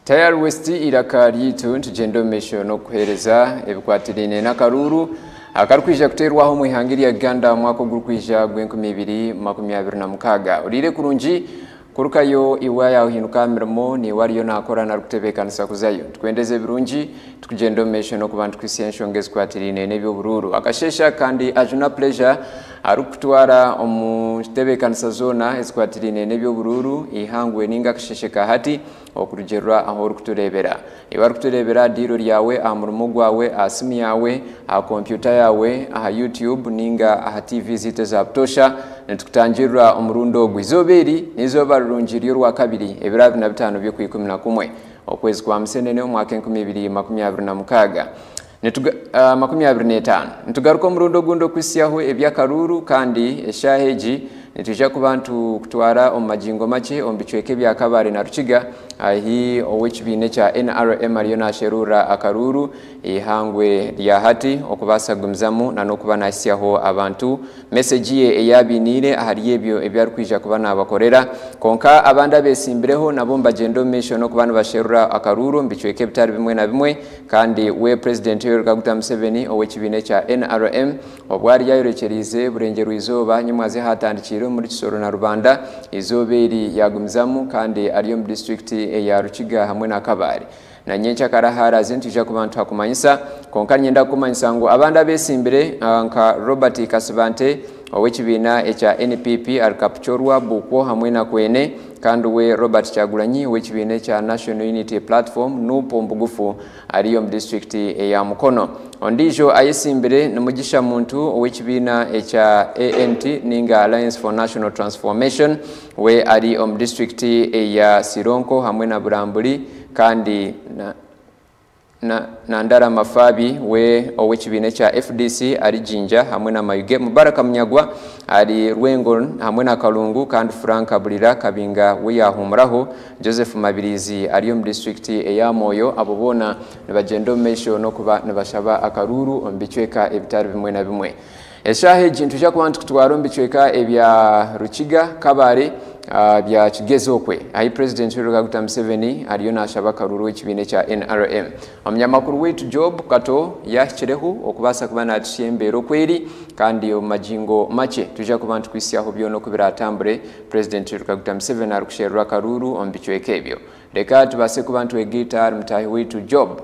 Tayari West eiraka ryaitu nitugyenda omu maisho n'okukuheereza ebikwatiraine n'akaruuru akarikwija kuteerwaho omu ihanga erya Uganda omu mwaka ogurikwija ogw'enkumibiri makumi abiri na mukaaga. Oriire kurungi kurukayo iwe yahinduka aha mirimo niiwe ariyo naakora narikutebeekanisa kuzayo. Tukwendeze ebirungi tukugyenda omu maisho n'okuba nitukuhitsya enshonga ezikwatiraine n'eby'oburuuru. Akasheesha kandi Ajuna Pleasure arikukutwara omu ntebeekanisa zoona ezikwatiraine n'eby'oburuuru eihangwe ninga akasheeshe ka hati okurugiirira ahu orikutureebera. Iwe arikutureebera aha diiro ryawe, aha murimo gwawe, aha simu yawe, aha kompyuta yawe, aha YouTube ninga aha TV zaitu eza butoosha nitukutangirira omurundi ogu. Izooba eri n'eizooba rirungi ry'orwakabiri ebiro 25 by'okwa11 okwezi kwa Musenene omwaka 2026. 25. Nitugaruka omurundi ogundi okuhitsyaho eby'akaruuru kandi eshaaha egi nitwija kuba nitukutwara omu magingo makye omu bicweka ebya Kabale na Rukiga ahi ow'ekibiina ekya NRM ariyo nasherura akaruuru eihangwe rya hati okubaasa kugumizamu na n'okuba nahitsyaho abantu message ye eyabainiire ahari ebyo ebi arikwija kuba nabakorera. Konka abandi abesimbireho nabo nibagyenda omu maisho n'okuba nibasherura akaruuru omu bicweka ebitari bimwe na bimwe. Kandi we President Yoweri Kaguta Museveni ow'ekibiina ekya NRM obwo ari yayorekyereize Burengyerwa Izooba nyimwaze hatandikiire omuri Kisoro na Rubanda izooba eri yagumizamu kandi ari omu disitulikiti eya Rukiga hamwe na Kabale na nyenkyakara haraze nitwija kuba nituhakumanyisa. Konka ninyenda kukumanyisa ngu abandi abesimbire nka Robert Kasibante ow'ekibiina ekya NPP ari Kapchorwa, Bukwo hamwe na Kwene, kandi we Robert Kyagulanyi ow'ekibiina ekya National Unity Platform, NUP omu bugufu, ari omu disitulikiti eya Mukono. Ondiijo ayesimbire ni Mugisha Muntu ow'ekibiina ekya ANT ninga Alliance for National Transformation, we ari omu disitulikiti eya Sironko hamwe na Buramburi. Kandi na Nandala Mafabi we ow'ekibiina ekya FDC ari Jinja hamwe na Mayuge. Mubaraka Munyagwa ari Rwengo hamwe na Kalungu, kandi Frank Bulira Kabinga we yahumuraho. Joseph Mabirizi ari omu disitulikiti eya Moyo. Abo boona nibagyenda omu maisho n'okuba nibashaba akaruuru omu bicweka ebitari bimwe na bimwe. Eshaaha egi nitwija kuba nitukutwara omu bicweka ebya Rukiga, Kabale, bya Kigezi okwe ahi President Yoweri Kaguta Museveni ariyo nashaba akaruuru ekibiina ekya NRM. Omunyamakuru waitu Job Kato yahikireho okubaasa kuba natusya embeera okweri, kandi omu magingo makye twija kuba nitukuhitsyaho byona oku biratambure President Yoweri Kaguta Museveni arikusherura akaruuru omu bicweka ebyo. Reka tubaase kuba nitwegaita ahari mutaahi waitu Job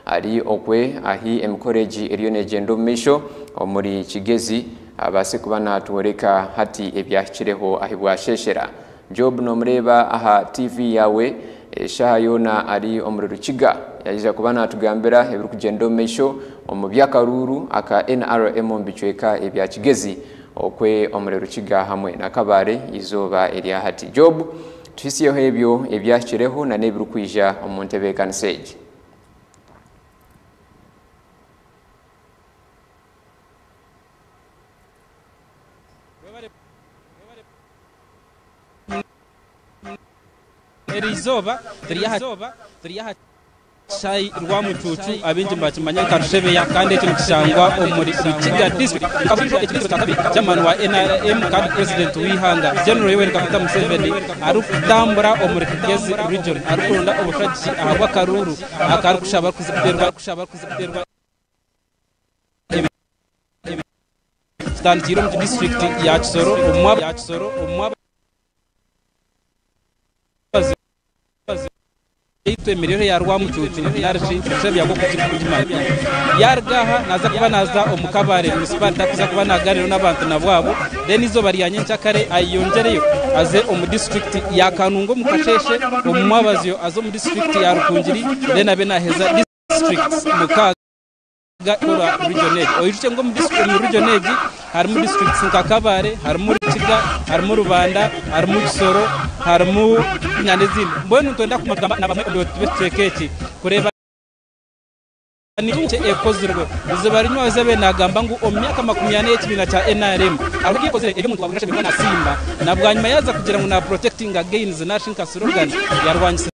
ari okwe ahi emikoro egi eriyo negyenda omu maisho omuri Kigezi, abaase kuba natworeka hati ebyahikireho ahi bwasheshera. Job nomureeba aha TV yawe eshaaha yoona ari omuri Rukiga, yaija kuba natugambira ebirikugyenda omu maisho omu by'akaruuru aka NRM omu bicweka ebya Kigezi okwe omuri Rukiga hamwe na Kabale izooba erya hati. Job, tuhisyeho ebyo ebyahikireho na n'ebirikwija omu ntebeekanisa egi. Eri izooba turi aha kishaayi Rwamucuucu, abaingi nibakimanya nka Rushebeya, kandi eki nikishangwa omuri Rukiga district. Nka buriijo eki n'ekiro kya kabiri Chairman wa NRM kandi President w'eihanga General Yoweri Kaguta Museveni arikutambura omuri Kigezi region arikuronda obushagiki ahabw'akaruuru akarikushaba kuza kuteerwa kitandikire omu district ya Kisoro omu twemereire ya Rwamucuucu narishi Rushebeya nk'oku kirikugimanya. Yaruga aha naza kuba naza omu Kabale municipality akuza kuba naganira n'abantu nabwabo. Then izooba rya nyenkyakare ayeyongyereyo aze omu district ya Kanunga omu kasheshe, omu mwabazyo aze omu district ya Rukungiri, then abe naheza districts 6 kora region egi. Oijuke ngu omu region egi harimu districts nka Kabale, harimu Rukiga, harimu Rubanda, harimu Kisoro, harimu n'ezindi. Mbwenu nitwenda kumagamba na bamwe omu bicweka eki kureeba ni ekozirwe. Izoba rinywa abe nagamba ngu omu myaka 40 y'ekibiina kya NRM hariho ebikozire eby'omuntu wabura ashemererwa nasimba na bwanyima yaza kugira ngu na protecting gains narishi nka slogan yarwanyisa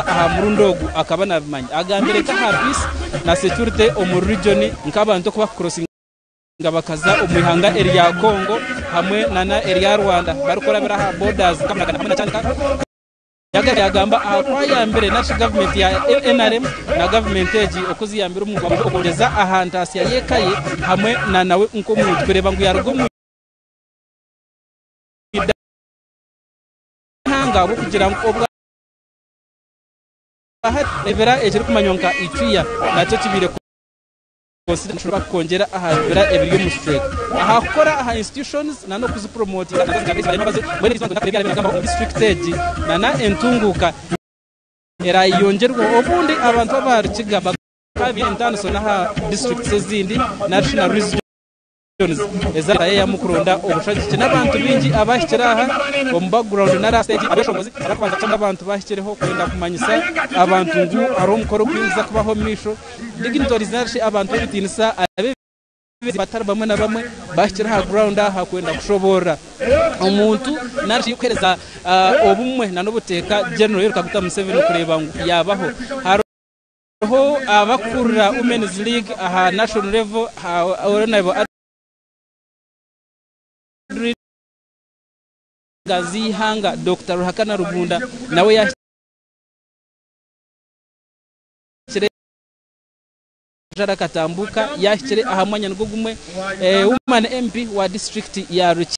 aha murundi ogu akaba nabimanya. Agambire nka aha peace na security omu region, nk'abantu okuba crossinga bakaza omu ihanga erya Congo hamwe nana erya Rwanda barikurabira aha borders hamwe na Kyanika. Yagamba aha ku ayambire narishi gavumenti ya NRM na gavumenti egi oku ziyambire omu okwongyeza aha ntaasya y'eka ye hamwe na nawe nk'omuntu kureeba ngu yaruga omu ihanga ahabw'okugira ngu obwa hati ebira ekirikumanywa nka Icuya nakyo kibaire Consider kwongyera aha bibira ebiri omu kicweka aha kukora aha institutions na n'okuzipromotinga omu district egi na n'entunguuka erayongyerwaho obundi abantu aba Rukiga bakabire entaaniso n'aha districts ezindi narishi na regions ezayamu kuronda obushagiki n'abantu baingi abahikire aha omu background nari aha stage abeshongozi abarikubanza kucamo abantu bahikireho kwenda kumanyisa abantu ngu hariho omukoro ogurikuza kubaho omu maisho. Dignitaries narishi abantu b'ebitiinisa abeebembezi batari bamwe na bamwe bahikire aha ground aha kwenda kushoboorora omuntu narishi kuheereza obumwe n'obuteeka General Yoweri Kaguta Museveni kureeba ngu yaabaho. Hariho abakukurira Women's League aha national level Honourable Adrine z'eihanga Dokita Ruhakana Rugunda nawe yahikire Katambuka yahikire aha mwanya nigwo gumwe woman MP wa district ya Rukiga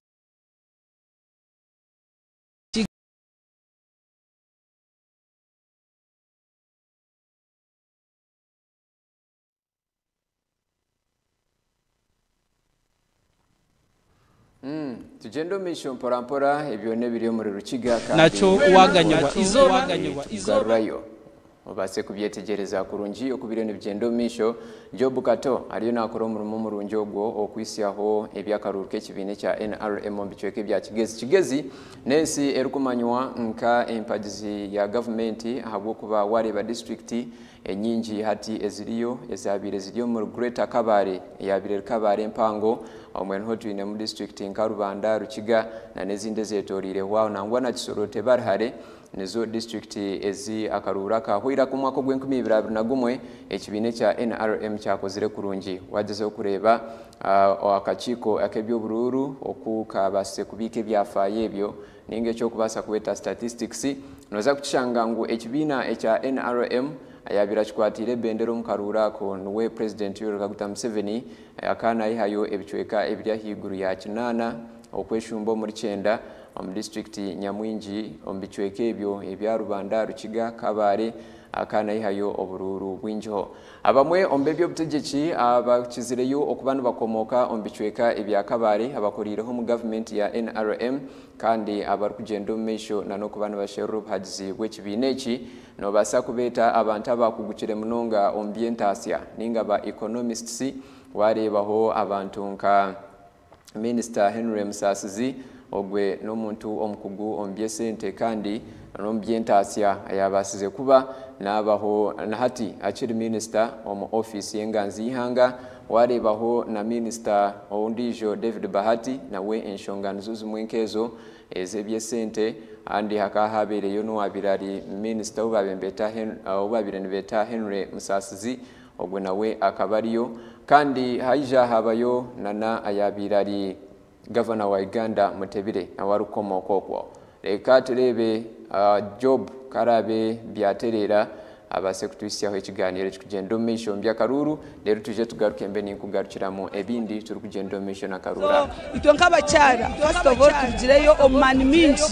Tugyende omu maisho mpora mpora ebyo n'ebiri omuri Rukiga kandi nakyo waganyirwa izooba tugarurayo obaase kubyetegyereza kurungi oku biriyo nibigyenda omu maisho. Job Kato ariyo nakora omurimo murungi ogwo okwisyaho eby'akaruuru k'ekibiina ekya NRM omu bicweka ebya Kigezi. Kigezi n'ensi erikumanywa nka empagizi ya gavumenti ahabw'okuba wareeba disitulikiti enyingi hati eziriyo ezabaire ziri omuri Greater Kabale eyabaire eri Kabale empango omwe niho twinemu disitulikiti nka Rubanda, Rukiga na n'ezindi ezetoriireho aho nangwa na Kisoro tebari hare nizo disitulikiti ezi akaruuru akahweire ak'omwaka ogw'enkumi ibiri abiri na gumwe ekibiina ekya NRM kyakozire kurungi. Wagyezaho kureeba akakiiko ak'eby'oburuuru oku kabaasise kubiika ebyafaayo ebyo ninga ekyokubaasa kweta statistics noza kukishanga ngu ekibiina ekya NRM ayabaire akikwatiire ebendera omu karuuru ako niwe President Yoweri Kaguta Museveni akaba nayihayo ebicweka ebiri ahaiguru ya 8 okweshumba omuri 9 omu disitulikiti nyamwingi omu bicweka ebyo ebya Rubanda, Rukiga, Kabale akaba nayihayo oburuuru bwingiho. Abamwe omu b'eby'obutegyeki abakizireyo okuba nibakomooka omu bicweka ebya Kabale abakoriireho omu gavumenti ya NRM kandi abarikugyenda omu maisho na n'okuba nibasherura obuhagizi bw'ekibiina eki nobaasa kubeeta abantu abakugukire munonga omu by'entaasya ninga ba economists. Wareebaho abantu nka Minisita Henry Musasizi, ogwe n'omuntu omukugu omu by'esente kandi n'omu by'entaasya ayabaasize kuba nabaho na hati akiri minisita omu ofiisi y'enganzi y'ihanga. Wareebaho na minisita ondiijo David Bahati, nawe enshonga nizo zimwe nk'ezo ez'eby'esente. Kandi hakaba habeereyo n'owabaire ari minisita ou babaire nibeeta Henry Musasizi, ogwe nawe akaba ariyo. Kandi haija habayo nana ayabaire ari gavana wa Uganda Mutebire, nawe arikukomooka okwo. Reka tureebe Job karabe byatereera abaase kutuhisyaho ekiganiro ekikugyenda omu maisho omu by'akaruuru, reero twije tugaruke mbe ninkugarukiramu ebindi turikugyenda omu maisho n'akaruuru aka. Itwe nk'abakyara, first of all, turugireyo omu maani mingi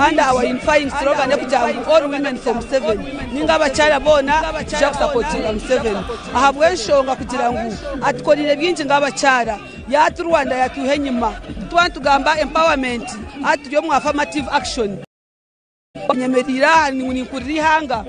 under our unifying slogan ekugira ngu "All women for Museveni", ninga abakyara boona tuja kusupportinga Museveni ahabw'enshonga kugira ngu atukorire bingi nk'abakyara, yaturwanda yatuha enyima. Tuba nitugamba empowerment, ati turi omu affirmative action. Nyemerire aha ninkurira ihanga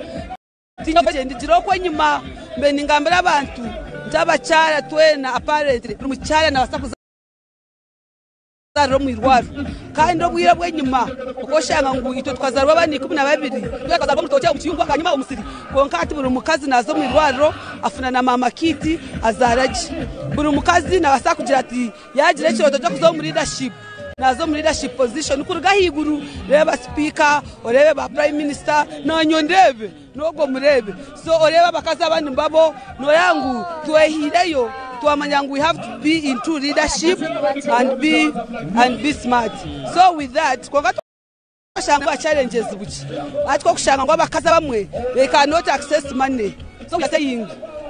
ndigira okwenyima mbe ningambira abantu nti abakyara twena, apparently buri mukyara nabasa kuzarira omu irwaro. Kandi obwire bw'enyima okoshanga ngu itwe tukazarwa abaana 12, tukazarwa omu rutookye, omu kiyungu, hanyuma omusiri. Konka hati buri mukazi naza omu irwariro afuna na mama kit, azaara gye. Buri mukazi nabasa kugira ati yagira ekirooto ky'okuza omu leadership, naza omu leadership position kuruga ahaiguru. Reeba speaker, oreebe ba prime minister, nanye ndebe n'ogwo murebe. So oreebe abakazi abandi mbabo noya ngu twehireyo twamanya ngu we have to be into leadership and be smart. So with that, konka Oshanga ba challenges bukye hati okushanga ngu abakazi abamwe they cannot access money, so we are saying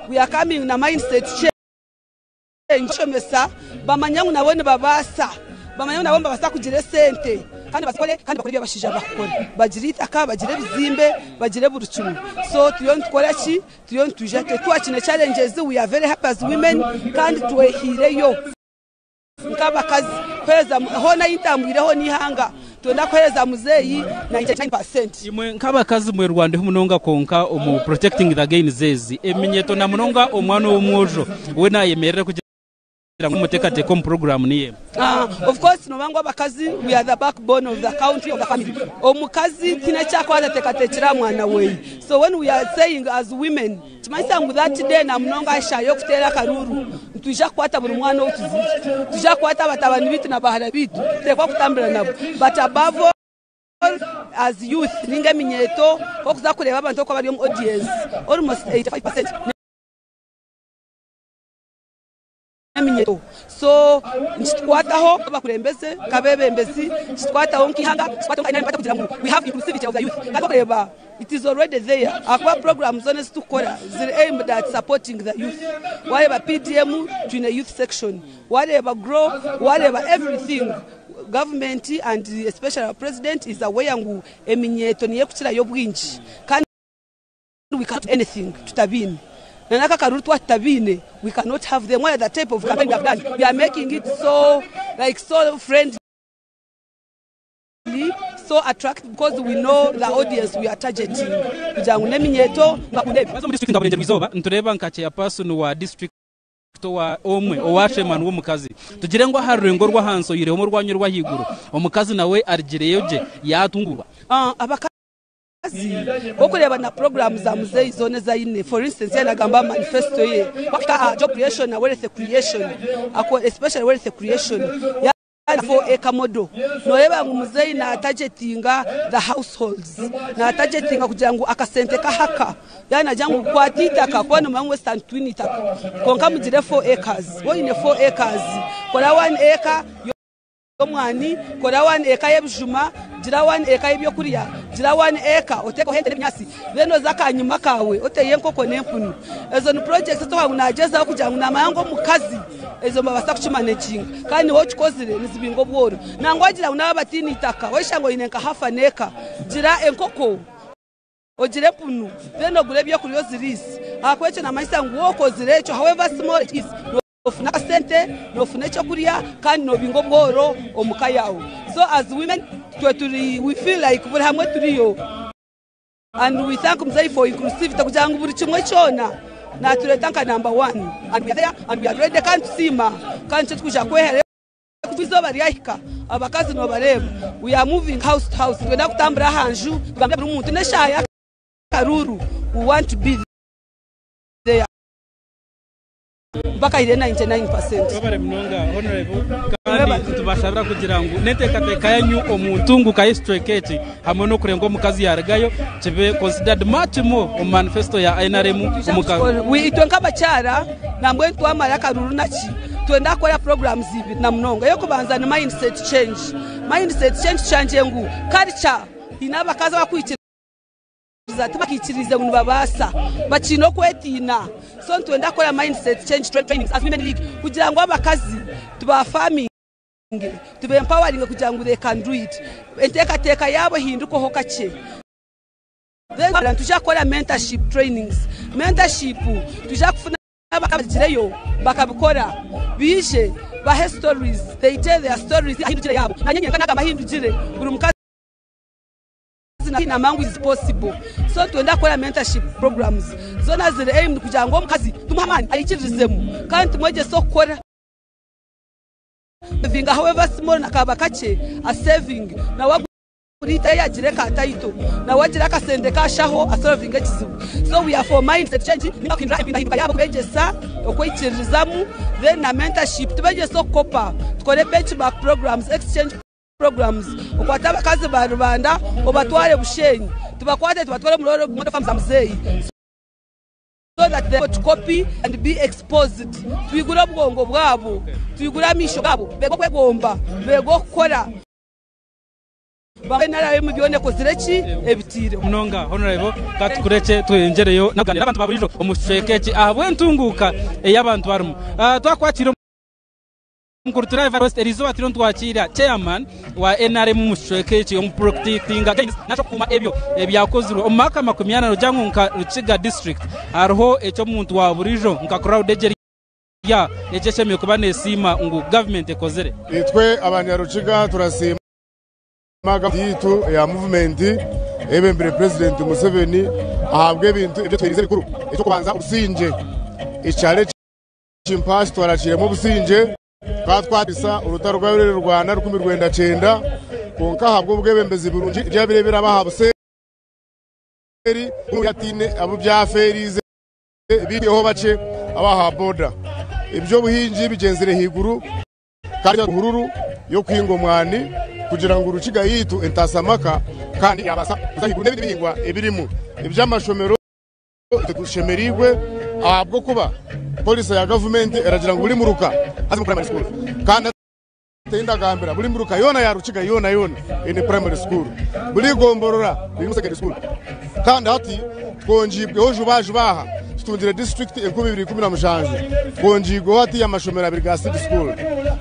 we are coming na mindset change kushomesa bamanye ngu nabo nibabaasa, bamanye ngu nabo nibabaasa kugira esente kandi bazikore kandi bakore ebi abashaija bakukora, bagire eitaka, bagire ebizimbe, bagire buri kimwe. So turiyo nitukora ki? Turiyo nitwija twakine challenges, we are very happy as women kandi twehiireyo. Nk'abakazi kuheereza hoona ahi ntambwireho n'eihanga twenda kuheereza muzeeyi 99%. Imwe nk'abakazi mwerwandeho munonga kwonka omu protecting the gains ezi eminyeto na munonga omwana ow'omwojo we nayemerera kugira ngu muteekateeke omu puroguraamu niyo emwe. Of course nooba ngu abakazi we are the backbone of the country of the family. Omukazi tihaine eki arikuba atateekateekire aha mwana weye. So when we are saying as women Nikimanyisa ngu that day namunonga aha shaaha y'okuteera akaruuru, nitwija kukwata buri mwana ou tuzaire. Nitwija kukwata abatabani baitu na bahara baitu, tuteekwa kutambura nabo. But above all, as youth ninga eminyeeto, nk'okuza kureeba abantu oku bari omu audience, almost 85% n'eminyeeto. So nikitukwataho nk'abakurembeze, nk'abeebembezi, nikitukwataho nk'eihanga, nikitukwataho nka NRM party kugira ngu we have inclusivity of the youth. Kandi orikureeba it is already there ahakuba puroguraamu zoona ezi turikukora ziri aimed at supporting the youth. Waareeba PDM twine youth section, waareeba GROW, waareeba everything government and especially our president is aware ngu eminyeeto niyo erikukirayo obwingi kandi we cannot do anything tutabiine na naka akaruru twaba tutabiine we cannot have them what the type of campaign we have done we are making it so like so friendly so attractive because we know the audience we are targeting kugira ngu n'eminyeeto bakunde ebi. Haza omu district nka Burengyerwa Izooba nitureeba nka chairperson wa district owa omwe owa chairman w'omukazi tugire ngu aha rurengo orw'ahansi oyihireho orwanyu orw'ahaiguru omukazi nawe arigireyo gye yaatungurwa. Abakazi Nk'okureeba na puroguraamu za muzeeyi zoona ezi aine, for instance yaaba naagamba aha manifesto ye, waahika aha job creation na wealth creation, especially wealth creation, yaaba four acre model, nooreeba ngu muzeeyi naatargetinga the households, naatargetinga kugira ngu akasente k'ahaka, yaaba naagira ngu kwata eitaka kuba noomanya ngu Western titwine eitaka, kwonka mugire four acres, waaba oine four acres, kora one acre. Omwani, kora one eka y'ebijuma, gira one eka y'ebyokurya, gira one eka oteekeho ente n'ebinyaatsi, then oze akanyima kaawe oteyo enkoko n'empunu. Ezo ni projects ezi ngu naagyezaho kugira ngu naamanya ngu omukazi ezo nibabaasa kukimaneginga kandi niiwe okikozire nizibinga obworo. Nangwa wagira ngu naaba bataine itaka, waishanga oine nka half an acre, gira enkoko. Ogire empunu, then ogure ebyokurya oziriise. Ahakuba ekyo namanyisa ngu waaba okozire ekyo however small it is, nofuna akasente, nofuna ekyokurya kandi nobinga obworo omu ka yaawe. So as women, itwe turi we feel like buri hamwe turiyo and we thank Muzei for inclusivity kugira ngu buri kimwe kyona natureeta nka number one and we are there and we are ready kandi tusiima kandi nikyo turikwija kweherayo. Ku izooba ryahika, abakazi noobareeba, we are moving house to house, nitwenda kutambura aha nju tugambire buri muntu n'eshaaha y'akaruuru, we want to be there mpaka haire 99%. Mwebare munonga Honourable kandi nitubashabira kugira ngu n'enteekateeka yanyu omu ntunguka y'ekicweka eki hamwe n'okurenga omukazi yarugayo kibe considered much more omu manifesto ya NRM omu ka Itwe nk'abakyara nambwenu twamara akaruuru naki Twenda kukora programs ibiri na munonga. Ey'okubanza ni mindset change. Mindset change tushangire ngu culture haine abakazi abakwikiriza tibakiikiriize ngu nibabaasa, bakiine okwetiina. So nitwenda kukora mindset change trainings as women league kugira ngu abakazi tuba farminge, tuba empoweringe kugira ngu they can do it. Enteekateeka yaabo ehindukeho kakye. Then nitwija kukora mentorship trainings. Mentorship nitwija kufuna Abakabagireyo bakabikora baije bahe stories they tell their stories ahindugire yabo nanye nyenka nagamba ahindugire buri mukazi namanya ngu is possible so nitwenda kukora mentorship programs zona ziri aimed kugira ngu omukazi tumuhe amani ayikiririzemu kandi tumwegyese okukora savinga however small nakaba kakye a saving nawe Buri yagire ka title nawe agire akasente kashaho a solvinge ekizibu. So we are for mindset change ninga kuhindura empindahinduka yabo kubegyesa okwikiririzamu then na mentorship tubegyese okukopa tukore benchmark programs, exchange programs okwate abakazi ba Rubanda obatware Bushenyi tubakwate tubatware omuri model farm za muzeeyi so that they to copy and be exposed twigure obwongo bwabo twigure amaisho gabo beege okwegomba beege okukora. NRM byona ekozire ki ebitiireho. Munonga Honourable ka tukurekye tweyongyereyo n'okuganira n'abantu ba buriijo omu kicweka eki ahabw'entunguuka ei abantu barimu. Twakwakira Omukuru Turayiva West eriizooba turiyo nitwakiira Chairman wa NRM omu kicweka eki omu Protectinga Gains nari okukuuma ebyo ebyakozirwe omu mwaka 40 nogira ngu nka Rukiga District hariho eky'omuntu wa buriijo nka crowd egi eri aha eki eshemereire kuba nesiima ngu gavumenti ekozire. Itwe abanyarukiga turasiima gavumenti yaitu eya muvumenti eyebembire Purezidenti Museveni ahabw'ebintu ebi etuherize ebikuru. Eky'okubanza obusingye, ekyaro eki mpaha kitwarakiiremu obusingye, tukaba twatisa orutaro rwabaire nirurwana 1990 kwonka ahabw'obwebembezi burungi ebyabaire biraba aha buseeri hataine abu byafeerize. Biriho bakye abaha boda. Eby'obuhingi bigyenzire ahaiguru kandi ruhururu y'okuhinga omwani kugira ngu Rukiga yaitu entaasa amaka kandi yabaasa kuza ahaiguru n'ebindi bihingwa ebirimu. Eby'amashomero itwe tushemereirwe ahabw'okuba polisi ya gavumenti eragira ngu buri muruka haze primary school kandi Tindagambira buri miruka yoona ya Rukiga yoona yoona eine primary school, buri igomborora ririmu secondary school. Kandi hati twongiibweho juba juba aha tutungire disiturikiti 2017, twongiibweho hati amashomero abiri ga seed school,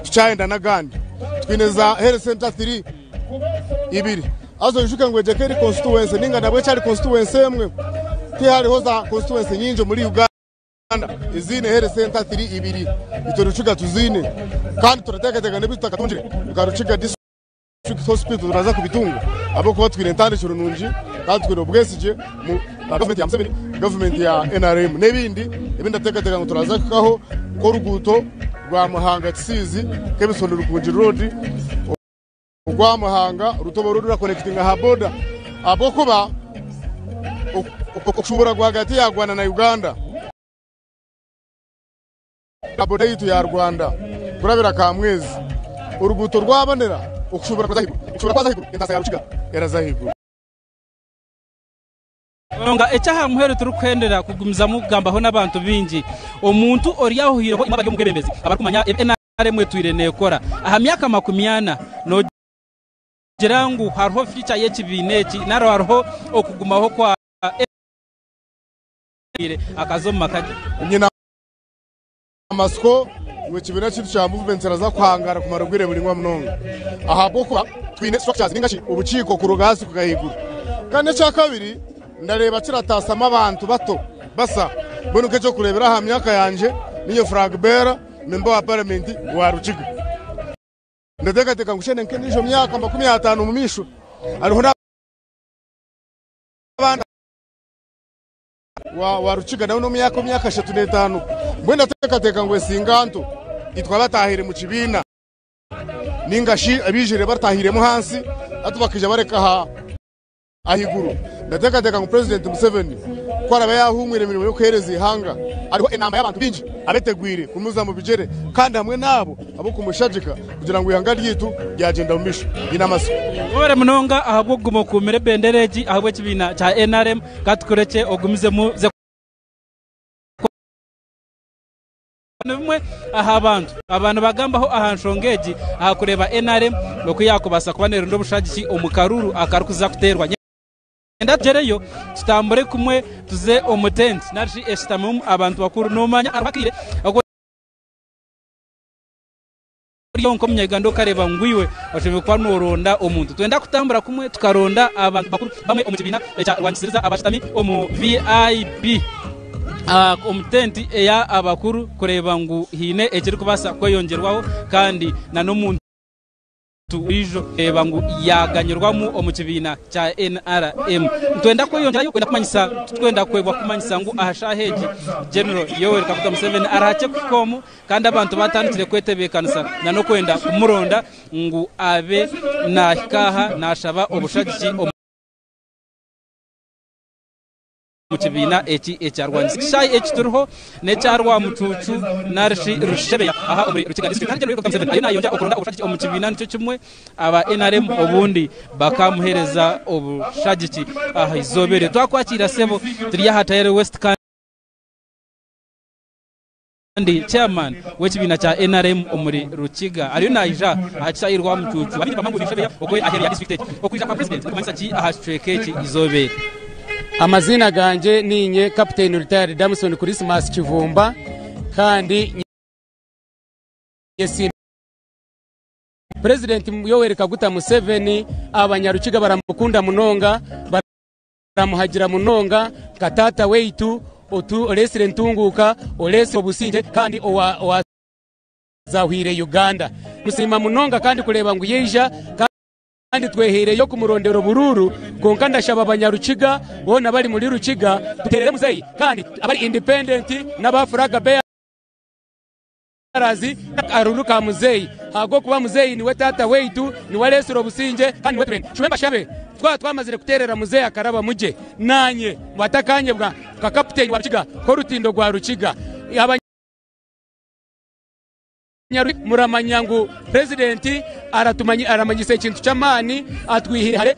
tukyayenda n'agandi. Twine za health center three, ibiri. Haza oijuke ngu egyo eka eri constituency ninga nabwo ekyari constituency emwe, tihariho za constituency nyingi omuri Uganda. Eziine health center tiri ibiri, itwe Rukiga tuziine kandi turateekateeka n'ebi tutakatungire nka Rukiga District Hospital turaza kubitunga ahabw'okuba twine entandikiro nungi kandi twine obwesigye mu gavumenti ya Museveni, gavumenti ya NRM n'ebindi ebi ndateekateeka ngu turaza kuhikaho nk'oruguuto rwa Muhanga Kisiizi Kebisoni Rukungiri Road, Ogwa Muhanga Rutobo Road rurakonekitinga aha boda ahabw'okuba okushuubura rwagati ya Rwanda na Uganda aha boda yaitu ya Rwanda kurabira Kamwezi oruguuto rwabonera okushuubura kuraza ahaiguru, okushuubura kwaza ahaiguru entaasa ya Rukiga eraza ahaiguru. Kwonka eky'aha muheru turikuhendera kugumizamu kugambaho n'abantu baingi, omuntu ori aho oihireho imwe abari omu bwebembezi abarikumanya ebi NRM etwire neekora aha myaka 40, noogira ngu hariho future y'ekibiina eki nari hariho okugumaho kwa NRM akaza omu maka ge? Nyine amatsiko ngu ekibiina kyaitu kya Movement kiraza kuhangara kumara obwire buraingwa munonga ahabw'okuba twine structures ninga shi obukiiko kuruga ahansi kuhika ahaiguru. Kandi ekyakabiri ndareeba kirataasamu abantu bato basa. Mbwenu nk'eky'okureeberaho aha myaka yangye niinye Flag Bearer, Member wa Paramenti wa Rukiga. Ndateekateeka ngu shene nk'endiijo myaka 50 omu maisho hariho n'abandi. Wa Rukiga nawe n'omyaka omyaka 35. Mbwenu ndateekateeka ngu ensinganto itwe abataahire mu kibiina ninga shi abaijire bataahiremu ahansi hati bakaija bareka aha ahaiguru. Ndateekateeka ngu Purezidenti Museveni ku araabe yaahuumwire emirimo y'okuheereza eihanga, hariho enamba y'abantu baingi abetegwire kumuza mu bigyere kandi hamwe n'abo ab'okumushagika kugira ngu eihanga ryaitu ryagyenda omu maisho. Nyine amatsiko. Webare munonga ahabw'okuguma okuumire ebendera egi ahabw'ekibiina kya nrm. Ka tukurekye ogumizemu ze Ni bimwe aha bantu aba nibagambaho aha nshonga egi aha kureeba nrm oku yaakubaasa kuba neeronda obushagiki omu karuuru akarikuza kuteerwa. Nyenda tugyereyo tutambure kumwe tuze omu tenti nari shi eshutamimu abantu bakuru. Noomanya hariho akaire aku ori nk'omunyayuganda okareeba ngu iwe oshemereire kuba nooronda omuntu. Twenda kutambura kumwe tukaronda abantu bakuru bamwe omu kibiina ekya Rwangisiiriza abashutami omu VIP omu tenti eya abakuru kureeba ngu haine ekirikubaasa kweyongyerwaho kandi n'omuntu buriijo kureeba ngu yaaganyirwamu omu kibiina kya NRM. Nitwenda kweyongyerayo kwenda kumanyisa, titwenda kwebwa kumanyisa ngu aha shaaha egi General Yoweri Kaguta Museveni arahakye kuhika omu kandi abantu baatandikire kwetebeekanisa n'okwenda kumuronda ngu abe naahika aha naashaba obushagiki omu Omu kibiina eki ekyarwanisa ekishaayi eki turiho n'ekya Rwamucuucu nari shi Rushebeya aha omuri Rukiga District. Kandi Gen. Yoweri Kaguta Museveni ariyo nayongyera okuronda obushagiki omu kibiina nikyo kimwe aba NRM obundi bakamuheereza obushagiki aha izooba eryo. Twakwakiira sebo turi aha Tayere West kandi. Kandi chairman w'ekibiina kya NRM omuri Rukiga ariyo naija aha kishaayi Rwamucuucu abandi nibamanya ngu Rushebeya okwe aheeru ya district egi. Okwija kwa president nikumanyisa ki aha kicweka eki eizooba eri? Amaziina gangye niinye Captain Retired Damson Christmas Kivumba kandi nyesiimire President Yoweri Kaguta Museveni. Abanyarukiga baramukunda munonga, baramuhagira munonga nka taata waitu oreetsire entunguuka, oreetsire obusingye kandi owazahwire Uganda. Musiima munonga kandi kureeba ngu yaija kandi twehaireyo kumurondera oburuuru. Kwonka ndashaba abanyarukiga boona abari muri Rukiga tuteerere muzeeyi, kandi abari independent n'aba flag bearers, akaruru ka muzeeyi, ahabw'okuba muzeeyi niwe taata waitu, niwe areetsire obusingye kandi niwe turenda. Shube mbashabe, twaba twamazire kuteerera muzeeyi akaraba mugye, naanye batakanyebwa nka kaputeni wa Rukiga k'orutindo rwa Rukiga. Muramanya ngu purezidenti aramanyisa ekintu ky'amaani atwihire hare.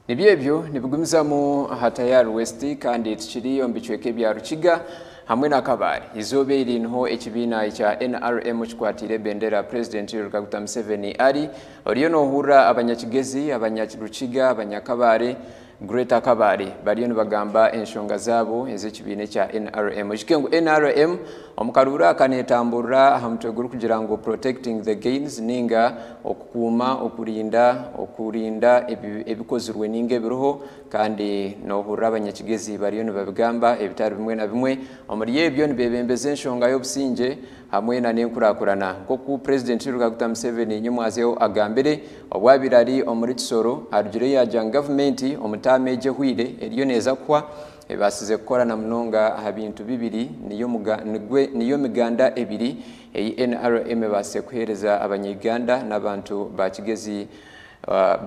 Nibyo ebyo nibigumizamu aha Tayari West, kandi tukiri omu bicweka ebya Rukiga hamwe na Kabale. Izooba eri niho ekibiina ekya NRM kikwatiire ebendera Purezidenti Yoweri Kaguta Museveni ari. Oriyo noohurira abanyakigezi, abanyarukiga, abanyakabare, Greater Kabale bariyo nibagamba enshonga zaabo ez'ekibiina ekya NRM. Oijuke ngu NRM omu karuuru aka neetamburira aha mutwe gurikugira ngu Protecting the Gains ninga okukuuma, okurinda, okurinda ebikozirwe ninga ebiriho, kandi noohurira abanyakigezi bariyo nibabigamba ebitari bimwe na bimwe. Omuri ebyo nibeebembeza enshonga y'obusingye hamwe na n'enkurakurana. Nk'oku Purezidenti Yoweri Kaguta Museveni nyomwazyo agambire obu abaire ari omuri Kisoro, arugireyo yaagira ngu gavumenti omu taama egi ehweire eriyo neeza kuhwa ebaasize kukora na munonga aha bintu bibiri, niyo miganda ebiri ei NRM ebaasize kuheereza abanya-Uganda n'abantu ba Kigezi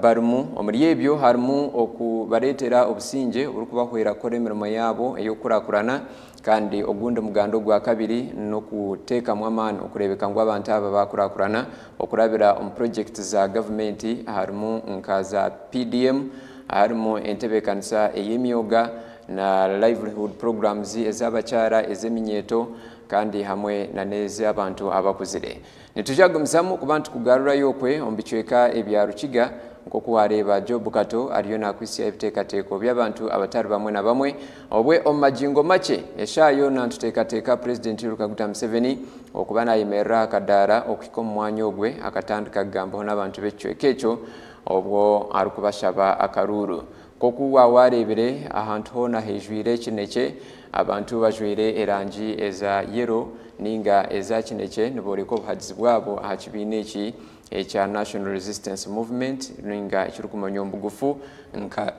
barimu. Omuri ebyo harimu okubareetera obusingye oburikubahwera kukora emirimo yaabo ey'okukurakurana, kandi ogundi muganda ogwa kabiri n'okuteekamu amaani okureebeka ngu abantu aba baakurakurana okurabira omu purojekiti za gavumenti, harimu nka za PDM, harimu entebeekanisa ey'emyoga na livelihood programs ez'abakyara, ez'eminyeeto kandi hamwe na n'ez'abantu abakuzire. Nituija kugumizamu kuba nitukugarurayo okwe omu bicweka ebya Rukiga, nk'oku wareeba Job Kato ariyo nakwitsya ebiteekateeko by'abantu abatari bamwe na bamwe. Obwe omu magingo makye eshaaha yoona nituteekateeka Purezidenti Yoweri Kaguta Museveni okuba nayemerera aha kadaara okuhika omu mwanya ogwe akatandika kugambaho n'abantu b'ekicweka ekyo obwo arikubashaba akaruuru. Nk'oku wawareebire, ahantu hoona haijwire ekinekye, abantu bajwaire erangi eza yero ninga eza kinekye nibooreka obuhagizi bwabo aha kibiina eki ekya National Resistance Movement ninga ekirikumanywa omu bugufu nka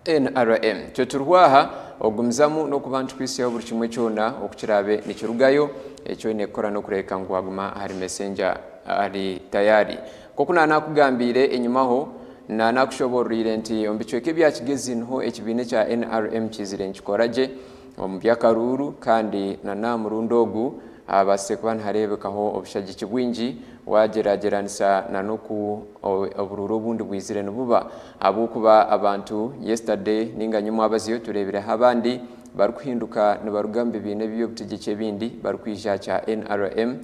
NRM. Itwe turiho aha okugumizamu n'okuba nitukwitsyaho buri kimwe kyona oku kiraabe nikirugayo. Eki oine kukora n'okureebeka ngu waguma ahari messenger ahari tayari. Nk'oku naanakugambiire enyimaho, naanakushoboororeire nti omu bicweka ebya Kigezi niho ekibiina ekya NRM kiizire nikikora gye omu by'akaruuru, kandi na n'aha murundi ogu habaasize kuba nihareebekaho obushagiki bwingi waagyeragyeranisa na n'oku oburuuru obundi bwizire nibuba, ahabw'okuba abantu yesterday ninga nyomwabaziyo tureebireho abandi barikuhinduka nibaruga omu bibiina eby'obutegyeki ebindi barikwija aha kya NRM,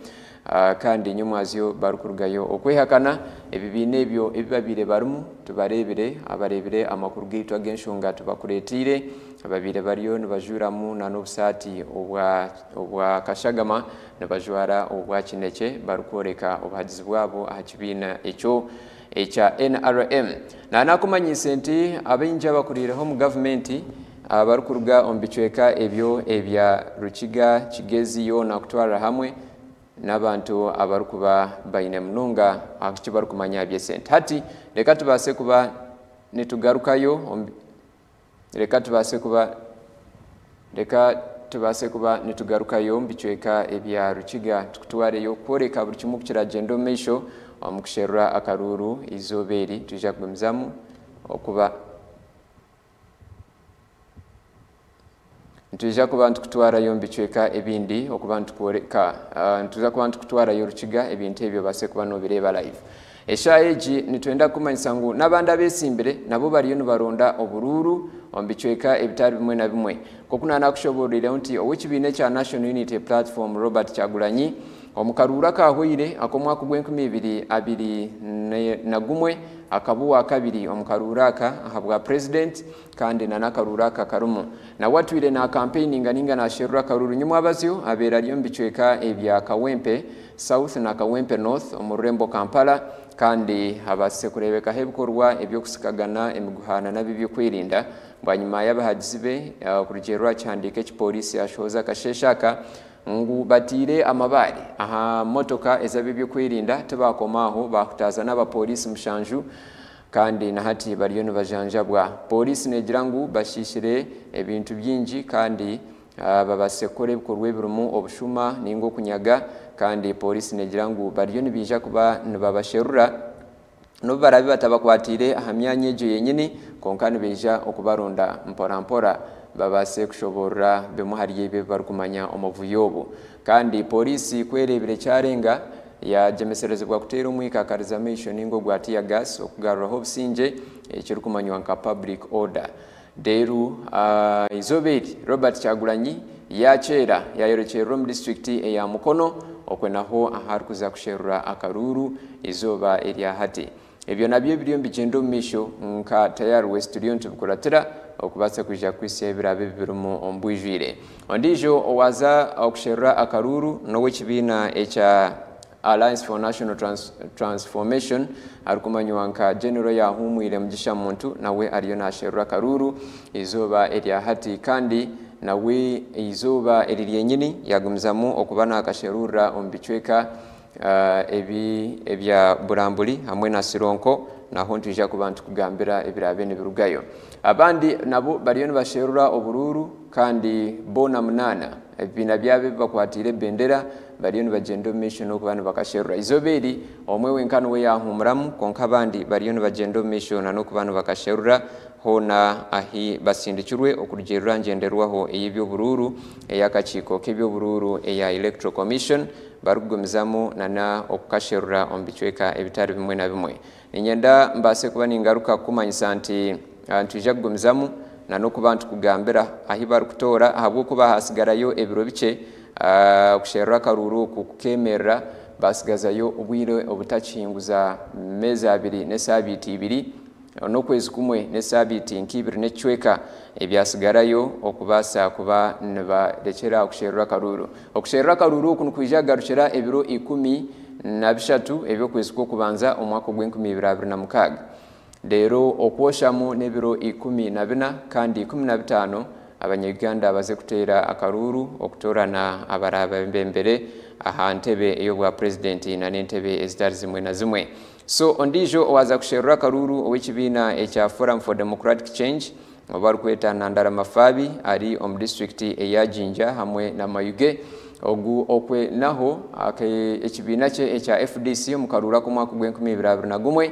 kandi nyomwazyo barikurugayo okwehakana ebibiina ebyo ebi babaire barimu. Tubareebire abareebire amakuru gaitu ag'enshonga tubakureeteire, ababaire bariyo nibajuuramu na n'obusaati obwa kashagama nibajwara obwa kinekye barikworeka obuhagizi bwabo aha kibiina ekyo ekya NRM. Naanakumanyiise nti abaingi abakuriireho omu gavumenti abarikuruga omu bicweka ebyo ebya Rukiga, Kigezi yoona kutwarira hamwe n'abantu abarikuba baine munonga eki barikumanya aha by'esente. Hati reka tubaase kuba nitugarukayo, reka tubaase kuba nitugarukayo omu bicweka ebya Rukiga tukutwareyo kworeka buri kimwe oku kiragyenda omu maisho omu kusherura akaruuru eizooba eri. Nitwija kugumizamu. okuba Nitwija kuba nitukutwarayo omu bicweka ebindi okuba nitukworeka, nituza kuba nitukutwarayo Rukiga ebintu ebyo obaase kuba noobireeba live. Eshaaha egi nitwenda kukumanyisa ngu n'abandi abeesimbire nabo bariyo nibaronda oburuuru omu bicweka ebitari bimwe na bimwe. Nk'oku naanakushoboororeireho nti ow'ekibiina ekya National Unity Platform Robert Kyagulanyi omu karuuru akaahweire ak'omwaka ogw'enkumi 2021 akaba owaakabiri omu karuuru aka ahabwa Purezidenti kandi na n'akaruuru aka karimu. Nawe atwire nakampeininga ninga nasherura akaruuru nyimwabazyo abeire ari omu bicweka ebya Kawempe South na Kawempe North omu rurembo Kampala kandi abaasise kureebekaho ebikorwa eby'okusikagana emiguha na n'ab'eby'okwerinda bwanyima y'abahagizi be okurugiirira aha kihandiiko eki pooriisi yashohoza akasheeshe aka ngu bataire amabaare aha motoka ez'ab'eby'okwerinda tibaakoma aho baahutaaza n'abapooriisi mushanju Kandi na hati bariyo nibajanjabwa. Pooriisi neegira ngu bashiishire ebintu bingi kandi babaasise kukora ebikorwa ebirimu obushuma ninga okunyaga kandi pooriisi neegira ngu bariyo nibaija kuba nibabasherura n'obu baraabe batabakwatiire aha myanya egyo yenyini kwonka nibaija okubaronda mpora mpora babaase kushoboorora bimwe ahari ebyo ebi barikumanya omu buvuyo obu. Kandi pooriisi ku ereebire kyarenga, Yaagyemeserezibwa kuteera omwika akariza amaisho ninga ogwa tear gas okugaruraho obusingye ekirikumanywa nka public order. Reero eizooba eri Robert Kyagulanyi yaakyera yaayorekyerera omu disiturikiti eya Mukono okwe naho ahu arikuza kusherura akaruuru eizooba erya hati. Ebyo nabyo biriyo nibigyenda omu maisho nka Tayari West turiyo nitubikuratira okubaasa kwija kuhitsya ebiraabe birimu omu bwijwire. Ondiijo owaaza okusherura akaruuru n'ow'ekibiina ekya Alliance for National Transformation arikumanywa nka General Yahuumwire Mugisha Muntu nawe ariyo naasherura akaruuru eizooba erya hati kandi nawe eizooba eri ryenyini yaagumizamu okuba naakasherurira omu bicweka Ebi ebya Buramburi hamwe na Sironko naho nitwija kuba nitukugambira ebiraabe nibirugayo. Abandi nabo bariyo nibasherura oburuuru kandi boona munaana ebibiina byabo ebi bakwatiire ebendera bariyo nibagyenda omu maisho n'okuba nibakasherura. Eizooba eri omwe wenka niwe yaahuumuramu kwonka abandi bariyo nibagyenda omu maisho n'okuba nibakasherura hoona ahi basindikirwe okurugiirira aha ngyenderwaho ey'eby'oburuuru ey'akakiiko k'eby'oburuuru eya Electoral Commission. Barikugumizamu na okukasherura omu bicweka ebitari bimwe na bimwe. Niinyenda mbaase kuba ningaruka kukumanyisa nti nitwija kugumizamu na n'okuba nitukugambira ahu barikutoora ahabw'okuba haatsigarayo ebiro bikye okusherura akaruuru oku kukeemerera baatsigazayo obwire obutakihinguza meezi abiri n'esaabiiti ibiri. N'okwezi kumwe n'esaabiiti nk'ibiri n'ekicweka ebyatsigarayo okubaasa kuba nibarekyera kusherura akaruuru. Okusherura akaruuru oku nikwija kugarukira ebiro 13 eby'okwezi kw'okubanza omwaka ogw'enkumi ibiri 26. Reero okwoshamu n'ebiro 14 kandi 15 Abanya-Uganda baze kuteera akaruuru okutoorana abaraabebembere aha ntebe ey'obwa Purezidenti n'entebe ezitari zimwe na zimwe. So ondiijo owaaza kusherura akaruuru ow'ekibiina ekya Forum for Democratic Change ou barikweta Nandala Mafabi ari omu disiturikiti eya Jinja hamwe na Mayuge. Ogu okwe naho ekibiina kye ekya FDC omu karuuru ak'omwaka ogw'enkumi ibiri 21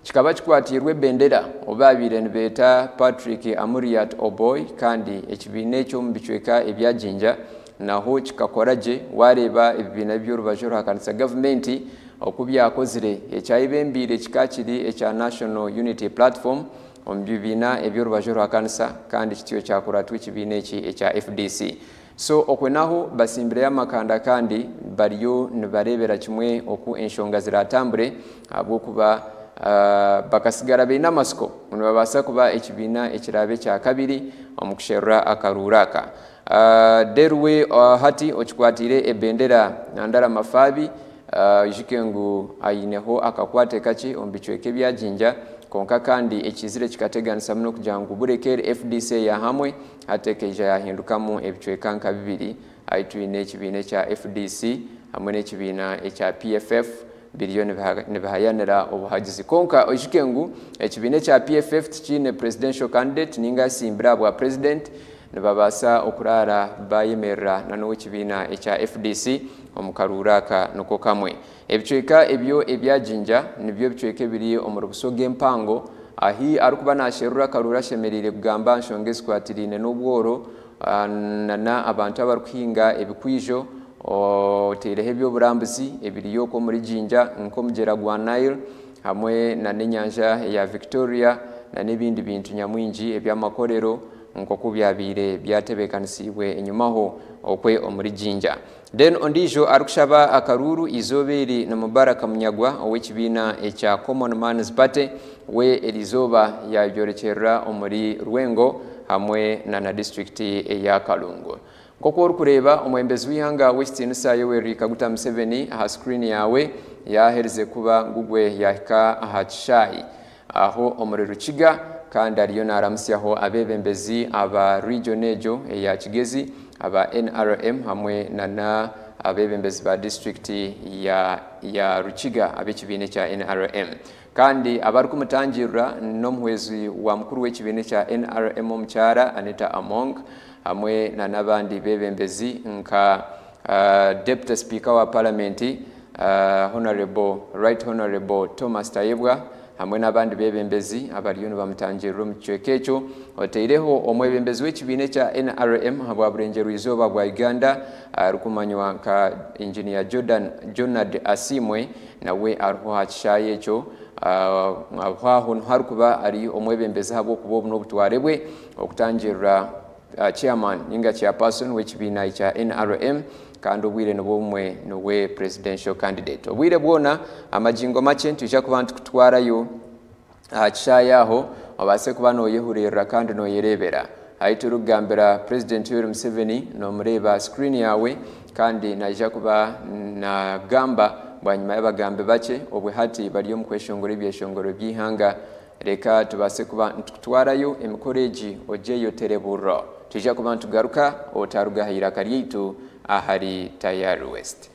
kikaba kikwatiirwe ebendera ou baabaire nibeeta Patrick Amuriat Oboi kandi ekibiina ekyo omu bicweka ebya Jinja naho kikakora gye waareeba ebibiina by'orubaju oruhakanisa gavumenti Oku byakozire, ekyayebembeire kika kiri ekya National Unity Platform omu bibiina eby'orubaju orwa kanisa kandi kityo kyakuratwa ekibiina eki ekya FDC. So okwe naho batsimbireyo amakanda kandi bariyo nibareebera kimwe oku enshonga ziratambure ahabw'okuba bakasigara baine amatsiko ngu nibabaasa kuba ekibiina ekiraabe ekyakabiri omu kusherura akaruuru aka. Deru we hati okikwatiire ebendera Nandala Mafabi Oijuke ngu aineho akakwate kakye omu bicweka ebya Jinja, kwonka kandi ekiizire kikateganisamu n'okugira ngu Burekeeri FDC eya hamwe hati ekaija yahindukamu ebicweka nka bibiri ahi twine ekibiina ekya FDC hamwe n'ekibiina ekya PFF biriyo nibihayanira obuhagizi. Kwonka oijuke ngu ekibiina ekya PFF tikiine presidential candidate ninga asimbire ahabwa president, nibabaasa okuraara bayemerera na n'owekibiina ekya FDC omu karuuru aka niko kamwe. Ebicweka ebyo ebya Jinja nibyo bicweka ebiri omuri Busoga empango Ahi arikuba nasherura akaruuru ashemereire kugamba aha nshonga ezikwatiraine n'obworo nana abantu abarikuhinga ebikwijo oteireho eby'oburambuzi ebiriyo okwo omuri Jinja nk'omugyera gwa Nile hamwe nana enyanja eya Victoria nana ebindi bintu nyamwingi eby'amakorero nk'oku byabaire byatebeekanisiibwe enyimaho okwe omuri Jinja. Then ondiijo arikushaba akaruuru eizooba eri ni Mubaraka Munyagwa ow'ekibiina ekya Common Man's Party we eriizooba yabyorekyerera omuri Rwengo hamwe nana disiturikiti eya Kalungu. Nk'oku orikureeba omwebembezi w'eihanga w'ekitiinisa Yoweri Kaguta Museveni aha sikirini yaawe yaaherize kuba ngu gwe yaahika aha kishaayi aho omuri Rukiga kandi ariyo naaramutsyaho abeebembezi aba riijoni egyo eya Kigezi aba NRM hamwe nana abeebembezi ba disiturikiti ya Rukiga ab'ekibiina ekya NRM. Kandi abarikumutangirira n'omuhwezi wa mukuru w'ekibiina ekya NRM omukyara Anita Among hamwe nana abandi beebembezi nka Deputy Speaker wa Paramenti Honorable Right Honorable Thomas Tayebwa hamwe n'abandi beebembezi abariyo nibamutangirira omu kicweka ekyo. Oteireho omwebembezi w'ekibiina ekya NRM ahabwa Burengyerwa-izooba bwa Uganda arikumanywa nka Engineer Jordan Jonard Asiimwe nawe ariho aha kishaayi ekyo. Aho aho niho arikuba ari omwebembezi ahabw'okuba obu n'obutware bwe okutangirira chairman ninga chairperson w'ekibiina ekya NRM kandi obwire nibwo bumwe niwe presidential candidate. Obwire bwona amagingo makye nitwija kuba nitukutwarayo aha kishaayi aho obaase kuba nooyehuririra kandi nooyereebera. Ahi turikugambira Purezidenti Yoweri Museveni noomureeba aha sikuriini yaawe kandi naija kuba naagamba bwanyima y'abagambi bakye obwe hati bari omu kweshongora ebyeshongoro by'eihanga. Reka tubaase kuba nitukutwarayo emikoro egi ogyeyotere burro. Twija kuba nitugaruka otaruga aha iraka ryaitu ahari Tayari West.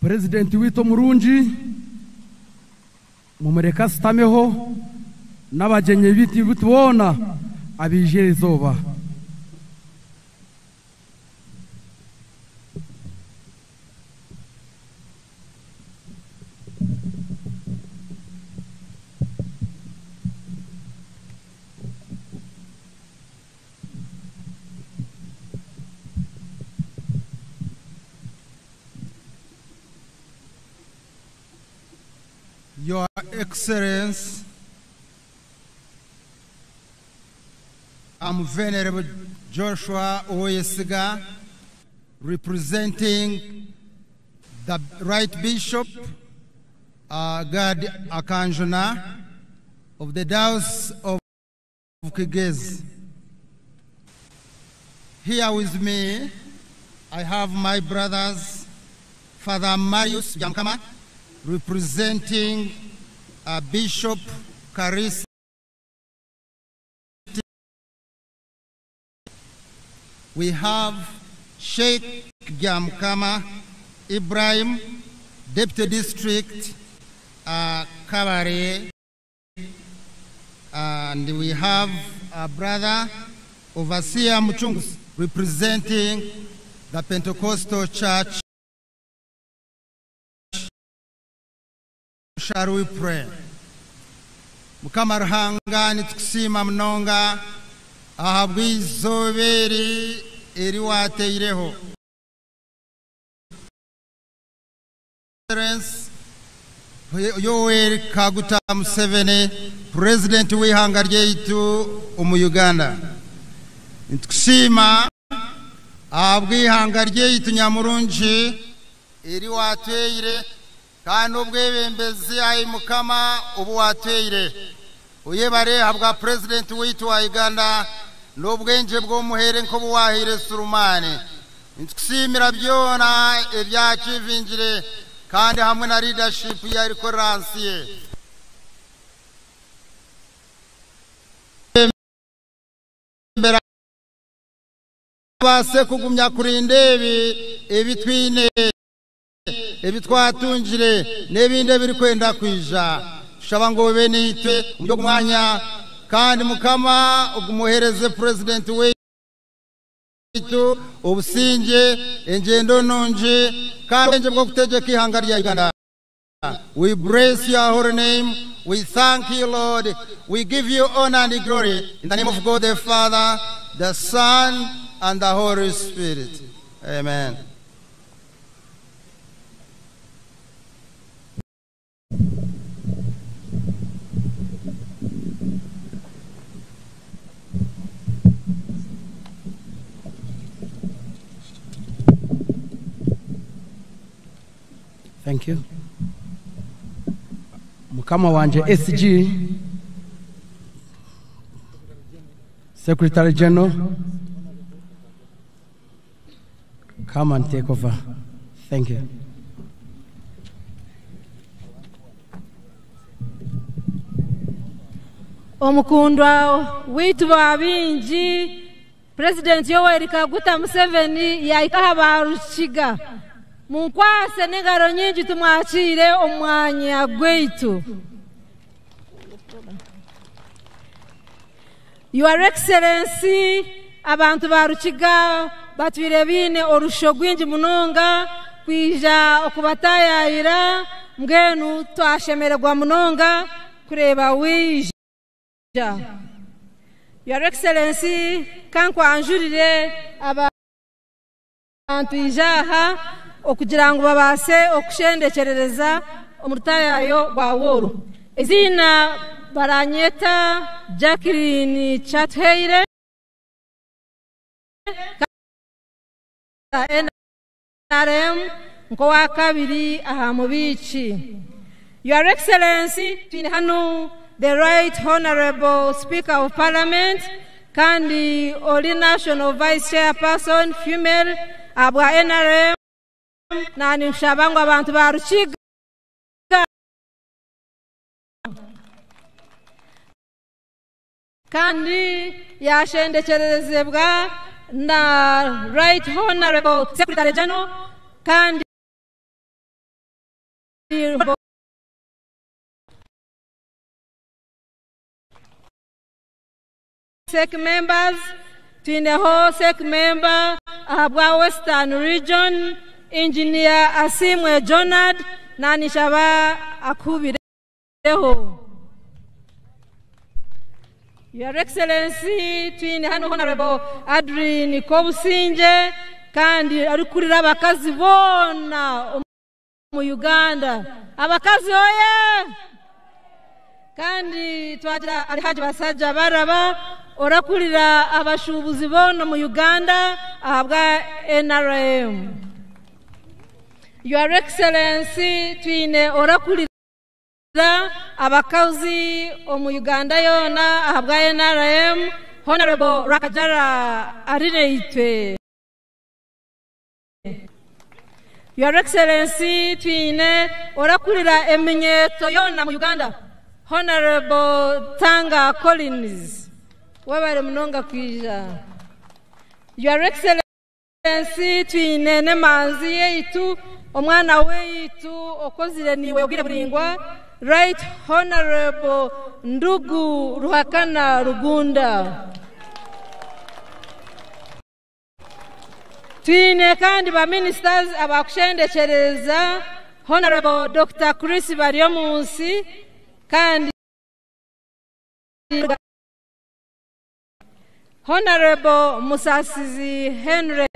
Purezidenti waitu omurungi mumureke asitameho n'abagyenyi baitu boona abaija erizooba. Your Excellency, I'm Venerable Joshua Oyesiga, representing the Right Bishop Gad Akanjuna of the Diocese of Kigezi. Here with me, I have my brothers, Father Marius Byamukama, representing Bishop Karis. We have Sheikh Byamukama Ibrahim, Deputy District Kabare, and we have our brother Overseer Muchungus, representing the Pentecostal Church. Shall we pray? Mukama Ruhanga, nitukusiima munonga ahabw'eizooba eri eri wateireho. Yoweri Kaguta Museveni, President w'ihanga ryaitu omu Uganda. Nitukusiima ahabw'ihanga ryaitu nyamurungi eri watweire, kandi obwebembezi ai Mukama obu watweire. Oyebare ahabwa President waitu wa Uganda n'obwengye bw'omuhere nk'obu wahaire Surumani. Nitukusiimira byona ebyakivingire kandi hamwe na leadership ya erikoransi ye. Base kugumya kurinda ebi ebitwine ebitwatungire n'ebindi ebirikwenda kwija. Tushaba ngu obe naitwe omu mwanya, kandi Mukama ogumuhereze President waitu obusingye, engyendo nungi, kandi obwengye bw'okutegyeka ihanga rya Uganda. We bless your holy name. We thank you, Lord. We give you honor and glory. In the name of God the Father, the Son, and the Holy Spirit. Amen. Thank you. Mukama wanje SG, Secretary General, come and take over. Thank you. Omukundwa waitu ba bingi, President Yoweri Kaguta Museveni yaikaha ba Rukiga. Munkwase n'engaro nyingi tumwakire omwanya gwaitu. Your Excellency, abantu ba Rukiga batwire biine orusho rwingi munonga kwija okubatayayira, mbwenu twashemererwa munonga kureba wija. Your Excellency, kankwanjurire abantu ijaha okugira ngu babase okushendekerereza omurutayayo gwa woro. Izina baranyeta Jacqueline Chathaire, NRM nkowa kabiri aha mubici. Your Excellency, twine hano the Right Honorable Speaker of Parliament, kandi oli National Vice Chairperson female abwa NRM, nani nshaba ngu abantu ba Rukiga kandi yashendekerezebwa na Right Honorable Secretary General, kandi SEC members, twineho SEC member ahabwa Western Region, Engineer Asimwe Jonard, nani shaba akubireho. Your Excellency, twine hano Honorable Adrien Kobusinje, kandi arikurira abakazi bona mu Uganda. Abakazi oye! Kandi twagira Alhaji Basajja Baraba orakurira abashubuzi bona mu Uganda ahabwa NRM. Your Excellency, twine orakurira abakazi omu Uganda yona ahabwa NRM, Honorable Rakajara Arineitwe. Your Excellency twine orakurira eminyeto yoona mu Uganda Honorable Tanga Collins webare munonga kwija. Your Excellency twine n'emanzi yaitu omwana weitu okozire niwe obwire buringwa Right Honorable Ndugu Ruhakana Rugunda. Twine kandi ba ministers abakushendekyereza Honorable Dr. Chris Baryomunsi kandi Honorable Musasizi Henry.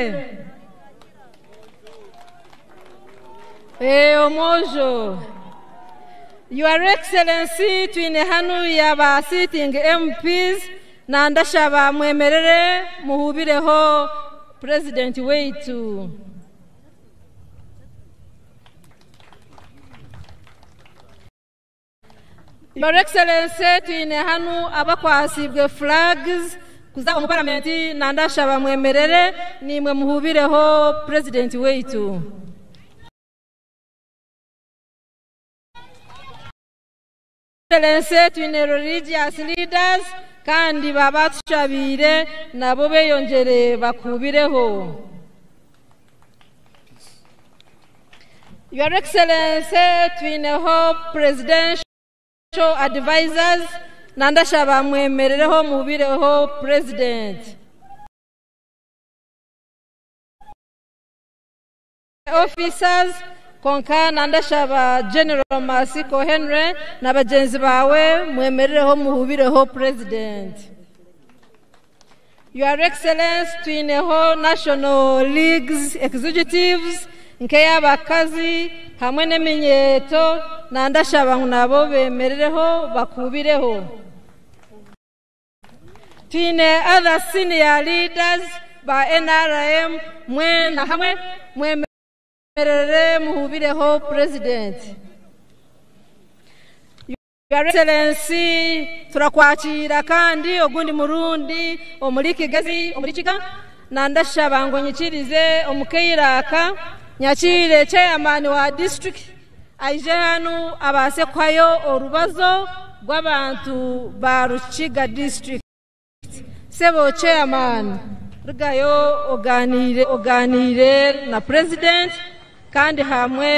Omwojo. Your Excellency twine hanu ya ba sitting MPs na ndashaba mwemerere muhubireho President weitu. Your Excellency twine hanu abakwasibwe flags kuza omu parliament na ndashaba mwemerere nimwe muhubireho President weitu. Excellency twine religious leaders kandi babatushabire nabo beyongere bakubireho. Your Excellency twineho presidential advisors nandashaba mwemerereho mubireho president. Officers konka nandashaba General Masiko Henry na bagenzi bawe mwemerereho muhubireho president. Your Excellency twineho National Leagues executives nk'ey'abakazi hamwe n'eminyeto nandashaba nabo bemerereho bakubireho. Twine other senior leaders ba NRM mwena hamwe mwemerere muhubireho president. Your Excellency turakwakira kandi ogundi murundi omuri Kigezi omuri Kiga nandashaba ngo nyikirize omukeiraka nyakire chairman wa district aije hanu abase kwayo orubazo rw'abantu ba Rukiga district. Sebo chairman rugayo oganire na president kandi hamwe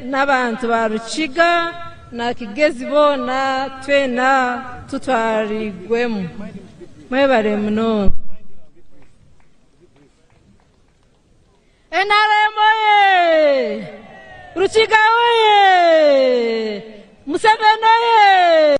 n'abantu ba Rukiga na Kigezi bona twena tutwarigwemu. Mwebare muno. NRM oye! Rukiga oye! Museveni oye!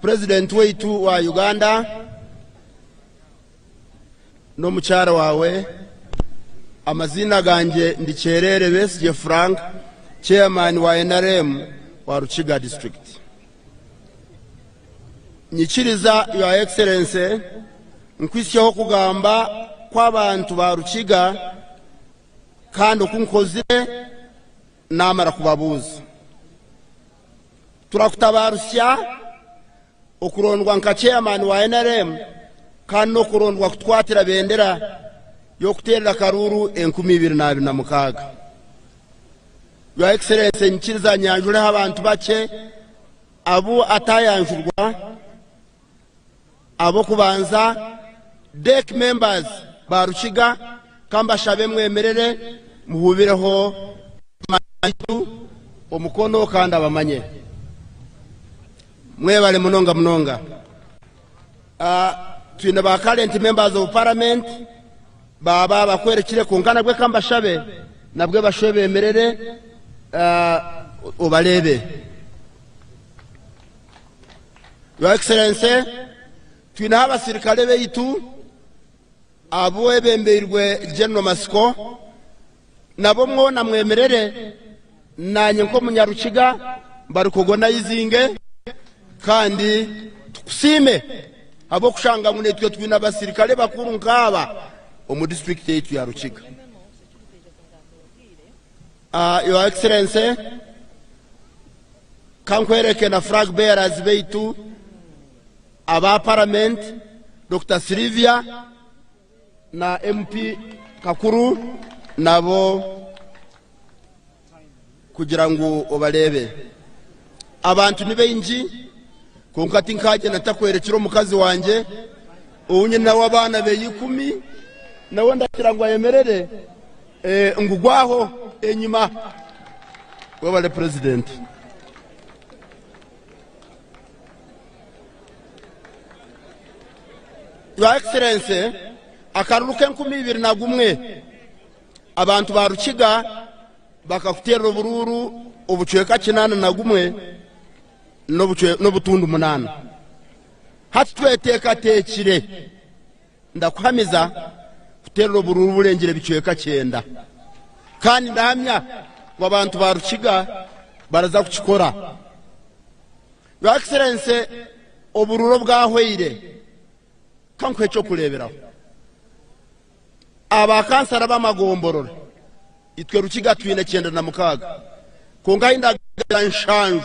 President weitu wa Uganda n'omukyara wawe, amazina ganje ndi Kyerere Besigye Frank, chairman wa NRM wa Rukiga district. Nyikiriza Your Excellency nkwisyeho kugamba kw'abantu ba Rukiga kandi okunkozire namara kubabuuza. Turakutabarusya okurondwa nka chairman wa NRM kandi n'okurondwa kutwatira bendera y'okuteerera karuru 2026. Your Excellency nyikiriza nyanjureho abantu bakye abo atayanjurwa abo kubanza DEC members ba Rukiga kambashabe mwemerere muhubireho omukono kandi abamanye. Mwebale munonga munonga. Twine ba current members of parliament baba bakwerekire kunkana gwe kambashabe nabwe bashobe bemerere obalebe. Your Excellency twine abasirikale beitu abo ebembeirwe General Masiko nabo mwona mwemerere nanye nko munyarukiga barikogona izinge kandi tukusime Ahabw'okushanga ngu naitwe twine abasirikare bakuru nk'aba omu disiturikiti yaitu ya Rukiga. Your Excellency, ka nkwereke na flag bearers baitu aba Paramenti, Dokita Sylvia na MP Kakuru nabo kugira ngu obareebe. Abantu ni baingi kwonka tinkagyenda ntakwerekire omukazi wangye ou nyine nawe abaana beye ikumi nawe ndagira ngu ayemerere ngu gwaho enyima. Webale Purezidenti. Your Excellency, akaruru k'e2021 abantu ba Rukiga bakakuteerera oburuuru obucweka 81 n'obutundu munaana. Hati tweteekateekire, ndakuhamiza kuteerera oburuuru burengire ebicweka kyenda. Kandi ndahamya ngu abantu ba Rukiga baraza kukikora. Your Excellency, oburuuru obwahweire, ka nkuhe eky'okureeberaho. Aba kansara b'amagomborora, itwe Rukiga twine 96, kwonka ahi ndagambira nshanju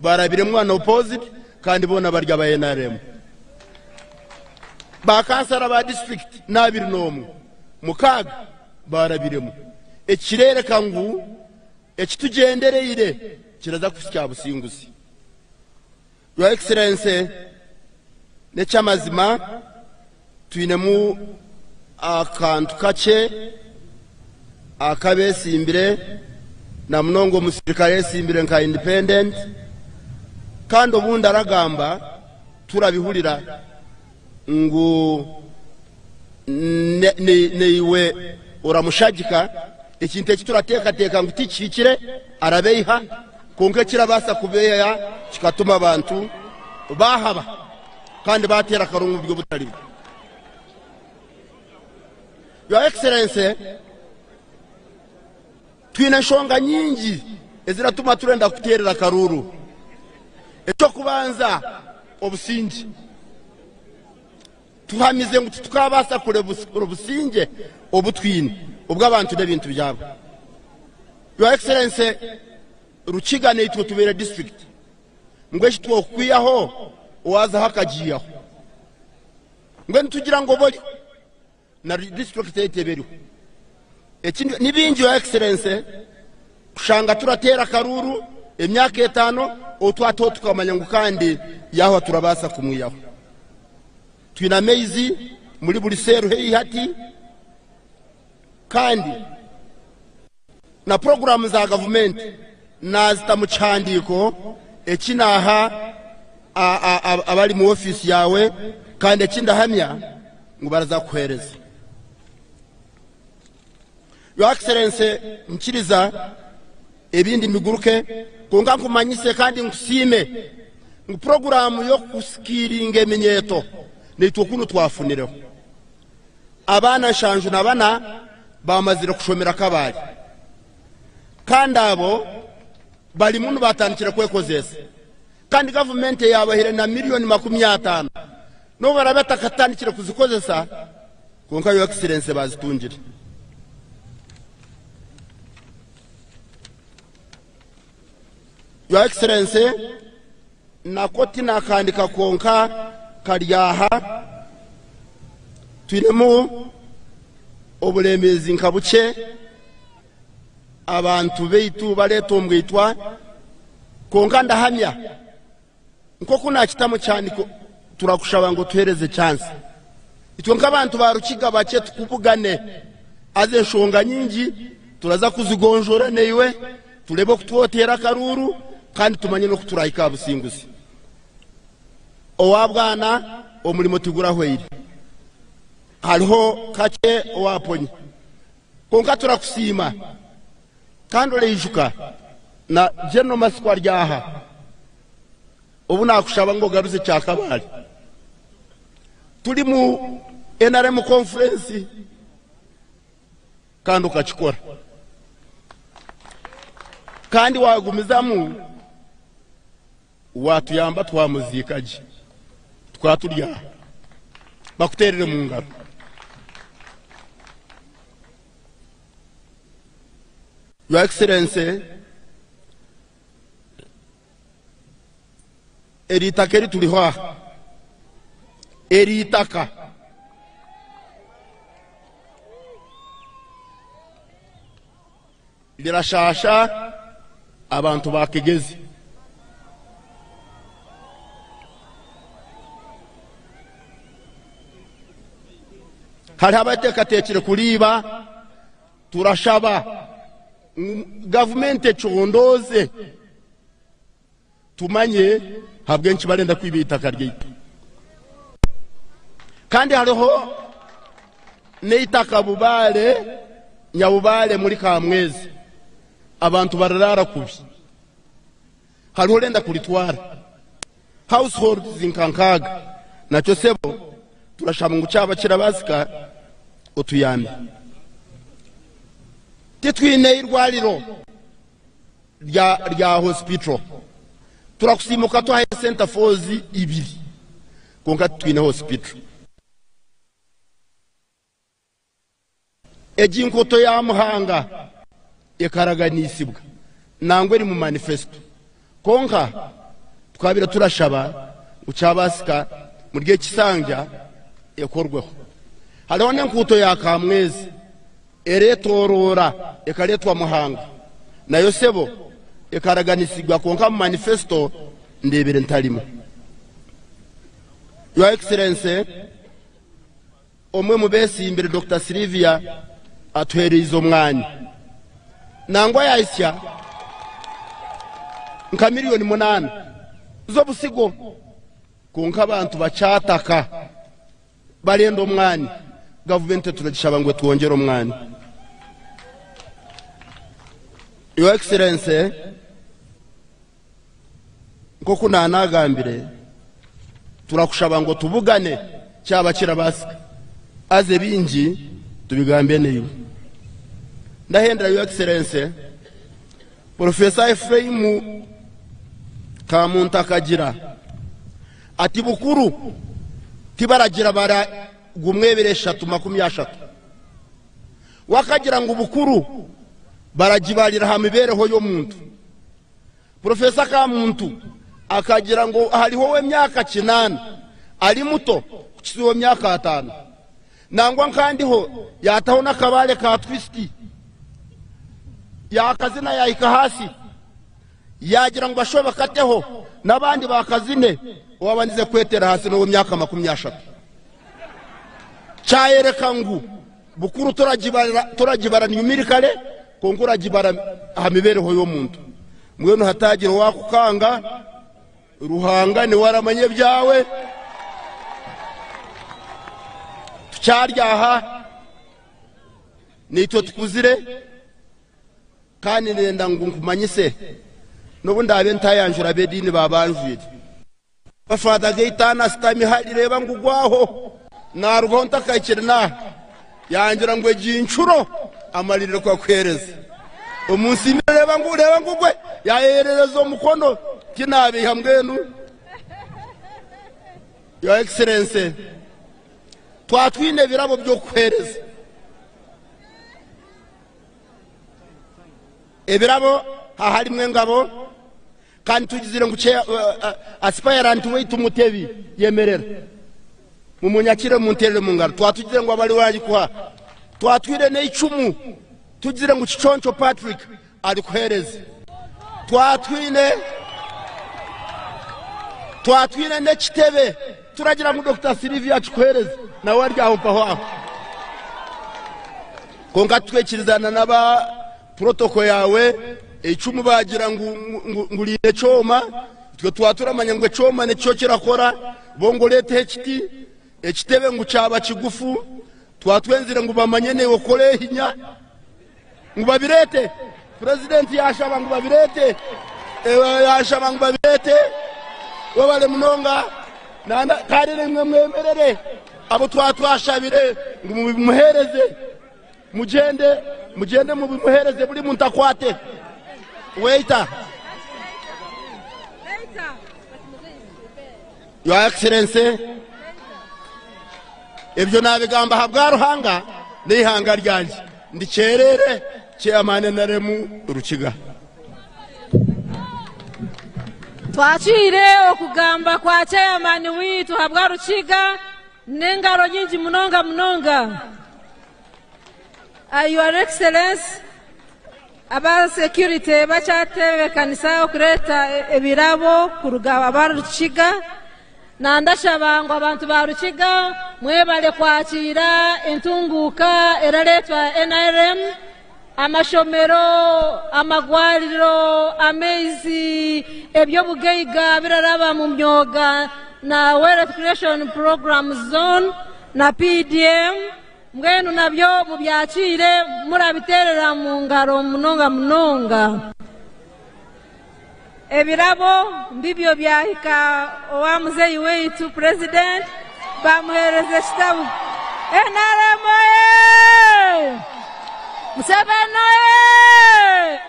barabiremu unopposed kandi boona bari aba NRM. Ba kansara ba disiturikiti n'abiri n'omwe, mukaaga barabiremu. Ekirereka ngu ekitugyendereire kiraza kuhitsya businguzi. Your Excellency, n'eky'amazima twinemu akantu kakye akabeesimbire na munonga omusirikare ayesimbire nka independent kandi obundi aragamba turabihurira ngu naiwe oramushagika ekintu eki turateekateeka ngu tikihikire arabeiha kwonka ekirabaasa kubeeya kikatuma abantu baahaba kandi baateera akarungu omu buryo butari bwo. Your Excellency, twine enshonga nyingi eziratuma turenda kuteerera akaruuru. Eky'okubanza, obusingye. Tuhamize ngu titukabaasa kureeba obusingye obu twine obw'abantu n'ebintu byabo. Your Excellency, Rukiga naitwe tubaire disiturikiti ngu eki twokukwihaho owaazaho akagiihaho. Mbwenu nitugira ngu oba oriho na disiturikiti yaitu eba eriho. Ekindi ni bingi Your Excellency kushanga turateera akaruuru emyaka etaano otwataho tukamanya ngu kandi yaahwa turabaasa kumwihaho. Twine amaizi muri buri seeru haihi hati kandi na puroguraamu za gavumenti naazita mu kihandiiko eki naaha abari mu ofiisi yaawe kandi eki ndahamya ngu baraza kukuheereza. Your Excellency, nkiriza ebindi mbiguruke kwonka nkumanyise kandi nkusiime ngu puroguraamu y'okusikiiringa eminyeeto naitwe kunu twafunireho. Abaana 74 baamazire kushomera Kabale kandi abo barimu nibatandikire kwekozeesa kandi gavumenti eyaabahire na miriyoni 50 n'obu baraabe batakatandikire kuzikozesa kwonka Your Excellency baazitungire. Your Excellency, Nako tinakandika kwonka kari aha. Twinemu oburemeezi nka bukye, abantu baitu bareetombweitwa, kwonka ndahamya nk'oku naakitamu kyaniko turakushaba ngu otuheereze chance. Itwe nk'abantu ba Rukiga bakye tukubugane, haza enshonga nyingi turaza kuzigonjoora naiwe. Tureebe oku twoteera akaruuru kandi tumanye n'oku turaahike aha businguzi. Owa bwana omurimo tigurahweire. Hariho kakye owaaponye. Kwonka turakusiima kandi oreijuka na General Matsiko ari aha obu naakushaba ngu ogaruze Kyakabaale. Turi mu NRM conference. Kandi okakikora. Kandi waagumizamu waatuyamba twamuziika gye, tukaba turi aha. Bakuteerere mu ngaro. Your Excellency, eri itaka eri turiho aha, eri itaka rirashaasha abantu ba Kigezi. Hariho abateekateekire kuriiba. Turashaba ngu gavumenti econdooze tumanye ahabw'enki barenda kwiba eitaka ryaitu. Kandi hariho n'eitaka Bubaale, Nyabubaale muri Kamwezi, abantu bararaara kubi. Hariho orenda kuritwara. Households nka nkaaga. Nakyo sebo turashaba ngu kyaba kirabaasika otuyambe. Titwine eirwariro rya rya hospital. Turakusiima okatuhayo center falls ibiri kwonka titwine hospital. Egi nkoto ya Muhanga ekaraganisibwa nangwa eri mu manifesto kwonka tukabire turashaba ngu kyabasika muri eki kisanja ekorweho. Hariho n'enkuuto ya Kamwezi eretoroora ekaretwa Muhanga nayo sebo ekaraganisibwa kwonka mu manifesto ndebire ntarimu. Your Excellency, Omwe mu beesimbire Dokita Sylvia atuheereize omwani nangwa yaahitsya nka miriyoni munaana z'obusigo kwonka abantu bakyataka barenda omwani. Gavumenti turagishaba ngu etwongyere omwani. Your Excellency, Nk'oku naanagambire, turakushaba ngu otubugane kyaba kirabaasika, haza ebingi tubigambe naiwe. Ndahendera Your Excellency, Professor Ephraim Kamuntu akagira ati bukuru tibaragira bara gumwe ebiro eshatu makumi ashatu. We akagira ngu bukuru baragibarira aha mibeereho y'omuntu. Purofeesa Kamuntu akagira ngu hariho ow'emyaka kinaana ari muto kukitsya ow'emyaka ataano. Nangwa nkandiho yaataho n'akabaare ka twisiti yaakazina yaahika ahaasi yaagira ngu bashube bakateho n'abandi baakazine owaabandize kweteera ahaasi n'ow'emyaka 30. Kyayereka ngu bukuru toragibara numerically kwonka oragibara aha mibeereho y'omuntu. Mbwenu hataagira owaakukanga, Ruhanga niwe aramanya ebyawe. Tukyari aha, naitwe tukuzire kandi nenda ngu nkumanyise n'obu ndaabe ntayanjura ab'ediini baabanjwire. Father Gaitana asitami hari reeba ngu gwaho narugaho ntakahikire naha yangira ngu egi ncuro amalirire kuhakuhereza omunsi reeba ngu reeba ngu gwe yayeyerereza omukono tinabeiha mbwenu Your Excellency twatwine ebirabo by'okukuhereza ebirabo haharimu engabo. Kandi tugizire ngu aspirant waitu Mutebi yemerera. Mumunyakire munterere mu ngaro. Twatugizire ngu abari arikuha. Twatwire n'eicumu tugizire ngu Kiconco Patrick arikuhereza. Twatwine twatwine n'ekitebe turagira ngu Dokita Sylvia akikuhereze nawe ari aho mpaho aho. Kwonka tutwekirizana n'aba Protocol yaawe eicumu baagira ngu ngu riine ekyoma, itwe twaba turamanya ngu ekyoma nikyo kirakora, bo ngu oreeteho ekiti, ekitebe ngu kyaba kigufu, twaba twenzire ngu bamanye naiwe okore ehinya ngu babireete. Purezidenti yaashaba ngu babireete, yaashaba ngu babireete, webare munonga kandi naimwe mwemerere abu twaba twashabire ngu mubimuheereze. Mugyende, mugyende mubimuheereze buri muntu akwate. Waiter. Your Excellency, Ebyo naabigamba ahabwa Ruhanga n'eihanga ryangye. Ndi kyereere, Chairman nrm Rukiga. Twakiire okugamba kwa Chairman waitu ahabwa Rukiga n'engaro nyingi munonga munonga. Your Excellency, aba security bakyatebekanisa okureeta ebirabo kuruga aba Rukiga. Nandashaba ngu abantu ba Rukiga mwebale kwakiira entunguuka erareetwa NRM, amashomero, amagwariro, amaizi, eby'obugaiga biraraba mu myoga na Wealth Creation Program Zone na PDM. Mbwenu nabyo mubyakiire murabiteerera mu ngaro munonga munonga. Ebirabo mbibyo byahika owa muzeeyi waitu President bamuheereza ekitabo. NRM oye! Museveni oye!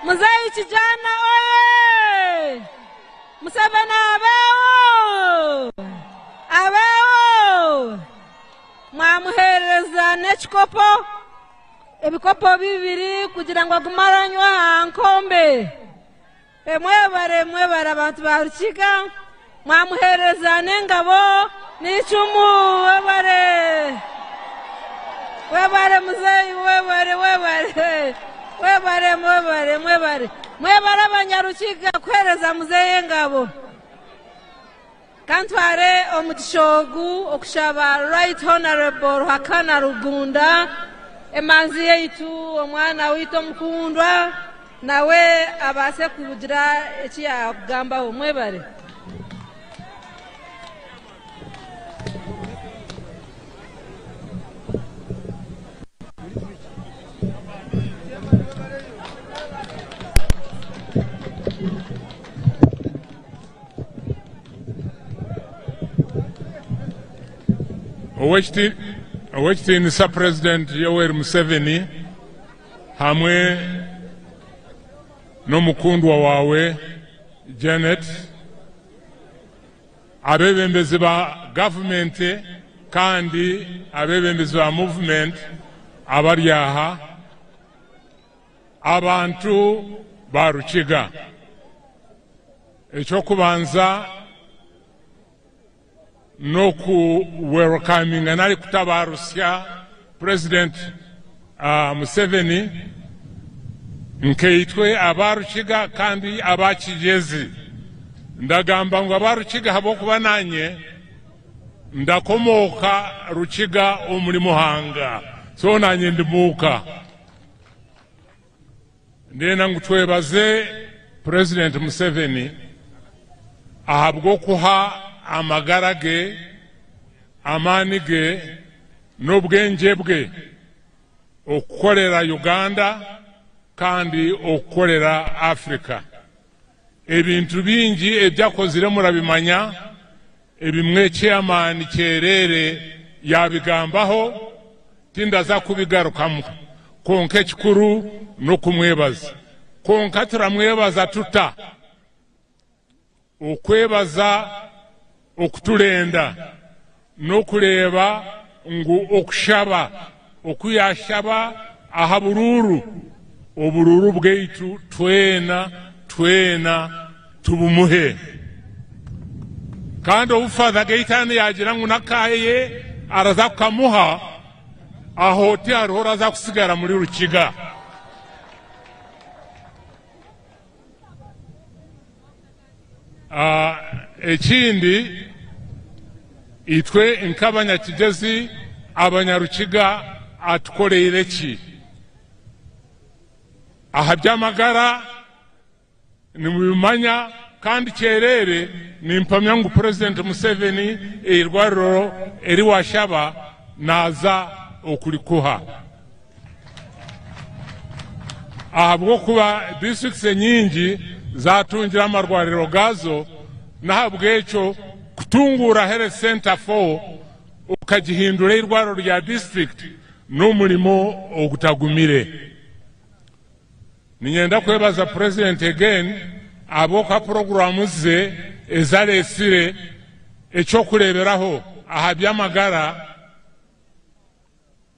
Muzeeyi Kijana oye! Museveni abeho! Abeho! Mwamuheereza n'ekikopo, ebikopo bibiri kugira ngu agume aranywa aha nkombe. Mwebare, mwebare abantu ba Rukiga. Mwamuheereza n'engabo n'icumu. Webare! Webare muzeeyi, webare, webare. Webare, mwebare, mwebare. Mwebare abanyarukiga kuheereza muzeeyi engabo. Kantware omugisha ogu okushaba Right Honorable Ruhakana Rugunda, emanzi yaitu, omwana waitu omukundwa, nawe abaase kugira eki yaakugambaho. Mwebare. Owekitiinisa President Yoweri Museveni hamwe n'omukundwa waawe Janet, abeebembezi ba gavumenti kandi abeebembezi ba movement abari aha, abantu ba Rukiga. Eky'okubanza n'oku welcominga nari kutabarusya President Museveni nkaitwe aba Rukiga kandi aba Kigyezi. Ndagamba ngu aba Rukiga ahabw'okuba nanye ndakomooka Rukiga omuri Muhanga, so nanye ndi muuka. Ndenda ngu twebaze President Museveni ahabw'okuha amagara ge, amaani ge n'obwengye bwe okukorera Uganda kandi okukorera Africa. Ebintu bingi ebyakozire murabimanya, ebimwe Chairman Kyerere yabigambaho, tindaza kubigarukamu, kwonka ekikuru n'okumwebaza. Kwonka turamwebaza tuta? Okwebaza okuturenda n'okureeba ngu okushaba oku yashaba aha buruuru, oburuuru bwaitu twena twena tubumuhe. Kandi obu Father Gaitani yagira ngu n'akaye araza kukamuha, aho tihariho oraza kusigara muri Rukiga. Ekindi, itwe nk'abanyakigyezi abanyarukiga atukoreire ki? Aha by'amagara nimubimanya kandi kyerere nimpamya ngu President Museveni eirwariro eri washaba naza okurikuha. Ahabw'okuba districts enyingi zatungira amarwariro gazo, n'ahabw'ekyo kutunguura Health Center 4 okagihindura eirwariro rya district n'omurimo ogutagumire. Niinyenda kwebaza President again ahabw'okuha puroguraamu ze ezareetsire ekyokureeberaho aha by'amagara.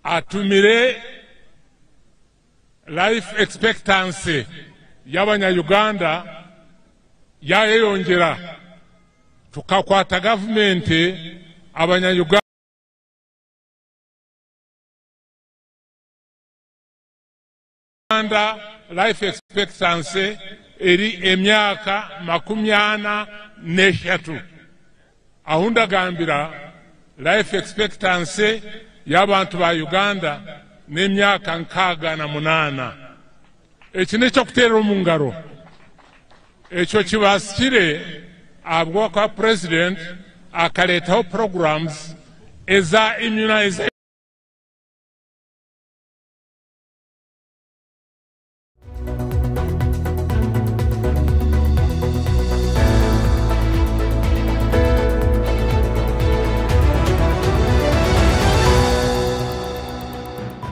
Atumire life expectancy y'abanya-Uganda yayeyongyera, tukakwata gavumenti abanya-Uganda life expectancy eri emyaka 43. Ahu ndagambira life expectancy y'abantu ba Uganda n'emyaka 68. Eki n'ekyokuteerera omu ngaro. Ekyo kibasikire ahabw'okuba president akareetaho programs eza immunization.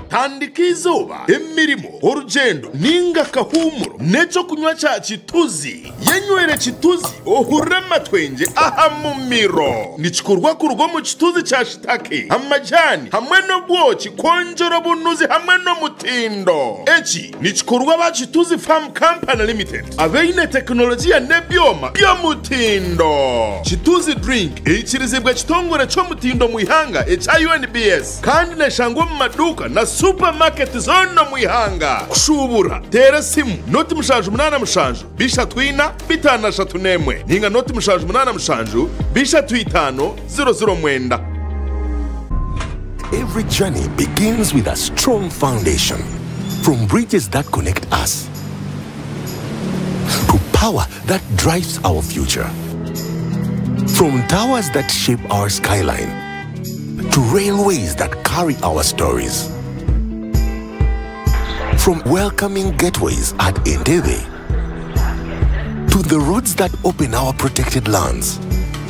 Tandika izooba, emirimo, orugyendo ninga akahuumuro n'ekyokunywa kya Kituzi. Yenywere Kituzi ohurire amatwengye aha mumiro. Nikikorwa kuruga omu kituzi kya shitake, amajani hamwe n'obwoki kwongyera obunuzi hamwe n'omutindo. Eki nikikorwa aba Kituzi Farm Company Limited abaine tekinologiya n'ebyoma by'omutindo. Kituzi Drink eikirizibwa ekitongore ky'omutindo omu ihanga ekya UNBS kandi neshangwa omu maduuka na supamaketi zoona omu ihanga. Kushuubura, teera esimu 0 87 3 4 5 31 ninga 0 787 3 5 00 9. Every journey begins with a strong foundation. From bridges that connect us to power that drives our future. From towers that shape our skyline to railways that carry our stories. From welcoming gateways at Entebbe to the roads that open our protected lands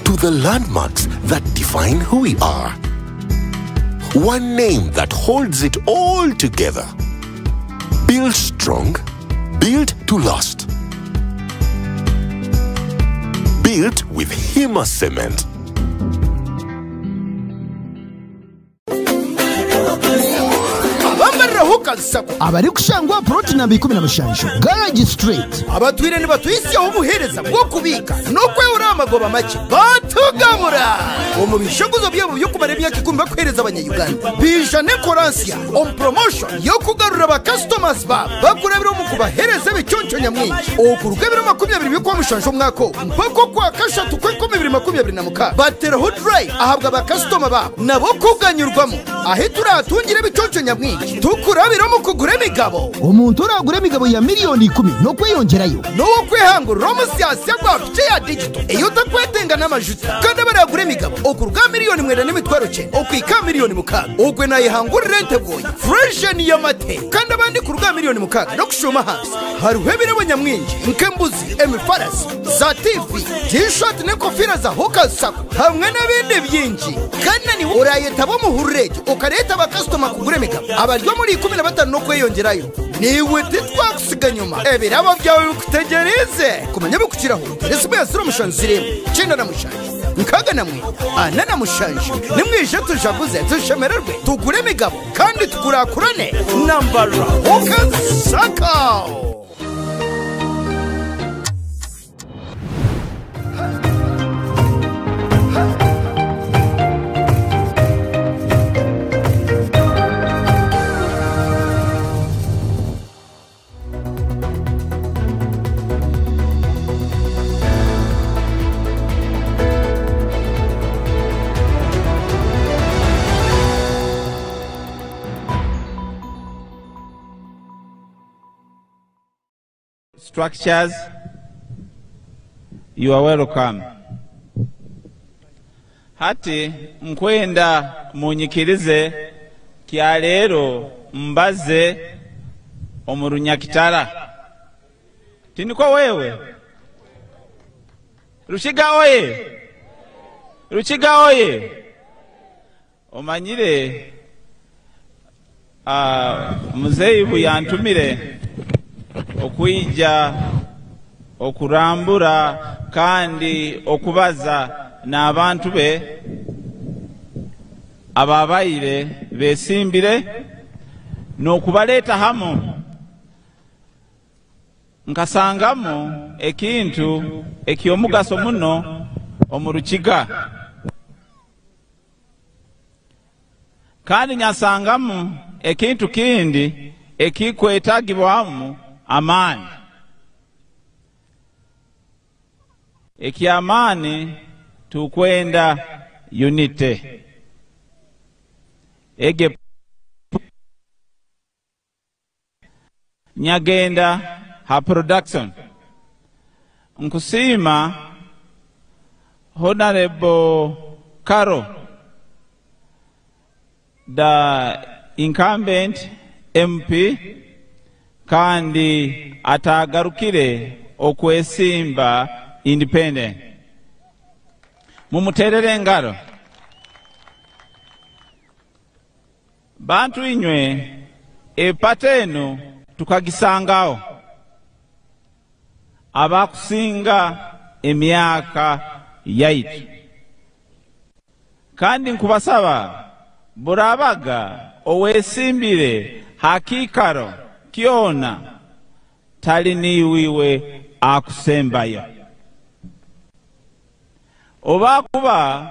to the landmarks that define who we are. One name that holds it all together. Built strong, built to last. Built with Hima Cement. Abambariraho kazisako. Abarikushangwa plot namba 17, Garage Street. Abatwire nibatwisyaho obuheereza bw'okubiika n'okwehura amagoba make batugabura omu bishogozo byabo by'okumara emyaka 10 bakuheereza abanyayuganda bija n'enkoransiya omu promotion y'okugarura bakasitomazi babo bakurabira omu kubaheereza ebiconco nyamwingi okuruga ebiro 20 by'okwamushanju omwaka ogu mpaka okwa kashatu kw'enkumi bibiri 26 bateraho drive ahabwa bakasitoma babo nabo kuganyurwamo aho turahatungira ebiconco nyamwingi tukurabira mu kugura emigabo. Omuntu oragura emigabo ya miliyoni 10 n'okweyongyerayo n'owo kwehangurira omusyasya gwa pice ya digito iyo utakwetenga n'amajuta kandi abaragura emigabo okuruga 9,900,000 okwika miliyoni 6 ogwe nayihangurira entegoye furesheni y'amate kandi abandi kuruga miliyoni 6 no kushuma hasi hariho ebirabo nyamwingi nk'embuzi, emifarasi, za TV, tishati n'enkofira za hokasako hamwe n'ibindi byingi. Kandi niwe urayeta bo muhururege ukareta abakasitoma kugura emigabo abaryo muri 15 no kweyongerayo niwe titwakusiga nyuma ebirabo byawe bikutegereze. Kumenya bikukiraho teresimu ya 0 7 97 69 47. Nimwije tujaguze, tushemererwe, tugure emigabo kandi tukurakurane nambara hokasako. Structures, you are welcome. Hati nkwenda munyikirize kya leero mbaze omu Runyakitara. Tiniko wewe? Rukiga oye! Rukiga oye! Omanyire muzeeyi bwe yantumire okwija okurambura kandi okubaza n'abantu be ababaire besimbire N'okubaleeta hamu nkasangamu ekintu eky'omugaso muno omu Rukiga. Kandi nyasangamu ekintu kindi ekikwetagibwamu amaani. Eky'amaani tukwenda unity. Ege nyagenda ha production. Nkusiima Honorable Caro, the incumbent MP, kandi atagarukire okwesimba independent. Mumuterere engaro. Bantu inywe, epata eno tukagisangaho abakusinga emyaka yaitu, kandi nkubasaba burabaga owesimbire hakikaro kyona tali niwiwe akusembayo. Oba kuba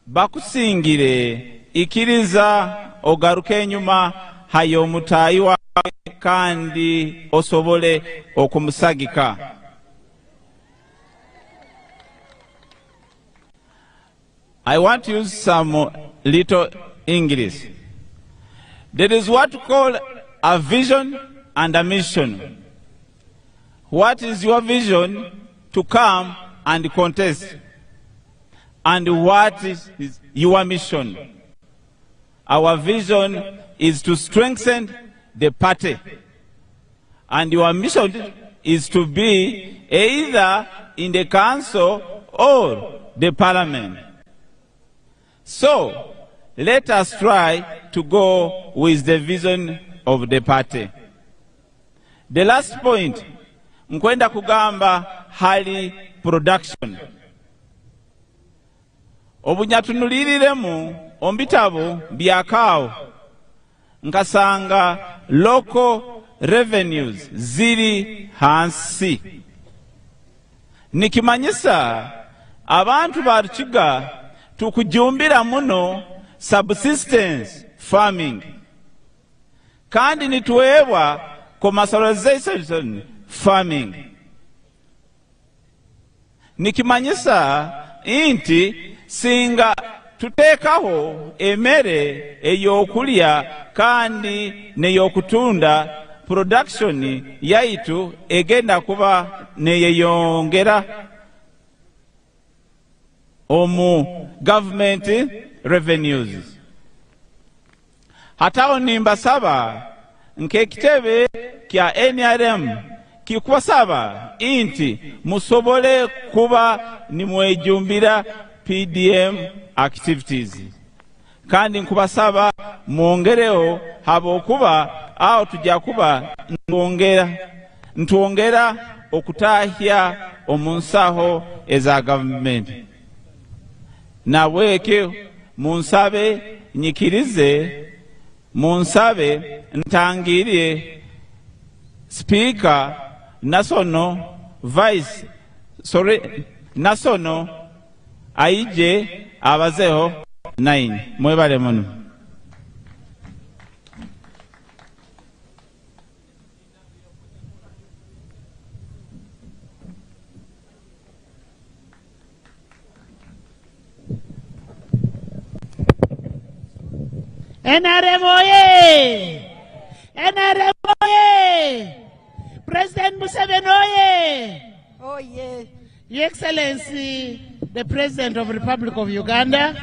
bakusingire, ikiriza ogaruke enyuma hayo mutayi wawe kandi osobole okumusagika. I want to use some little English. There is what we call a vision and a mission. What is your vision to come and contest? And what is your mission? Our vision is to strengthen the party. And your mission is to be either in the council or the parliament. So, let us try to go with the vision of the party. The last point, nkwenda kugamba hali production. Obunyatunuliliremu ombitabo byakao nkasanga local revenues ziri hansi. Nikimanyisa abantu ba Rukiga tukujumbira muno subsistence farming, kandi nituweebwa commercialization farming. Nikimanyisa nti singa tuteekaho emere ey'okulya kandi n'ey'okutunda, production yaitu egenda kuba neyeyongera omu government revenues. Hataho nimbasaba nk'ekitebe kya NRM kikubasaba inti musobole kuba nimwejumbira PDM activities, kandi nkubasaba mwongereho habwokuba aho tujja kuba ntwongera okutahya omu nsaho eza gavumenti. Nabwekyo munsabe nyikirize, munsabe ntangirye Speaker Nasono Vice, sorry, Nasono aije abazeho 9. Mwebale muno. NRM oye! NRM oye! President Museveni oye! Oye! Your Excellency, the President of the Republic of Uganda.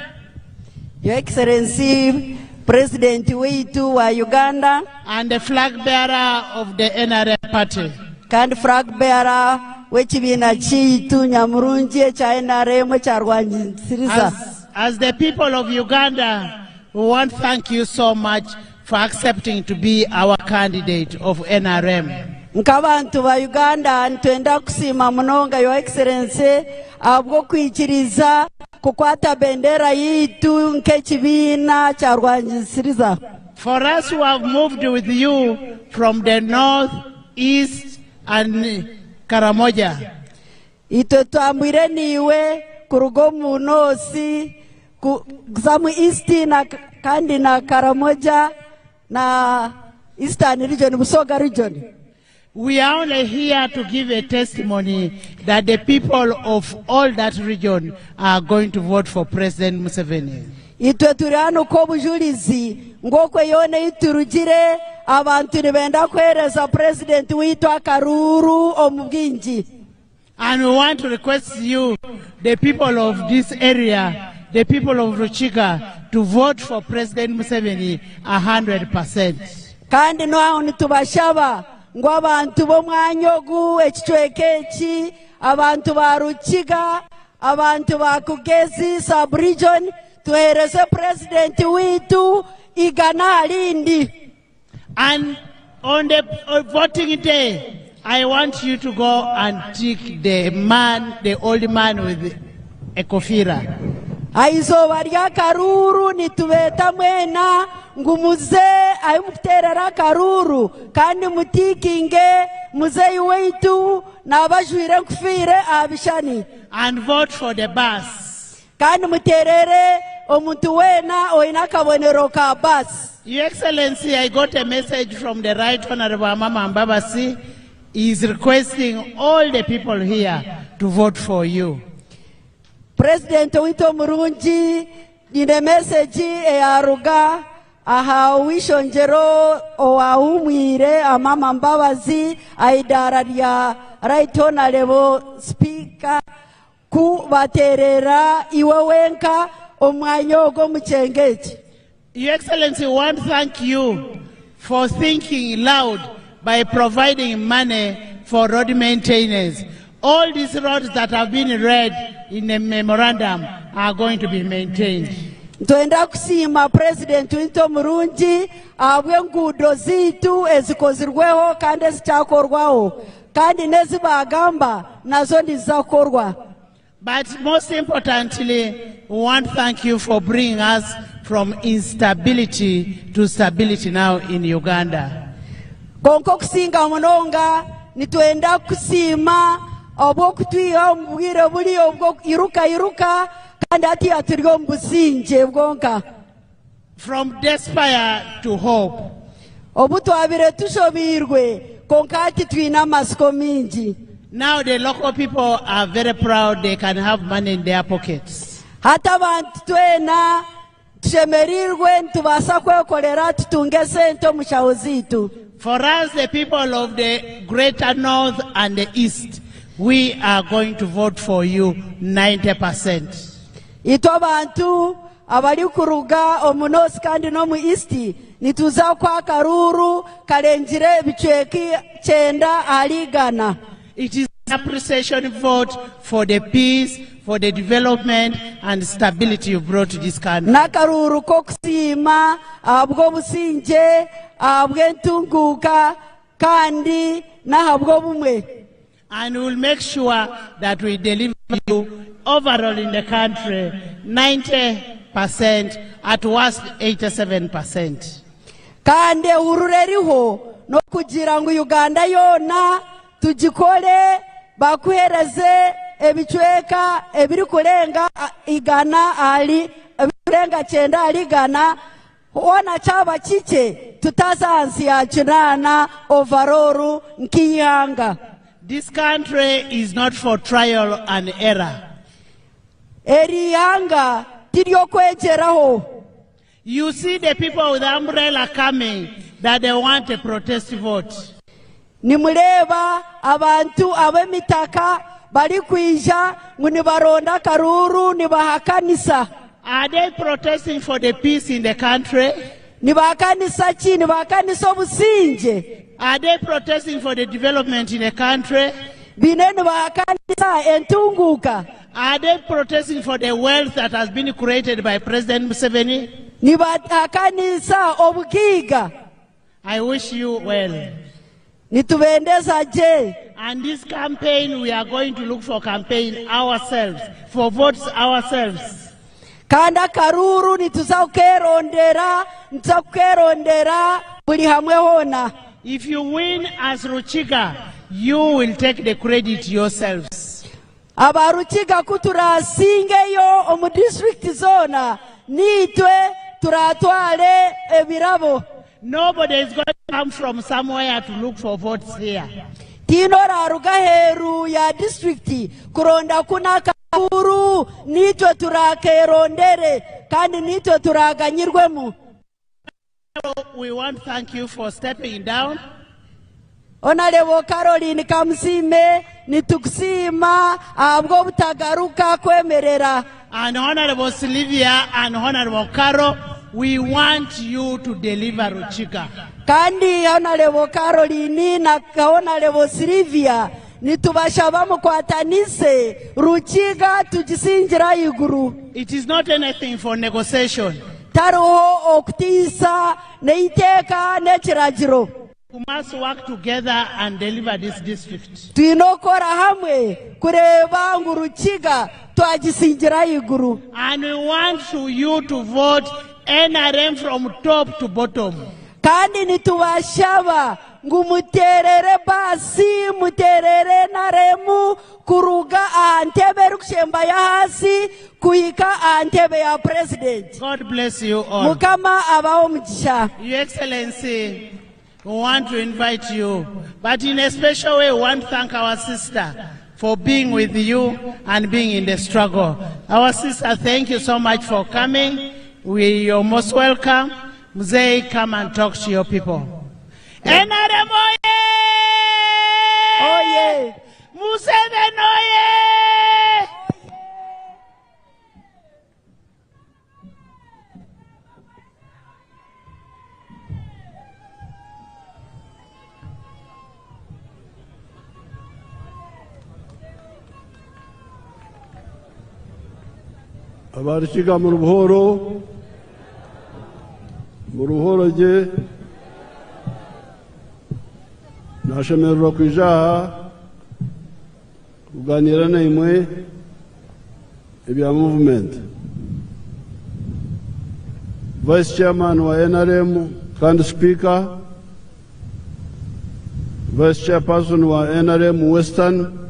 Your Excellency, President wetu wa Uganda. And the flag bearer of the NRM party. Kandi flag bearer w'ekibiina kyaitu nyamurungi ekya NRM ekyarwangisiriza. As the people of Uganda, we want to thank you so much for accepting to be our candidate of NRM. Nk'abantu ba Uganda nitwenda kusiima munonga Your Excellency ahabw'okwikiriza kukwata bendera yitu nk'ekibiina kyarwangisiriza. For us who have moved with you from the north, east, and Karamoja. Itwe twambwire niiwe kuruga omu noosi kuza mu east na kandi na Karamoja na Eastern region, Busoga region. We are only here to give a testimony that the people of all that region are going to vote for President Museveni. Itwe turi hano k'obujurizi ng'okwe yoona ei turugire abantu nibenda kuheereza purezidenti waitu akaruuru omu bwingi. And we want to request you, the people of this area, the people of Rukiga, to vote for President Museveni 100%. Kandi naho nitubashaba ngu abantu b'omwanya ogu ekicweka eki abantu ba Rukiga abantu ba Kugezi sub-region tuheereze purezidenti waitu igana arindi. And on the voting day, I want you to go and tick the man, the old man with a kofira. Aizooba ry'akaruuru nitubeeta mwena ngu muze ahi mukuteerera akaruuru kandi mutiikinge muzeeyi waitu naaba ajwire enkufiire aha bishani. And vote for the bus. Kandi muteerere omuntu weena oine akabonero ka bus. Your Excellency, I got a message from the Right Honorable Amama Mbabazi. He is requesting all the people here to vote for you. President waitu omurungi nyine meseji eyaruga aha wishongyero owahumwire Amama Mbabazi aha rya Right Honorable Speaker ku baterera iwe wenka omwanya ogwo omu kyenge eki. Your Excellency, we want to thank you for thinking loud by providing money for road maintenance. All these roads that have been read in the memorandum are going to be maintained. Ntwenda kusiima President waitu omurungi ahabw'enguudo zaitu ezikozirweho kandi ezikyakorwaho kandi n'ezi bagamba nazo nizizakorwa. But most importantly, we want to thank you for bringing us from instability to stability now in Uganda. Konka okusinga munonga nitwenda kusiima obw'okutwiha omu bwire buri obwo iruka iruka kandi hatiya turi omu busingye bwonka. From despair to hope. Obu twabire tushobiirwe konka hati twine amasiko mingi. Now the local people are very proud they can have money in their pockets. Hati abantu twena tushemereirwe nitubaasa kwekorera tutunge sente omu nshaho zaitu. For us, the people of the greater north and the east, we are going to vote for you 90%. Itwe abantu abarikuruga omu north kandi n'omu east nituza kwa akaruuru karengire ebicweka 90 ahari igana. It is an appreciation vote for the peace, for the development and stability you brought to this country. N'akaruuru k'okusiima ahabw'obusingye, ahabw'entunguuka kandi n'ahabw'obumwe. And we'll make sure that we deliver you overall in the country 90%, at worst 87%. Kandi ehurura eriho n'okugira ngu Uganda yoona tugikore bakuhereze ebicweka ebirikurenga igana ahari ebirikurenga 90 ahari igana hoona kyaba kikye tutaza ahansi ya 80 overall nk'eihanga. This country is not for trial and error. Eri ihanga tiryokwegyeraho. You see the people with the umbrella coming that they want a protest vote. Nimureeba abantu ab'emitaka barikwija ngu nibaronda akaruuru nibahakanisa. Are they protesting for the peace in the country? Nibahakanisa ki? Nibahakanisa obusingye. Are they protesting for the development in the country? Biine nibahakanisa entunguuka. Are they protesting for the wealth that has been created by President Museveni? Nibahakanisa obugiiga. I wish you well. Nitubendeza gye. And this campaign, we are going to look for campaign ourselves, for votes ourselves. Kandi akaruuru nituza kukerondera, nituza kukerondera buri hamwe hoona. If you win as Rukiga, you will take the credit yourselves. Aba Rukiga ku turasingeyo omu disiturikiti zoona, niitwe turatware ebirabo. Nobody is going to come from somewhere to look for votes here. Tihaine oraaruga aheeru ya disiturikiti kuronda kunu akaruuru, niitwe turaakerondere kandi niitwe turaaganyirwemu. We want to thank you for stepping down. Honarebo Caroline Kamusiime, nitukusiima ahabw'obutagaruka kwemerera. And Honorable Sylvia and Honorable Caro, we want you to deliver Rukiga. Kandi Honarebo Caroline na Honarebo Sylvia, nitubashaba mukwatanise Rukiga tugisingire ahaiguru. It is not anything for negotiation. Tariho okutiisa n'eiteeka n'ekiragiro. We must work together and deliver this district. Twine okukora hamwe kureeba ngu Rukiga twagisingira ahaiguru. And we want to you to vote NRM from top to bottom. Kandi nitubashaba ngu muteerere baasi, muteerere NRM kuruga aha ntebe erikushembayo ahansi kuhika aha ntebe ya Purezidenti. God bless you all. Mukama abahe omugisha. Your Excellency, we want to invite you, but in a special way, we want to thank our sister for being with you and being in the struggle. Our sister, thank you so much for coming. You're most welcome. Mzee, come and talk to your people. NRM oye! Oye! Museveni oye! Abarukiga mu rubuhoro, mu rubuhoro gye nashemererwa kwija aha kuganira naimwe ebya movement. Vice Chairman wa NRM kandi Speaker, Vice Chairperson wa NRM Western,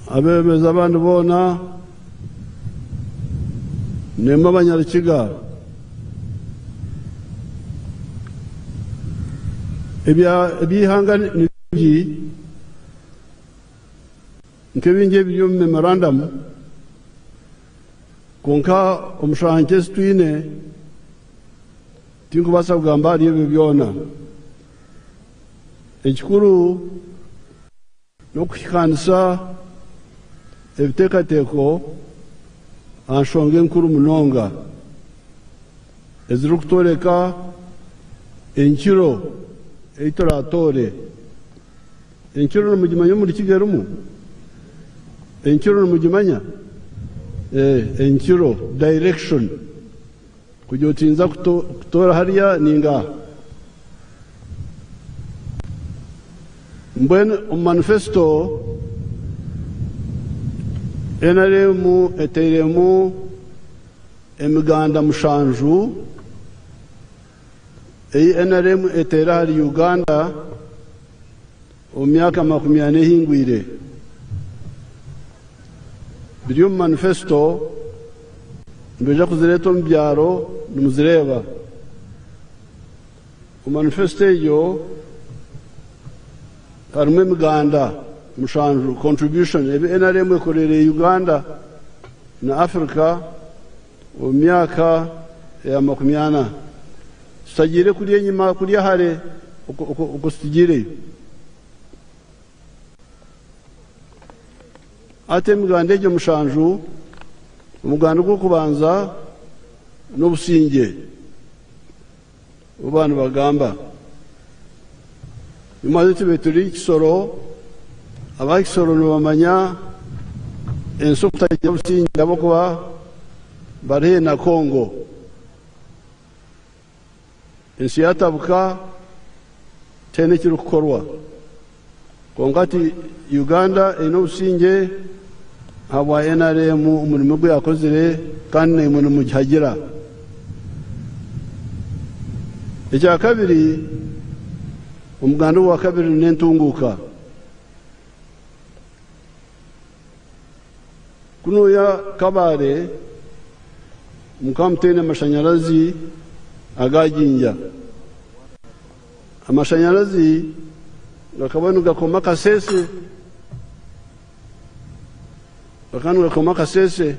abebembezi abandi boona, nimwe abanyarukiga. Eby'eihanga ni bingi, nk'ebingi ebiri omu memorandum, kwonka omu shaaha nkye ezi twine tinkubaasa kugamba ahari ebyo byona. Ekikuru n'okuhikaanisa ebiteekateeko aha nshonga enkuru munonga ezirikutworeka enkiro ei turaatoore. Enkiro nimugimanya omuri Kiga erimu? Enkiro nimugimanya? Enkiro, direction. Kugira oti ninza kutoora hariya ninga aha. Mbwenu omu manifesto NRM eteiremu emiganda 7 ei NRM eteire ahari Uganda omu myaka 40 ehingwire. Biri omu manifesto, nibaija kuzireeta omu byaro nimuzireeba. Omu manifesto egyo harimu emiganda 7, contribution ebi NRM ekoreire Uganda na Africa omu myaka ya 40. Tutagiire kuri enyima kuri ahare okwo titugiireyo. Hati emiganda egyo 7, omuganda gw'okubanza n'obusingye obu abantu bagamba. Nyuma tube turi Kisoro, aba Kisoro nibamanya ensi okutagira obusingye ahabw'okuba bari haihi na Congo. Ensi yatabuka tihaine ekirikukorwa. Kwonka hati Uganda eine obusingye, Ahabwa nrm omurimo ogu yakozire kandi naimwe nimugihagira. Ekyakabiri, omuganda ogwakabiri n'entunguuka. Kunuya Kabale mukaba mutaine amashanyarazi aga Jinja. Amashanyarazi gakaba nigakoma Kasese. Gakaba nigakoma Kasese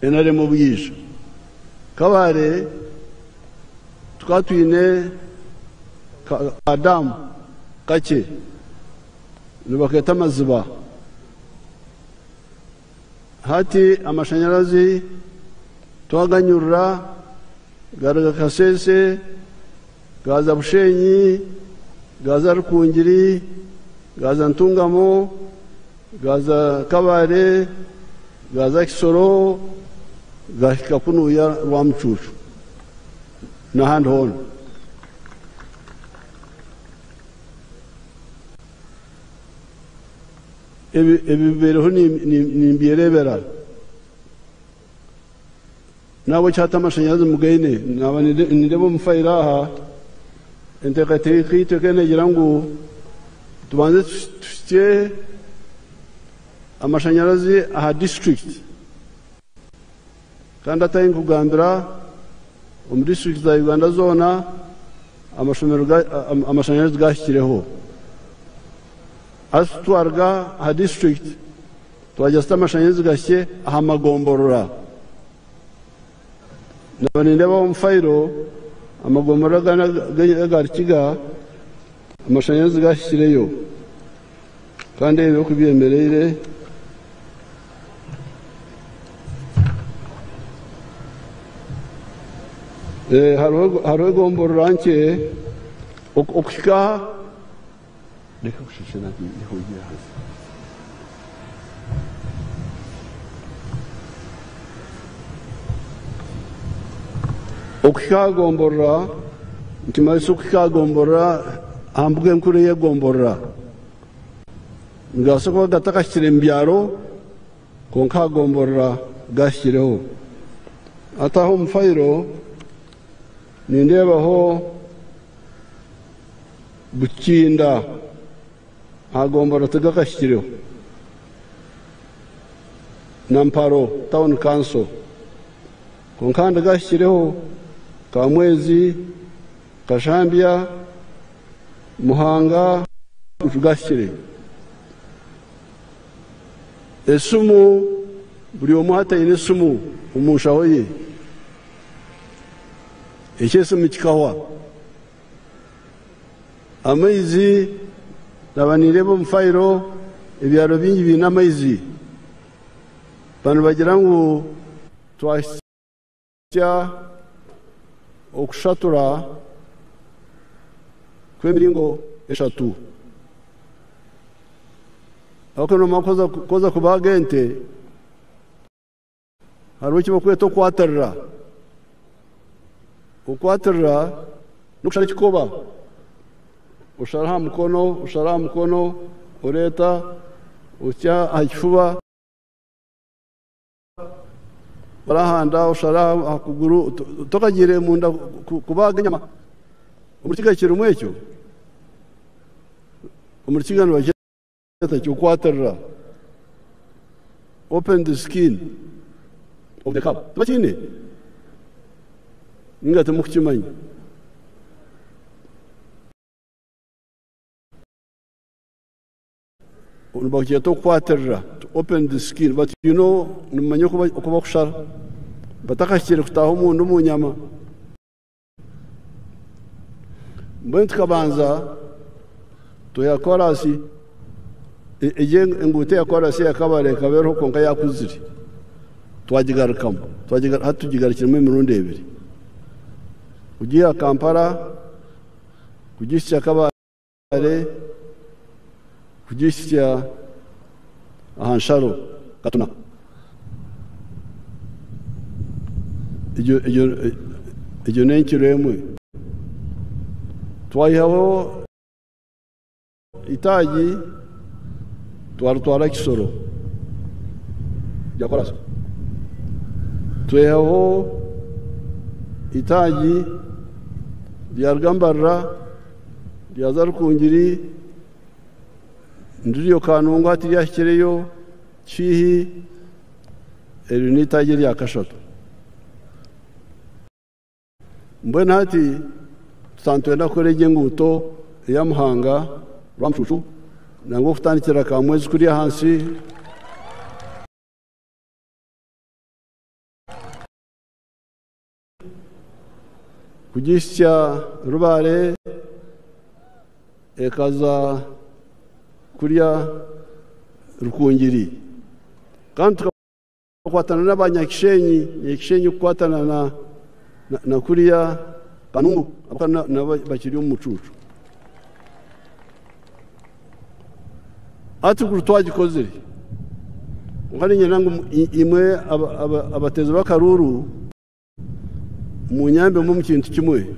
NRM obwija. Kabale tukaba twine ka damu kakye nibakeeta Amaziba. Hati amashanyarazi twaganyurura garuga Kasese gaaza Bushenyi gaaza Rukungiri gaaza Ntungamo gaaza Kabale gaaza Kisoro gahika kunuya Rwamucucu n'ahandi hoona. Ebi bibaireho nimbyereebera. N'ahabw'ekyo hati amashanyarazi mugaine. Naaba nindeeba omu fayiro aha, enteekateeka yaitu ekaba neegira ngu tubanze tuhitsye amashanyarazi aha disiturikiti. Kandi hati ahi nkugambira omu disiturikiti za Uganda zoona amashanyarazi gahikireho. Hati twaruga aha disiturikiti twagira tuti amashanyarazi gahikye aha magomborora. Naaba nindeeba omu fayiro amagomborora aga Rukiga amashanyarazi gahikireyo. Kandi ebyo oku byemereire. Hariho egomborora nkye okuhika okuhika aha gomborora nikimanyisa okuhika aha gomborora aha mbuga enkuru ey'egomborora. Nigabaasa kuba gatakahikire mu byaro kwonka aha gomborora gahikireho. Hati aha omu fayiro nindeebaho Bukinda aha gomborora tigakahikireho na Mparo Town Council kwonka ahandi gahikireho Kamwezi, Kashambya, Muhanga gahikire. Esimu buri omwe hati aine esimu omu nshaho ye. Eky'esimu kikahwa. Amaizi naaba nindeeba omu fayiro ebyaro bingi biine amaizi. Banu nibagira ngu twahitsya okushatura kw'emiringo eshatu. Ahabw'okuba noomanya ku orikuza kubaaga ente, hariho eki barikweta okwatirira. Okwatirira n'okushara ekikoba, oshara aha mukono, oshara aha mukono, oreeta ohitsya aha kifuba, oshara aha nda, oshara aha kuguru, tokagiire munda kubaaga enyama. Omu Rukiga kirimu ekyo? Omu Rukiga nibakyeta ki? Okwatirira. Open the skin of the cow. Tibakiine? Ninga timukukimanya? Nibakyeta okwatirira, to open the skin, but you know, nimumanya oku bakushara batakahikire kutaaha omunda omu nyama. Mbwenu tukabanza tweha koraasi, egyo enguuto eya koraasi eya Kabale ekaba eriho kwonka yaakuzire, twagigarukamu, hati tugigarukiremu emirundi ebiri. Kugiiha Kampala kugihitsya Kabale kugihitsya aha nsharo Katuna. Egyo n'enkiro emwe. Twaihaho eitaagi twaritwara Kisoro. rya koraasi. Twehaho itaagi ryaruga Mbarara ryaza Rukungiri, ndiryo Kanungu hati ryahikireyo Kiihi, eryo n'eitaagi erya kashatu. Mbwenu hati tutaba nitwenda kukora egi enguuto eya Muhanga Rwamucuucu nangwa okutandikira Kamwezi kuriya ahansi. Kugihitsya Rubare ekaza kuriya Rukungiri kandi tukakwatana n'abanyakishenyi, Nyakishenyi kukwatana na kuriya Kanungu nabo bakiri omu mucuucu. Hati kuri twagikozire kwonka niinyenda ngu imwe abateezi b'akaruuru munyambemu omu kintu kimwe.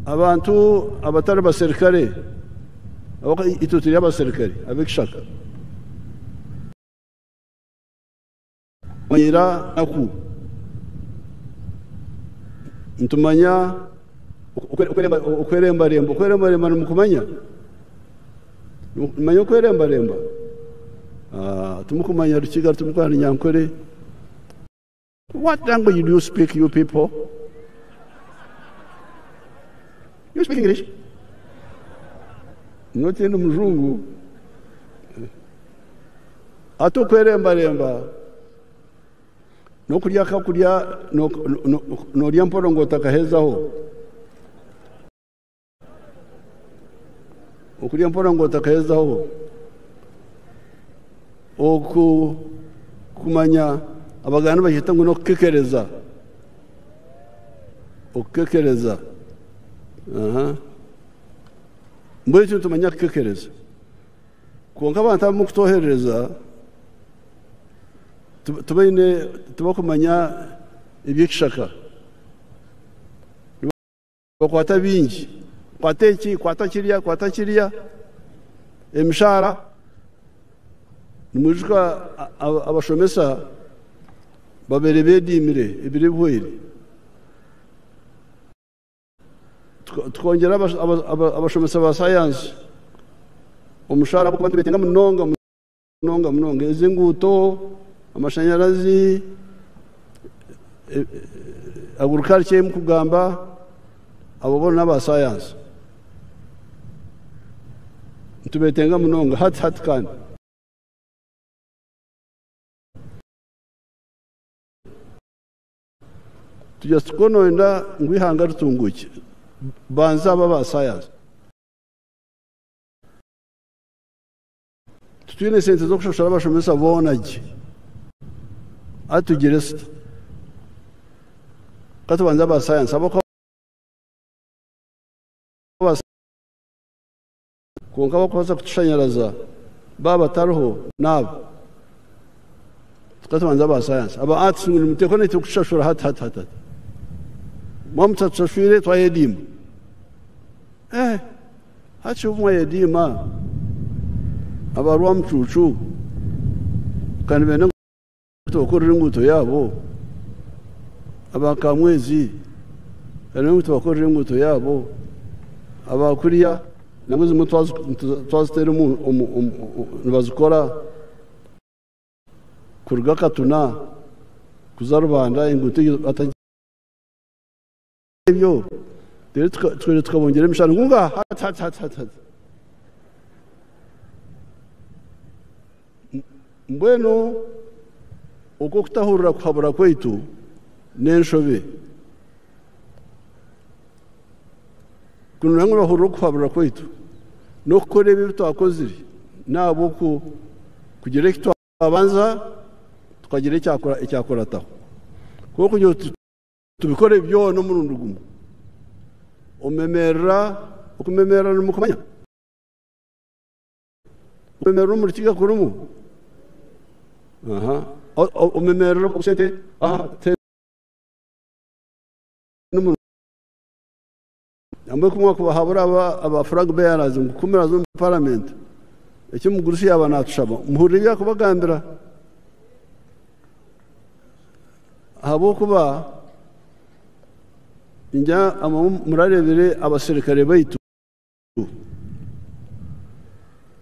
Abantu abatari baserikare, itwe turi abaserikare ab'ekishaka. Tumanyira enaku, nitumanya okwerembaremba. Okwerembaremba nimukumanya? Nimumanya okwerembaremba? Timukumanya Rukiga, timukumanya Runyankore. What language do you speak, you people? You speak English? Notiina omujungu. Hati okwerembaremba n'okurya akakurya noorya mpora ngu otakahezaho. Okurya mpora ngu otakahezaho. Oku kumanya Abaganda nibakyeta ngu n'okukekereza. Okukekereza. Aha. Mbwenu itwe nitumanya kukekereza. Kwonka abantu abamwe kutwoherereza tibaine tibakumanya eby'ekishaka. Nibakwata bingi. Kwata eki, kwata kiriya, kwata kiriya. Emishaara, nimwijuka abashomesa babaire beediimire ebiro ebihweire. Tukongyera abashomesa ba sayansi omushaara ahabw'okuba nibeetenga munonga munonga munonga ezi enguuto, amashanyarazi, agriculture ei murikugamba, abo boona n'aba sayansi. Nitubeetenga munonga hati hati kandi. Tugira tuti ku nooyenda ngu eihanga ritunguukye, banza abo aba sayansi. Titwine sente z'okushashura abashomesa boona gye. Hati tugire tuta? Ka tubanze aba sayansi ahabw'okuba Kwonka abarikubaasa kutushanyaraza baaba batariho n'abo. Tukaba tubanza aba sayansi, aba arts ngu nimuteekwa naitwe kutushashura hati hati hati hati. Mwaba mutatushashwire twayediima. Eh, hati shi obu mwayediima aba Rwamucuucu ka nibenda ngu tubakorere enguuto yaabo, aba Kamwezi ka nibenda ngu tubakorere enguuto yaabo, aba kuriya nabwo ezimwe twaziteera nibazikora kuruga Katuna kuza Rubanda enguuto egyo ebyo reero tukaija tukabongyera emishara ngu ngaha hati hati hati hati hati. Mbwenu okwo okutahurira kuhabura kwaitu n'enshobe. Ku noogira ngu nibahurira okuhabura kwaitu n'okukora ebi ebi twakozire n'ahabw'okugira eki twabanza tukagira ekyakurataho. Kwonka kugira oti tubikore byona omurundi gumwe, omemerera, okumemerera nimukumanya? Omemerera omu rukiga kurimu? Aha, omemerera sente aha Nambwenu ku mwakubahabura aba flag bearers ngu ku muraza omu parliament Eki omugurusi yaaba naatushaba, muhurire ebi arikubagambira. Ahabw'okuba ningira murareebire abaserukare baitu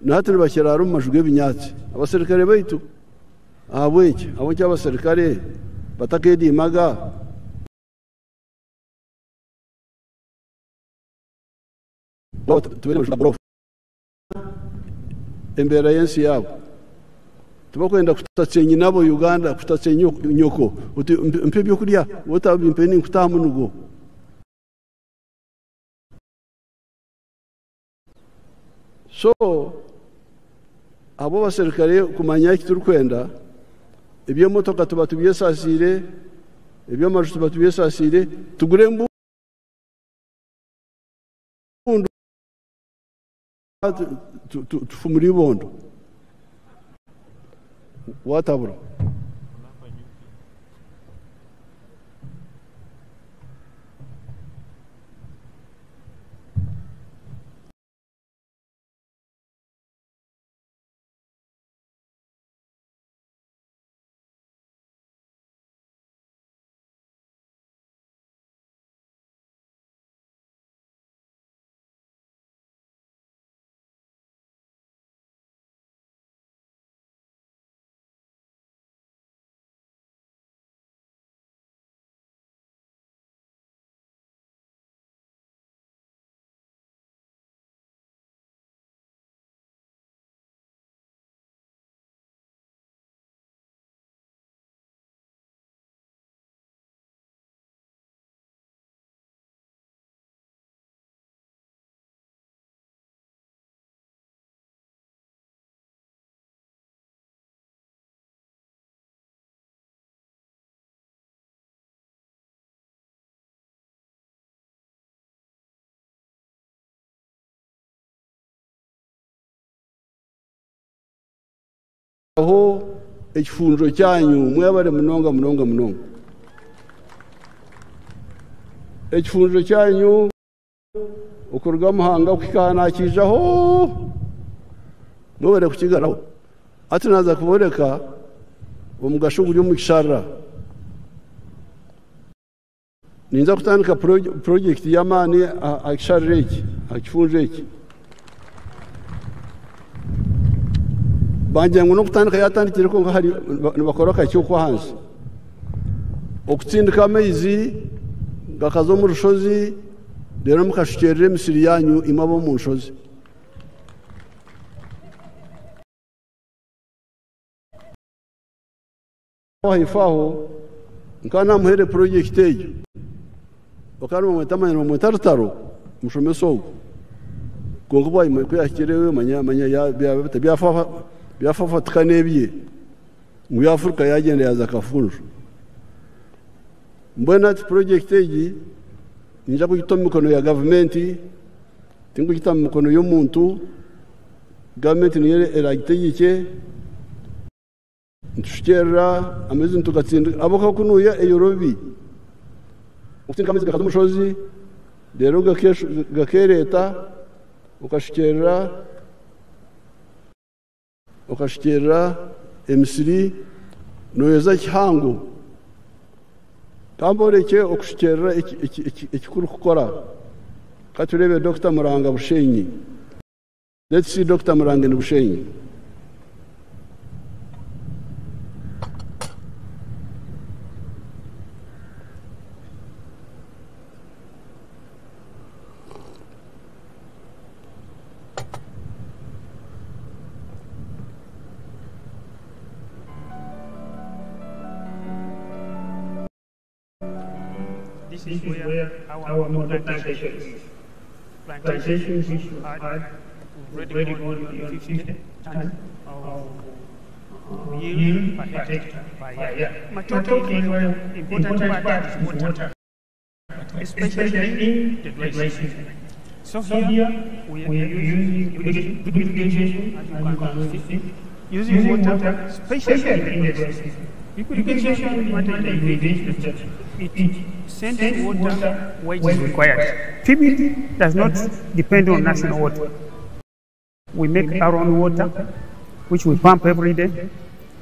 na hati nibakiraara omu maju g'ebinyaatsi. Abaserukare baitu ahabw'enki? Ahabw'enki abaserukare batakeediimaga? Embeera y'ensi yaabo. Tibakwenda kutatsya nyinabo Uganda, kutatsya nyoko oti mpa ebyokurya otabimpa ninkutaha munigo. So ahabw'abaserukare kumanya eki turikwenda, eby'emotoka tuba tubyesaasiire, eby'amaju tuba tubyesaasiire, tugure embundu tufumure eibondo. Waatabura. Aho ekifunjo kyanyu mwebare munonga munonga munonga. Ekifunjo kyanyu okuruga Muhanga kuhika aha nakiijaho mwebare kukigaraho. Hati naaza kuboreka omugasho oguri omu kisharara. Ninza kutandika purojekiti y'amaani aha kisharara eki, aha kifunjo eki. Bangira ngu n'okutandika yaatandikire kwonka hari nibakora akakye okwo ahansi. Okutsindika amaizi gakaza omu rushozi reero mukashukyerera emisiri yaanyu imwe ab'omu nshozi. Ahaifo aho nkaba naamuhaire purojekiti egyo. Bakaba nibamweta manya nibamweta Rutaro omushomesa ogwo. Kwonka bwanyima ku yaahikireyo manya manya byafafatika n'ebye ngu yaafuruka yaagyenda yaaza Kafunjo. Mbwenu hati purojekiti egi niinyija kugita omu mikono ya gavumenti, tinkugita mu mikono y'omuntu, gavumenti niyo eraagitegyekye. Nitushukyerera amaizi nitugatsindika ahabw'okuba kunuya eyorobi okutsindika amaizi gakaza omu rushozi reero gakeereeta okashukyerera okashukyerera emisiri nooyeza kihango. Ka mborekye okushukyerera eki kurikukora. Ka tureebe Dokita Muranga Bushenyi. Let's see Dr. Muranga in Bushenyi. This is where our model plantation is. Plantations which had already gone beyond 50 tons of yield per hectare per year. Matoke is very important part is water, especially in the dry season. So here we are using irrigation, as you can see, using water, especially in the dry season. Irrigation is it sends water where it is required. PB does not depend on national water. We make our own water, which we pump every day.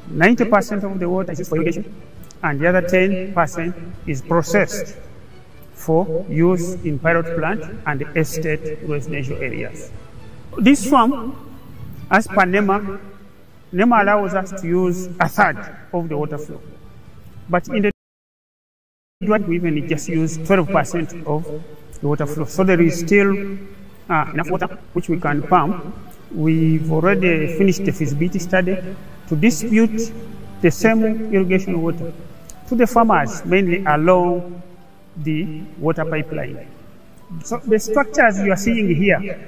90% of the water is for irrigation, and the other 10% is processed for use in pilot plant and estate residential areas. This farm, as per NEMA, NEMA allows us to use a third of the water flow. But in the drought, we even just use 12% of the water flow. So there is still enough water which we can pump. We've already finished the feasibility study to distribute the same irrigation water to the farmers, mainly along the water pipeline. So the structures you are seeing here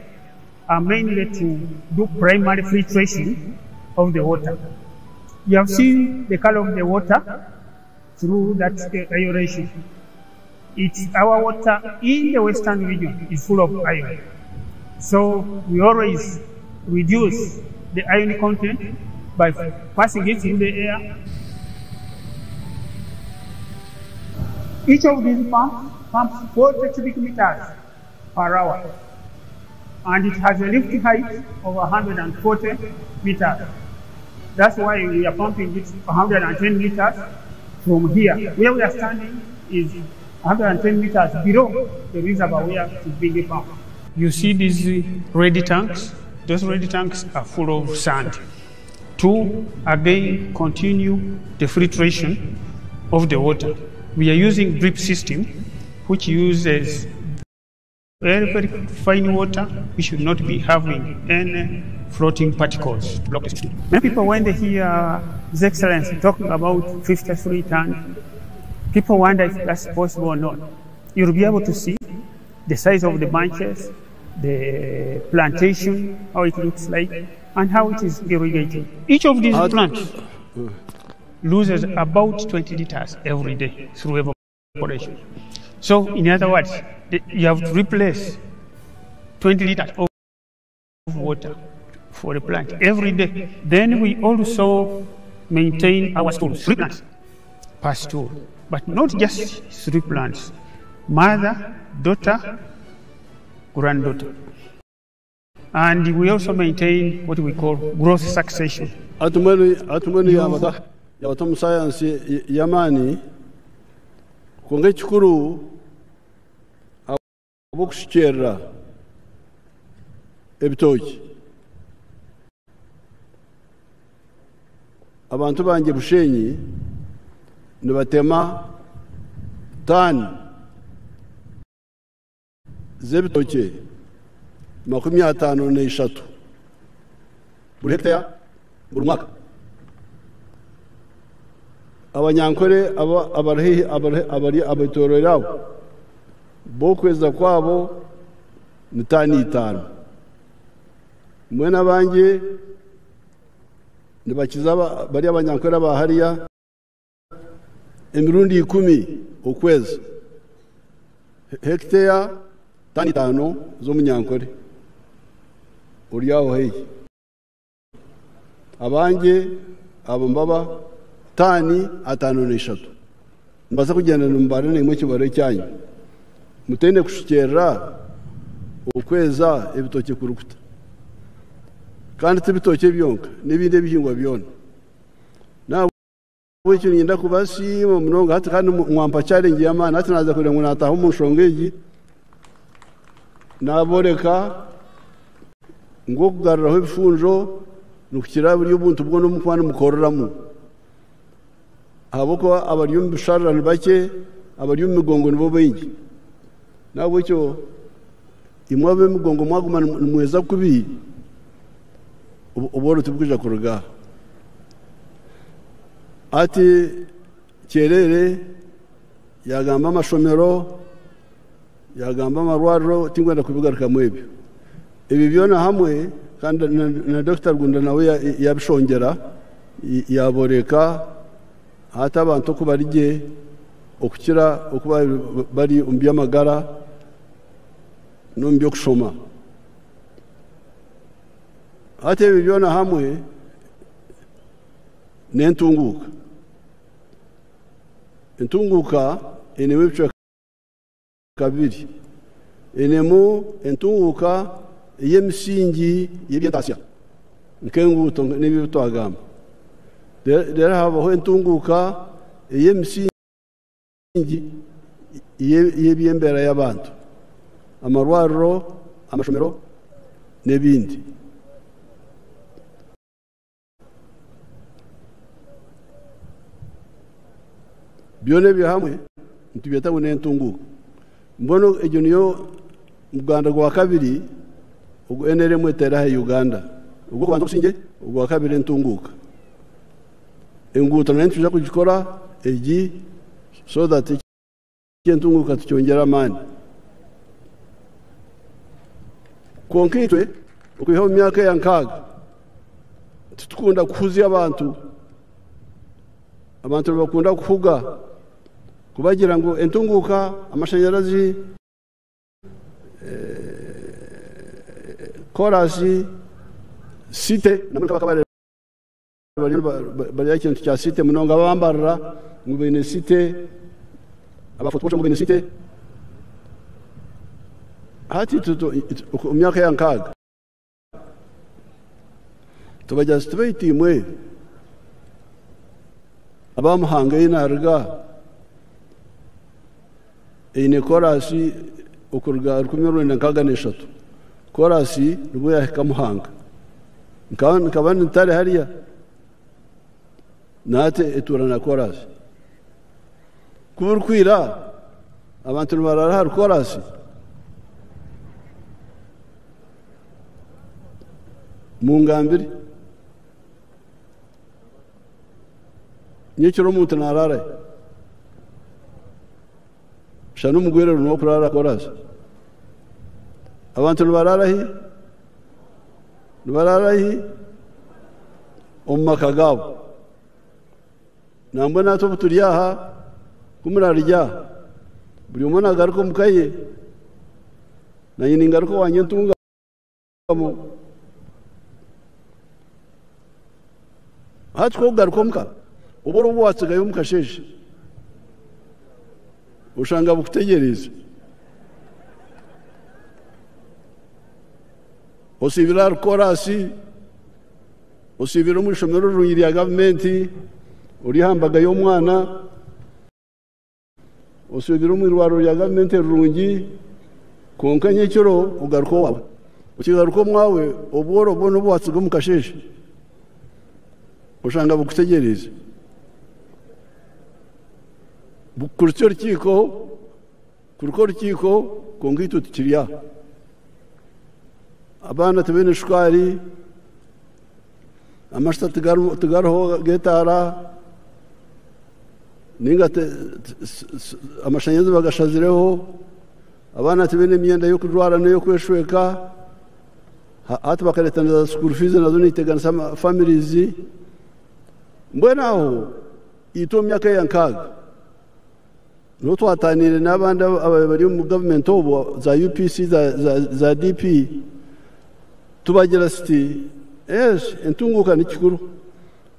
are mainly to do primary filtration of the water. You have seen the color of the water through that aeration. It's our water in the western region is full of iron. So we always reduce the iron content by passing it through the air. Each of these pumps pumps 40 cubic meters per hour, and it has a lift height of 140 meters. That's why we are pumping it 110 meters from here. Where we are standing is 110 meters below the reservoir where it is being pumped. You see these red tanks? Those red tanks are full of sand to again continue the filtration of the water. We are using drip system, which uses very, very fine water. We should not be having any floating particles. Many people, when they hear His Excellency talking about 53 tons, people wonder if that's possible or not. You'll be able to see the size of the branches, the plantation, how it looks like, and how it is irrigated. Each of these plants loses about 20 liters every day through evaporation. So, in other words, you have to replace 20 liters of water for the plant every day. Then we also maintain our stool, 3 plants per stool, but not just 3 plants: mother, daughter, granddaughter. And we also maintain what we call growth succession. Atumwenu yabata science yamani konga ekikuru abokushukyerera ebitoki abantu banje Bushenyi nibatema tani z'ebitoki 53 buri hectare buri mwaka. Abanyankore abari abari abatorerabo bokweza kwabo ni tani 5. Mwe nabanje nibakiza bari abanyankore abahariya emirundi 10 okwezi hectare tani 5 z'omunyankore uri aho heyi. Abanje abo mbaba tani 53 mbaza kugenda numbare nimwe kibaro cyanyu mutende kushukerera okweza ebitoke kurukuta kandi tibitoke byonka n'ibindi bihingwa byona. Nawe icyo ngenda kubashima munonga hati kandi mwampa challenge y'amana hati naza kugira ngo nataha mu nshonga egi naboreka ngo kugaruraho ibifunjo nukukira buri ubuntu bwo n'umukwana mukororamo haboko abari mu bisharira bake abari mu migongo nibo bengi. Nawe icyo imwabe migongo mwaguma mweza kubi uboro tubwija kuruga ati kerere yagamba amashomero yagamba amarwariro tingwenda kubigaruka mwebyo ibi byona hamwe kandi na Dr. Gunda nawe yabishongera yaboreka hata abantu ko barije okukira okuba bari umbyamagara no mbyo kushoma hata ibi byona hamwe nentunguka entunguka enemu ebicweka kabiri enemu entunguka Ey'emisingi y'eby'entaasya nk'enguuto n'ebi ebi twagamba. Reero habaho entunguuka ey'emisingi y'eby'embeera y'abantu, amarwariro, amashomero n'ebindi. Byona ebyo hamwe nitubyeta ngu n'entunguuka. Mbwenu egyo niyo muganda gwa kabiri ogu NRM eteire aha Uganda. Ogw'okubanza obusingye, ogwa kabiri entunguuka. Enguuto nayo nitwija kugikora egi so that Eky'entunguuka tukyongyere amaani. Kwonka itwe okwiha omu myaka eya nkaaga titukunda kuhuzya abantu. Abantu nibakunda kuhuga kubagira ngu entunguuka, amashanyarazi, koraasi, site Bari aha kintu kya site munonga abambarira ngu baine site, aba Fort Portal ngu baine site. Hati omu myaka ya nkaaga tubagira tuti baitu imwe aba Muhanga ei naruga eine koraasi okuruga 1963 koraasi nibwo yahika Muhanga. Nkaba ntari hariya na hati etuura na koraasi. Ku burikwira abantu nibaraara ahari koraasi? Mungambire. Nyekiro omuntu naaraara hi? Shana omugwererwa niwe orikuraara aha koraasi. Abantu nibaraara hi? Nibaraara hi? Omu maka gaabo. Nambwenu hati obu turi aha, ku murarya, buri omwe naagaruka omu ka ye. Naanye ningaruka owangye ntungamo. Hati ku orikugaruka omuka, obworo obu waatsigayo omu kasheeshe, oshanga bukutegyereize. Osiibire ahari koraasi, osiibire omu ishomero rirungi rya gavumenti, ori aha mbaga y'omwana, osiibire omu irwariro rya gavumenti erirungi, kwonka nyekiro ogaruka owaawe. Okigaruka omwawe, obworo bwona obu waatsiga omu kasheeshe oshanga bukutegyereize. Bukukurutsya orukiiko, Kuruka orukiiko kwonka itwe tukiri aha. Abaana tibaine shukaari, amashuta tigariho g'etaara, ninga amashanyarazi bagashazireho, abaana tibaine myenda y'okujwara n'ey'okweshweka, hati bakareeta na za school fees nazo niteganisa families. Mbwenu aho itwe omu myaka eya nkaaga Niho twataaniire n'abandi ababaire bari omu gavumenti obwo za UPC za DP tubagira tuti yes entunguuka ni kikuru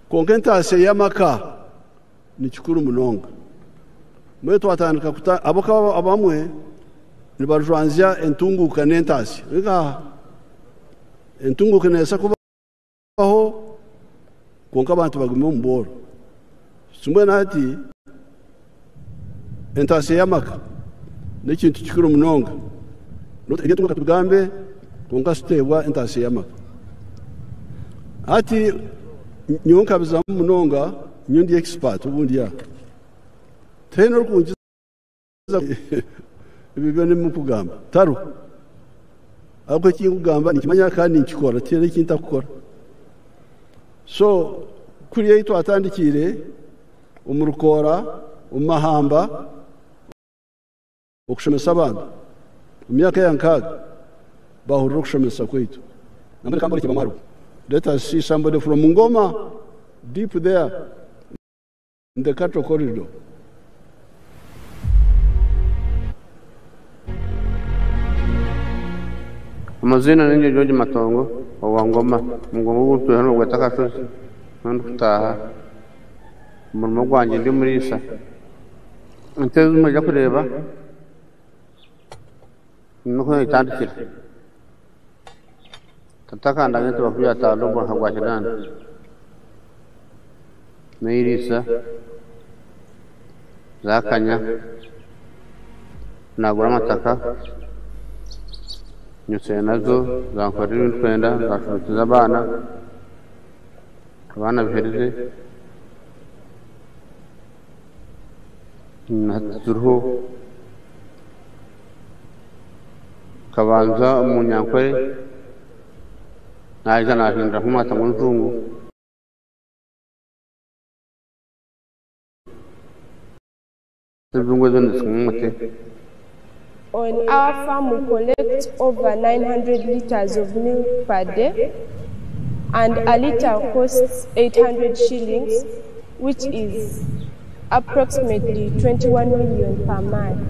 kwonka entaasya y'amaka ni kikuru munonga. Mbwenu twatandika kuta abo abamwe nibajwanzya entunguuka n'entaasya. Entunguuka neebaasa kubaho. Kwonka abantu bagume omu bworo. Mbwenu hati entaasya y'amaka n'ekintu kikuru munonga. Eby'entunguuka tubigambe kwonka tuteebwa entaasya y'amaka. Hati nyowe nkabizamu munonga nyowe ndi expert obundi aha. Tihaine orikunkiza Ebyo byona ebi murikugamba tariho. Ahabw'okuba eki ndikugamba ninkimanya kandi ninkikora, tihaine eki ntarikukora. So kuriya ei twatandikiire omu rukoora, omu mahamba okushomesa abaana omu myaka ya nkaaga baahurira okushomesa kwaitu. Let us see somebody from Ngoma deep there. In the cattle corridor. Amaziina niinye George Matongo owa Ngoma, omugongo ogu ntwire nibagweta Akashozi niho ndikutaaha. Omurimo gwangye ndi omuriisa. Ente ezi mwaija kureeba nimwo nayitandikira. Tata akandaga ente 50 omu mwaka gwa kinaana. Neiriisa zaakanya, naagura amataka, nyutsire nazo zankorera ebi ndikwenda, zanshomekyeza abaana, abaana biherize, hati ziriho. Nkabanza omu Nyankore, naija naahindura nk'omwata gw'enjungu. Enjungu ezo nizinywa amate. On our farm we collect over 900 litres of milk per day and a litre costs 800 shillings which is approximately 21 million per month.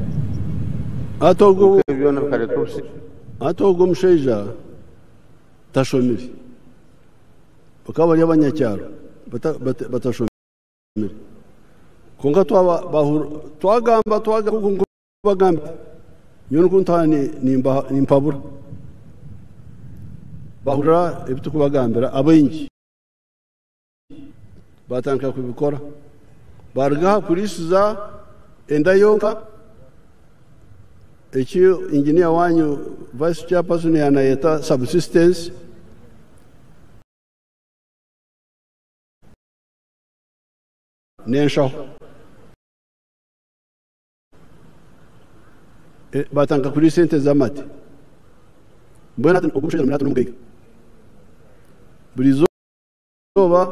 Hati ogwo hati ogwo omushaija tashomire. Bakaba bari abanyakyaro batashomire. Kwonka twagamba twagamba nyowe nikwo ntaaha nimpabura. Bahurira ebi turikubagambira abaingi batandika kubikora. Baruga aha kuriisiza enda yonka, eki inginiya wanyu vice chairperson yaanayeta subsistence. N'enshaho. Batandika kuriisa ente z'amate. Mbwenu hati ogwo omushaija n'omugaga n'omugaiga. Buri izooba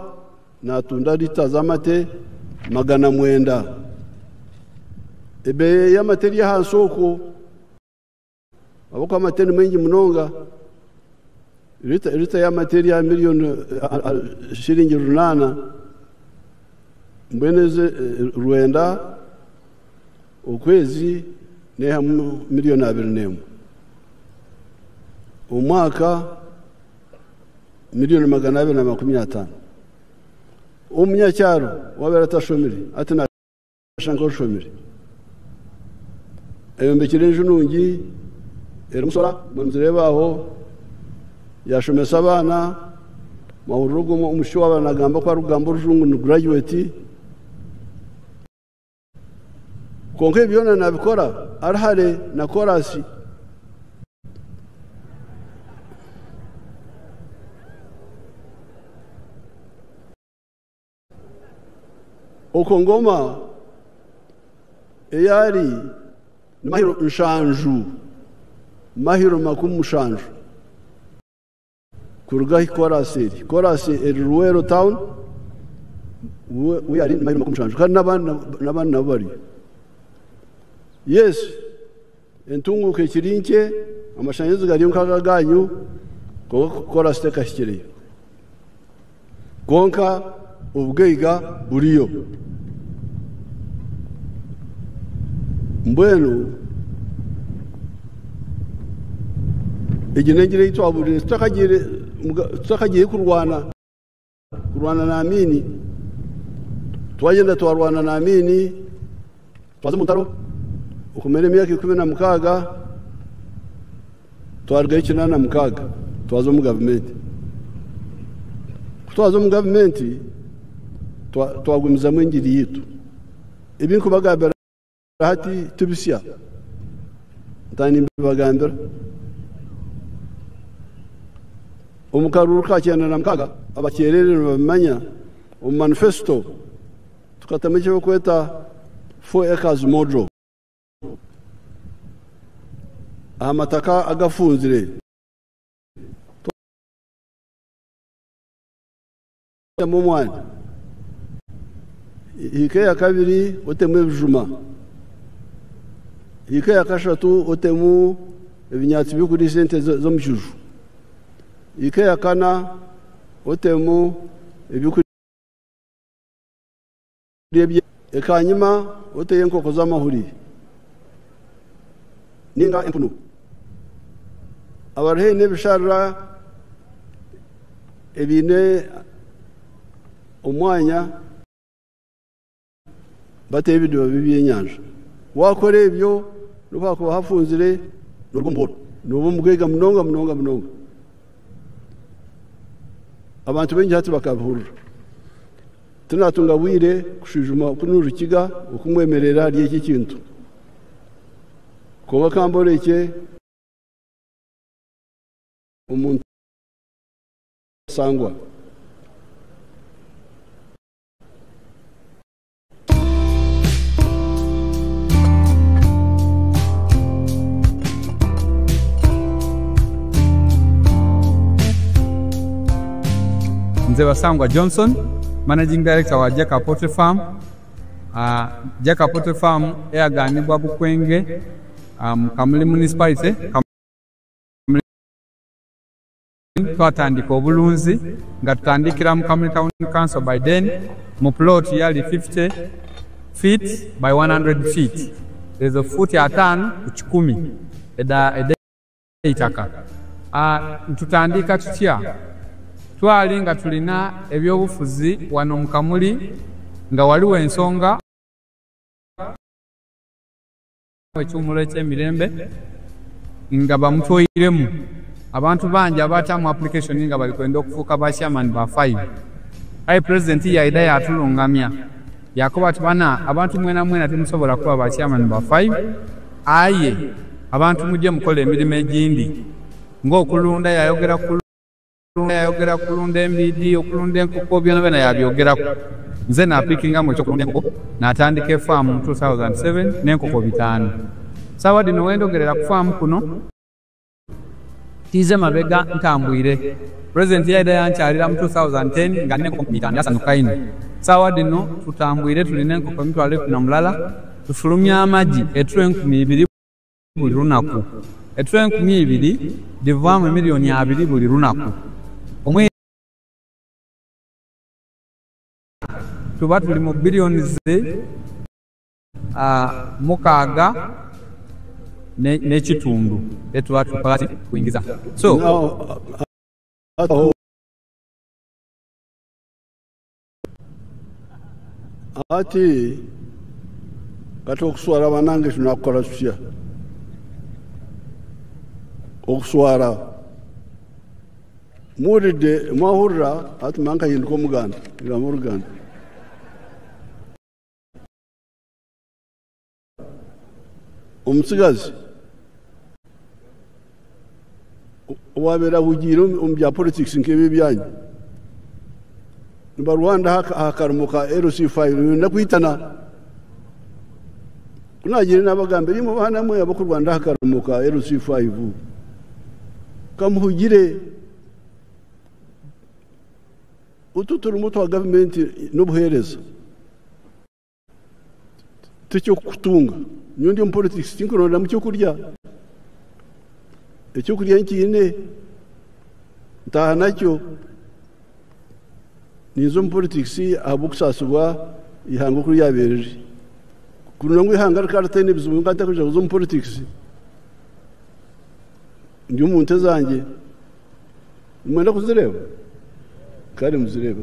naatunda lita z'amate 900. Ebeeyi y'amate eri ahansi okwo ahabw'okuba amate ni maingi munonga. Lita y'amate eri aha miriyoni shiringi 800 mbwenu ezi 900 okwezi neehamu miriyoni 21. Omu mwaka miriyoni 250. Omunyakyaro waabeire atashomire hati naashusha nk'oshomire. Ayombekire enju nungi erimu sola nimuzireeba aho, yaashomesa abaana, mwahurira ogwo omwishiki owaaba naagamba ku arikugamba orujungu ni graduate. Kwonka ebi byona naabikora ari hare na koraasi. Okwo Ngoma ei ari ni mahiro 7, mahiro 70 kuruga ahi koraasi eri. Koraasi eri Luweero town, we ari ni mahiro 70 kandi n'abandi nabo bariyo. Yes, entunguuka ekiri nkye, amashanyarazi gariyo nk'aga aganyu, kwonka koraasi tekahikireyo. Kwonka obugaiga buriyo. Mbwenu egi n'engira ei twaburire tutakagiire kurwana kurwana na Amiini. Twagyenda twarwana na Amiini, twaza omu ntaro okumara emyaka 16, twarugayo 86 twaza omu gavumenti. Ku twaza omu gavumenti twagumizamu engiri yaitu. Ebi nkubagambira hati ti bisya, ntaaha nimbibagambira. Omu karuuru ka 96 abakyerere nibabimanya, omu manifesto tukatamu eki barikweta 4 acres model. Aha mataka agafunzire twatema omwani, hiika eya kabiri otemu ebijuma, hiika eya kashatu otemu ebinyaatsi by'okuriisa ente z'omu kiju, hiika eya kana otemu ebyokurya ekanyima oteyo enkoko z'amahuri ninga empunu. Abari haihi n'ebisharara ebiine omwanya bateyo ebidiba by'ebyenyanja. Waakora ebyo nobu hakuba hafunzire noruga omu bworo, nooba omugaiga munonga munonga munonga. Abantu baingi hati bakabihurira. Tinatunga bwire kushwijuma oku Rukiga oku mwemerera ahari eki ekintu. Kwonka ka mborekye omuntu Sangwa. Nze Basangwa Johnson, Managing Director wa Jeka Poultry Farm. Jeka Poultry Farm eyagaanibwa Bukwenge mu Kamuli Municipality. Kamuli Twatandika obulunzi nga tutandikira mu Kamuli Town Council by then mu plot yali 50 feet by 100 feet, ezo fuuti ataano ku kikumi edha eitaka. Tutandika tutya? Twali nga tulina ebyobufuzi wano mu Kamuli nga waliwo ensonga Ekiwumulo eky'emirembe nga bamutwoiremu abantu bangi abaatamu application nga bali kwenda okufuuka ba chairman ba five. Aye Pulezidenti yaidha yaatulungamya yaakoba ati bana abantu mwenamwena timusobola kuba ba chairman ba five aye abantu muje mukole emirimo egindi ng'okulunda yayogera ku Yayogera ku kulunda embiidhi, okulunda enkoko byonabyona yaabyogeraku. Nze naapikingamu eky'okulunda enkoko naatandika efaamu mu 2007 n'enkoko bitaanu. Saawa dhino wendhogerera ku faamu kuno, tiize mabega ntambwire. Pulezidenti yaidha yankyalira mu 2010 nga nina enkoko nkumi itaanu yaasanhuka inho. Saawa dhino tutambwire tulina enkoko emitwalo ikumi na mulala, tufulumya amagi etule 2000 buli lunaku. Etule 2000 dhivaamu emilioni abiri buli lunaku. Omwezi tuba tuli mu billions mukaaga n'ekitundu dhetuba tukola ki? Twingiza. So. Ati, Kati okuswara banange tunakukora tutya? Okuswara. Muwulidde, mwahurira, hati manya nkahinduka Omuganda, ngamba Oruganda. Omutsigazi owaabaire ahugiire omu bya politics nk'ebi ebyanyu, nibarwana aha karimo ka LC5 nibenda kwitana. Ku naagiire naabagambira, imwe baana mwe abakurwanira aha karimo ka LC5, kamuhugire. Otu turimo twa gavumenti n'obuheereza. T'eky'okukutunga. Nyowe ndi omu politics tinkurondamu ky'okurya. Eky'okurya nkiine, ntaaha nakyo. Ninza omu politics ahabw'okusaasibwa eihanga oku ryabaire riri. Kuri ngu eihanga rikaba ritaine bizibu nkaba ntakwija kuza omu politics. Ndi omu nte zangye. Nimwenda kuzireeba? Kare muzireebe.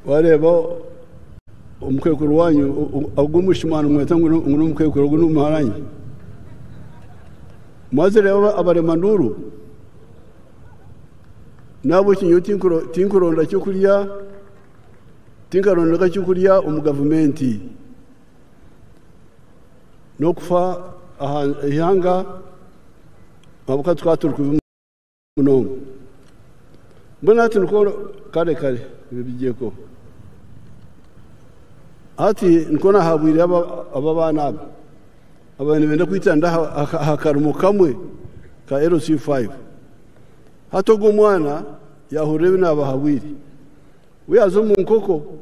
Wareeba omukaikuru waanyu ogu omwishiki mwanimweta ngu n'omukaikuru ogu n'omuhara Mwazireeba abarema-nduuru? N'ahabw'ekyo nyowe tinkuronda ky'okurya, tinkarondaga ky'okurya omu gavumenti. N'okufa aha ihanga ahabw'okuba tukaba turi kubi munonga. Mbwenu hati nikwo kare kare ebyo bigyeko. Hati nikwo nahabwire aba abaana aba ababaire nibenda kwitana aha karimo kamwe ka LC5. Hati ogwo omwana yahurira ebi nabahabwire, we yaaza omu nkoko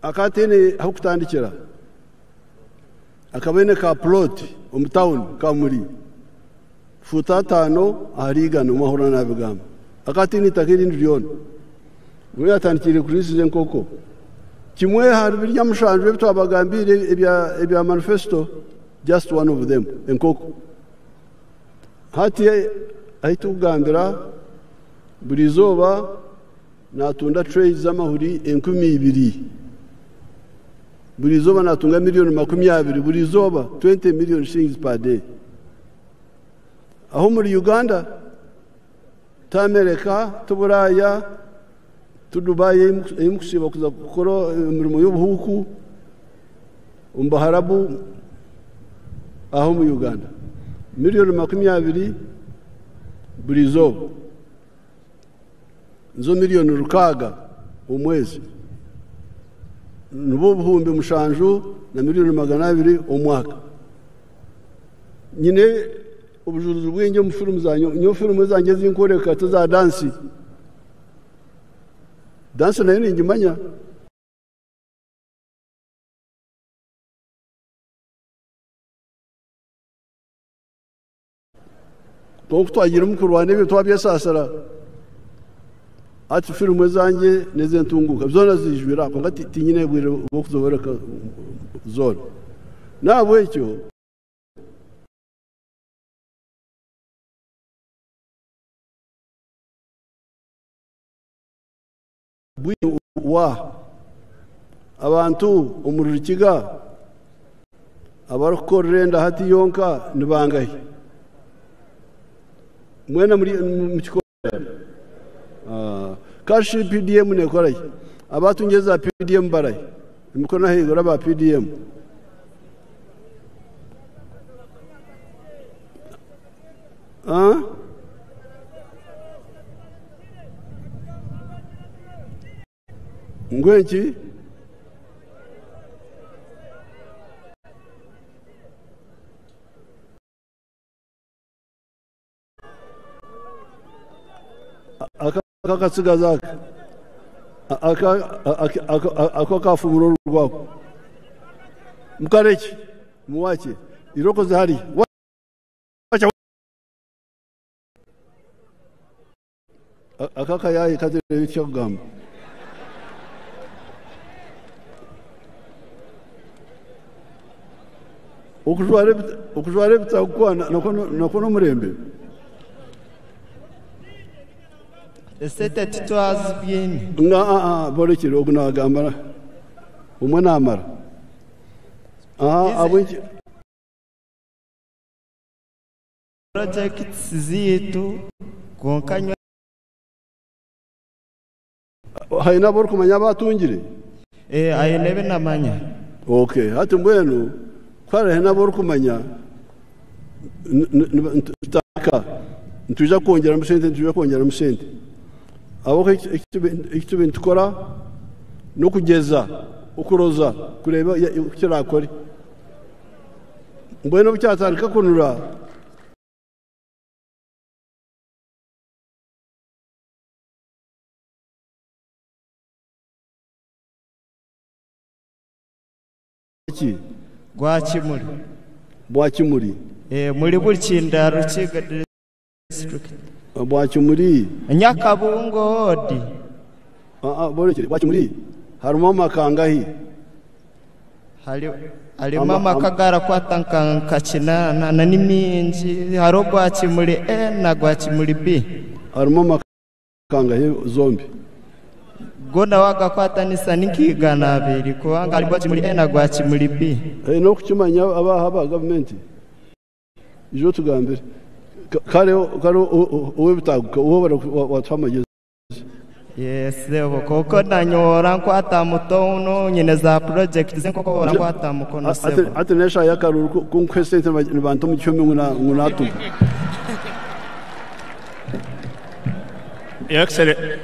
akaba ataine ah'okutandikira. Akaba aine ka plot omu tawuni Kamuli. Fuuta ataano ahari igana, omwe ahurira naabigamba. Akaba ataine itaka erindi ryona. Mbwenu yaatandikiire kuriisiza enkoko. Kimwe ahari birya mushanju ebi twabagambiire ebya manifesto, just one of them, enkoko. Hati ahi turikugambira buri izooba naatunda trays z'amahuri 2000. Buri izooba naatunga miliyoni 20 buri izooba, 20 million shillings per day. Aho muri Uganda, ti America, ti Buraaya, ti Dubai ei mukusiiba kuza kukora emirimo y'obuhuuku, omu Baharabu, aho omu Uganda. Miliyoni 20 buri izooba. Nizo miliyoni 6 omwezi. Nibwo 7,200,000 omwaka. Nyine obujurizi bwingi omu firimu zangye. Nyowe firimu ezangye ezinkworeka ti za dansi. Dansi nayo ningimanya. Kwonka twagiire omu kurwana ebyo twabyesaasira. Hati firimu ezangye n'ezentunguuka zoona zijwire aha kwonka tinyine bwire bw'okuziboreka zoona. N'ahabw'ekyo wa abantu omuri Rukiga abarikukorera enda hati yonka ni bangahi? Mwena muri mukikora? Kashi PDM nekora ki? Abatungeza PDM barahi? Emikono ahaiguru aba PDM. Ngwenki? Aka akatsigazi aka ako kafumura orwako. Mukareki muwake iroko zihari. Aka kayayi katere ekyokugamba. Okujwara ebitagukwa nakwo n'omurembe. Esente titwazibyine. Nga borekire ogu nagamba omwe namara. Abweki projects ziitu konka haina aborikumanya abatungire? Aine ebinamanya. Okay, hati mbwenu kwari haine aborikumanya tutaka nitwija kwongyeramu sente, nitwija kwongyeramu sente. Abo ekitubi nitukora n'okugyeza, okuroza, kureeba oku kirakore. Mbwenu obu kyatandika kunura ki? Gwakimuri. Bwakimuri. Muri buri kinda Rukiga district. Bwakimuri. Nyakabungo ward. Borekire Bwakimuri. Harimu amaka angahi? Harimu amaka garakwata nka 8 na ni mingi. Hariho Gwakimuri A na Gwakimuri B. Harimu amaka angahi zombi? Gona wagakwatanisa ninkigana abiri kubanga ari Gwakimuri A na Gwakimuri B. N'okukimanya abaha ba gavumenti. Ijo tugambire. Kare kare owebitaguka uwo watwa amagezi. Yes, koko nanyora nkwata mutono nyine za project zenkoko nkwata mukono sebo. Ati nesha yakaruru kunkwesente nibantu mu cyumi nguna tu. Your Excellency,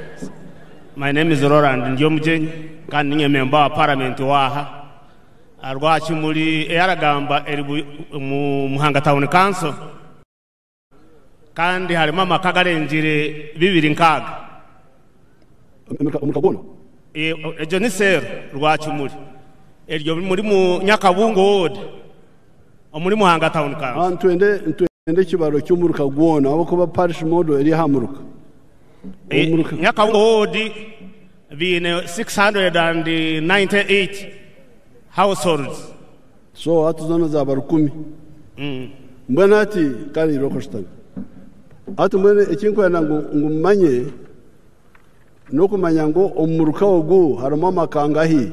my name is Roland Ndyomugyenyi kandi ninye member wa parliament waha. Rwakimuri eyaragamba eri mu Muhanga Town Council kandi harimo amaka garengire 206. Omukagona? Egyo ni seero Rwakimuri. Eryo muri mu Nyakabungo ward omuri Muhanga Town Council. Ntwende ekibaro ky'omuruka gwona ahabw'okuba parish model eri aha muruka. Nyakabungo ward Biine 698 households. So hati zoona zaaba rukumi. Mbwenu hati kare irooko oshutami. Hati mbwenu eki nkwenda ngu ngu mumanye n'okumanya ngu omu muruka ogu harimu amaka angahi.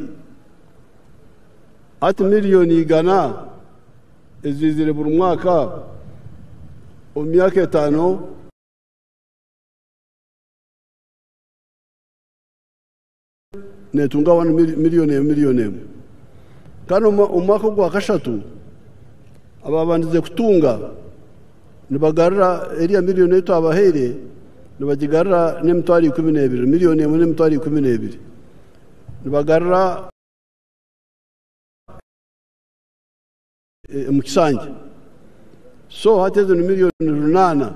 Hati miriyoni igana eziizire buri mwaka omu myaka etaano. Neetunga wanu miriyoni emwe miriyoni emwe. Kandi omu mwaka ogwa kashatu abaabandize kutunga nibagarura eriya miriyoni ei twabahaire nibagigarura n'emitwaro 12, miriyoni emwe n'emitwaro 12. Nibagarura omu kisanja. So hati ezo ni miriyoni 800.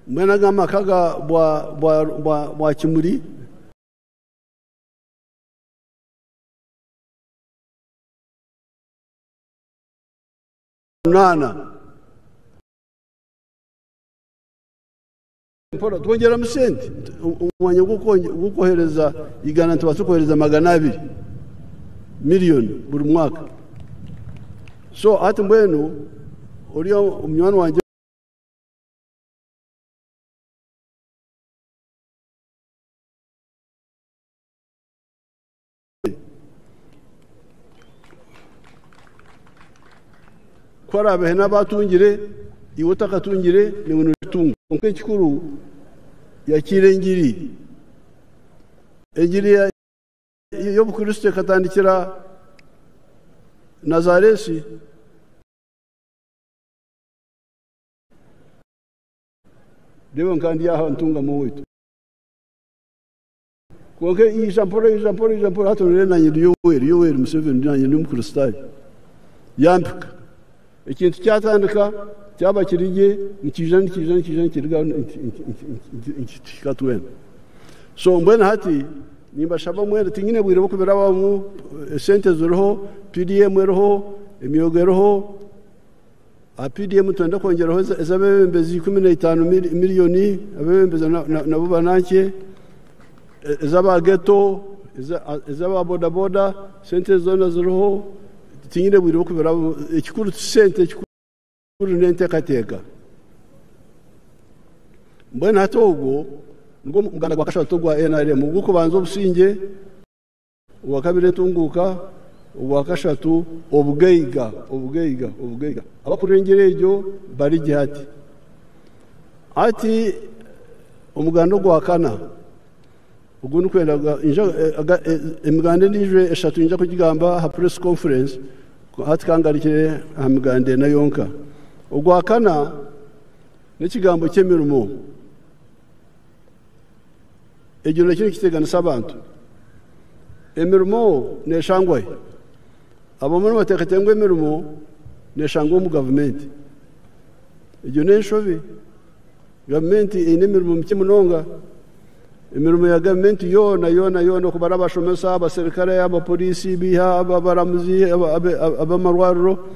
Mbwenu aga amaka ga bwa Kimuri. Munaana. Mpora twongyeramu sente omu mwanya gw'okwohereza igana nitubaasa kwohereza 200 miriyoni buri mwaka. So hati mbwenu ori omunywani wangye. Ku haraabe haine abaatungire, iwe otakatungire naiwe noitunga. Kwonka ekikuru yakiira engiri. Engiri y'obukristo ekatandikira Nazareesi. Reeba nka ndi aha Ntungamo owaitu. Kwonka eija mpora eija mpora eija mpora hati oreeba naanye ndi Yoweri, Yoweri Museveni naanye ndi Omukristaayo. Yampika. Ekintu kyatandika kyaba kiri gye nikiija nikiija nikiija nikiruga nikituhika twena. So mbwenu hati nimbashaba mwena tinyine bwire bw'okubirabamu esente ziriho, PDM eriho, emyoga eriho. Aha PDM nitwenda kwongyeraho ez'abeebembezi 15 miriyoni, abeebembezi nabo banankye, ez'aba geto, ez'aba bodaboda, sente ezo zoona ziriho, tinyine bwire bw'okubirabamu. Ekikuru ti sente, ekikuru n'enteekateeka. Mbwenu hati ogwo nigwo muganda gwa kashatu ogwa NRM, ogw'okubanza obusingye, ogwa kabiri entunguuka, ogwa kashatu obugaiga, obugaiga, obugaiga. Abakurira engyeri egyo bari gye hati. Hati omuganda ogwa kana ogu ndikwenda emiganda endiijo eshatu ninza kugigamba aha press conference, hati kangarukire aha miganda ena yonka. Ogwa kana n'ekigambo ky'emirimo. Egyo nakyo nikiteganisa abantu. Emirimo neeshangwa hi? Abamwe nibateekateeka ngu emirimo neeshangwa omu gavumenti. Egyo n'enshobi. Gavumenti eine emirimo mikye munonga. Emirimo ya gavumenti yoona yoona yoona okubara abashomesa, abaserikare, abapoliisi, biiha, abaramuzi, ab'amarwariro,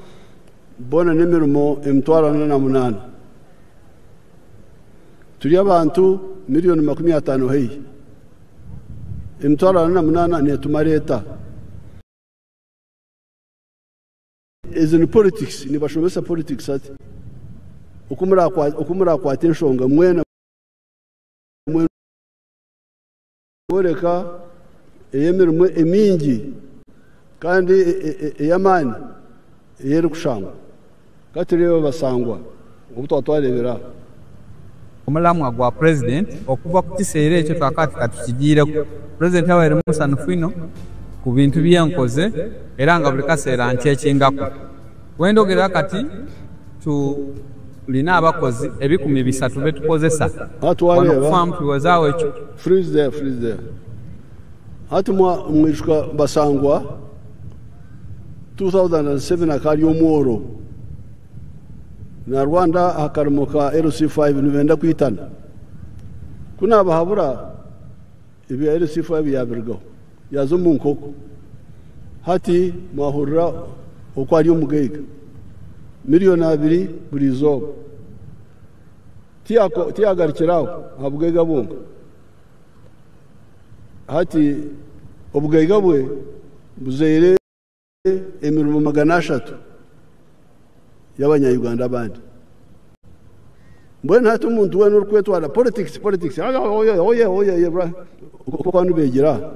boona n'emirimo 48,000. Turi abantu miriyoni 50 haihi. 48,000 neetumara eta? Ezi ni politics, nibashomesa politics hati. Oku murakwate enshonga mwena kworeka ey'emirimo emingi kandi ey'amaani ey'erikushangwa. Ka tureebe basangwa obu twaba twareebera aha. Omulamwa gwa Purezidenti okuva ku kiseera ekyo twakaba tikatukigiireku. Purezidenti abaire musanhufu inho ku bintu bye nkoze era nga buli kaseera ankyekingaku. Wendhogerera kati tulina abakozi 300 be tukozesa Hati wano ku wareeba faamu tuwezaawo ekyo. Freeze there, freeze there. Hati mwijuka Basangwa 2007 akaba ari omworo na Rwanda aha karimo ka LC5 nibenda kwitana. Ku naabahabura ebya LC5 yaabirugaho yaaza omu nkoko. Hati mwahurira oku ari omugaiga. Miriyoni 2 buri izooba. Tiyagarukira aho aha bugaiga bwonka. Hati obugaiga bwe buzaire emirimo 300 y'abanya-Uganda abandi. Mbwenu hati omuntu weena orikwetwara politics politics oye oye oye oku abantu beegira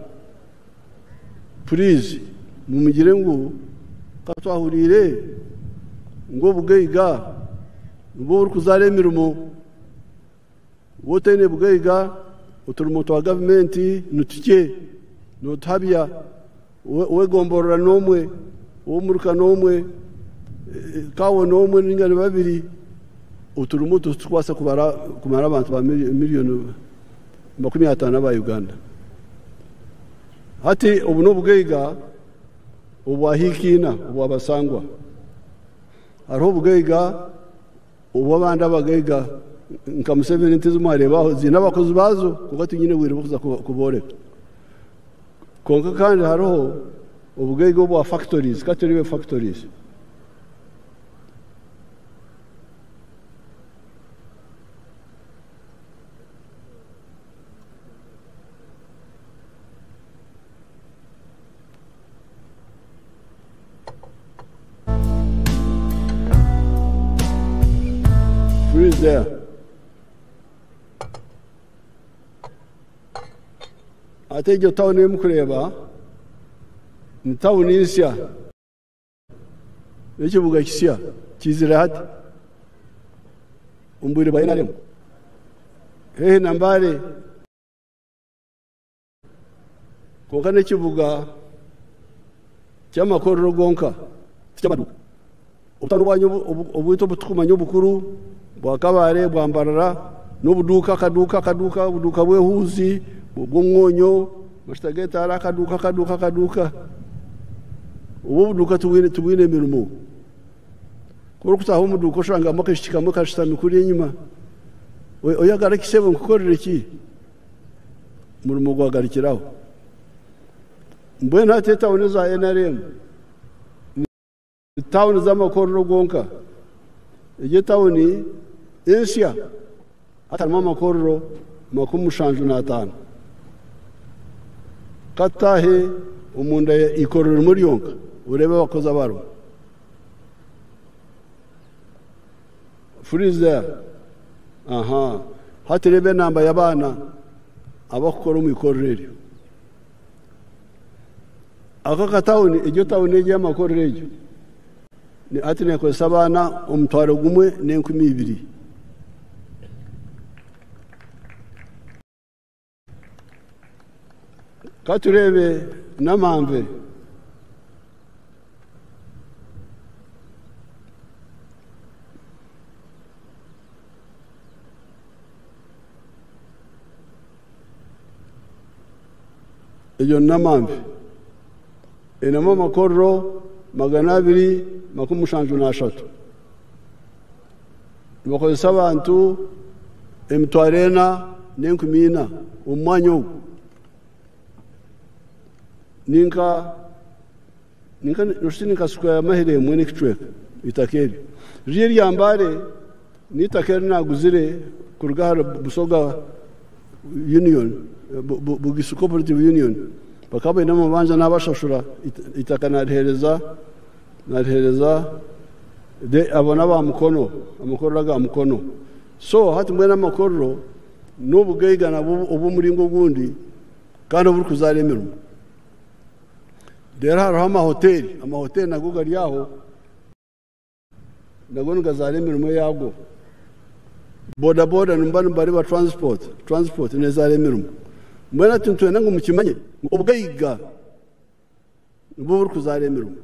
puriizi mumugire ngu ka twahuriire ngu obugaiga nibwo burikuzaara emirimo waaba otaine bugaiga oturimo twa gavumenti nitukye nootuhabya ow'egomborora n'omwe ow'omuruka n'omwe kaawo n'omwe ninga ni babiri oturimo titukubaasa kumara abantu ba miliyoni 50 aba Uganda. Hati obu n'obugaiga obwahikiina obwabasangwa. Hariho obugaiga obw'abandi abagaiga nka Museveni ente ezi mwareeba ziine abakozi baazo kwonka tinyine bwire bw'okuza kubooreka. Kwonka kandi hariho obugaiga obwa factories, ka tureebe factories. Freeze there. Ate egyo tawuni ei murikureeba ni tawuni nsya n'ekibuga kisya kiizire hati omu bwire bwa NRM haihi na Mbale kwonka n'ekibuga ky'amakorero gonka tiky'amaduuka. Obutawuni obwanyu obwaitu obu turikumanya obukuru bwa Kabale bwa Mbarara n'obuduuka akaduuka akaduuka obuduuka bw'ehuuzi bw'omwonyo amajuta g'etaara akaduuka akaduuka akaduuka obu obuduuka tibwine mirimo. Ku orikutaaha omu duuka oshangamu akaishiki kamwe kashutami kuriya enyima oyagara ki sebo nkukorere ki? Omurimo gwagarukira aho. Mbwenu hati etawuni eza NRM ni tawuni z'amakorero gonka. Egi etawuni ensya hati harimu amakorero 75. Ka tutaahe omunda ikorero rimwe ryonka oreebe abakozi abarimu. Freeze there. Aha. Hati reeba enamba y'abaana abakukora omu ikorero eryo. Aka akatawuni, egyo tawuni egyo y'amakorero egyo hati neekozesa abaana 1,020. Ka tureebe n'amanve. Egyo ni Namanve einemu amakorero 273. Nibakozesa abantu 4,400 omu mwanya ogu. Ninka ninka square mahiri emwe n'ekicweka eitaka eryo. Riri erya Mbale n'eitaka eri naaguzire kuruga ahari Busoga Union, Bugisu Cooperative Union. Bakaba baine amabanja naabashashura eitaka naariheereza abo n'aba Mukono, amakorero aga Mukono. So hati mbwenu amakorero n'obugaiga nabwo obw'omuringo ogundi kandi oburikuzaara emirimo. Reero hariho amahoteri, amahoteri nago gari aho nago nigazaara emirimo yaago. Boda boda nimuba nibareeba transport, transport nezaara emirimo. Mbwenu hati nitwenda ngu mukimanye ngu obugaiga nibwo burikuzaara emirimo.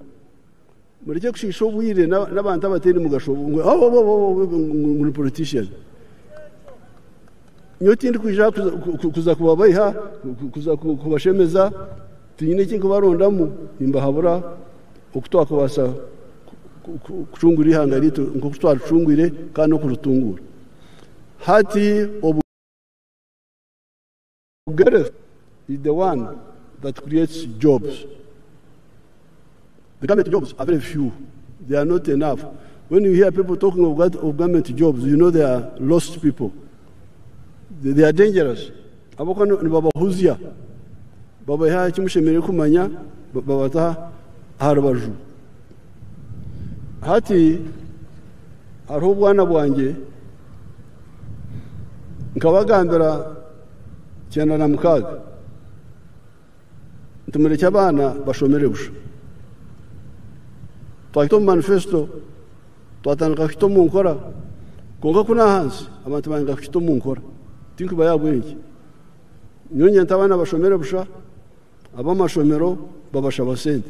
Murekye kushiisha obwire n'abantu abataine mugasho ngu ngu ni politician. Nyowe tindikwija kuza kubabaiha, kuza kubashemeza, tinyine eki nkubarondamu, nimbahabura oku twakubaasa kucungura eihanga ryaitu nk'oku twaricungwire kandi n'okuritunguura. Hati obugabe is the one that creates jobs. The government jobs are very few. They are not enough. When you hear people talking of government jobs, you know they are lost people. They are dangerous. Abako nibabahuzya. Babaiha aha ki mushemereire kumanya babata aha rubaju. Hati hariho obwana bwangye nkabagambira 96 nti murekye abaana bashomere busha. Twakita omu manifesto twatandika kukita omu nkora kwonka kunu ahansi abantu banga kukita omu nkora tinkubayo ahabw'enki. Nyowe nyenda abaana bashomere busha, ab'amashomero babashaba sente.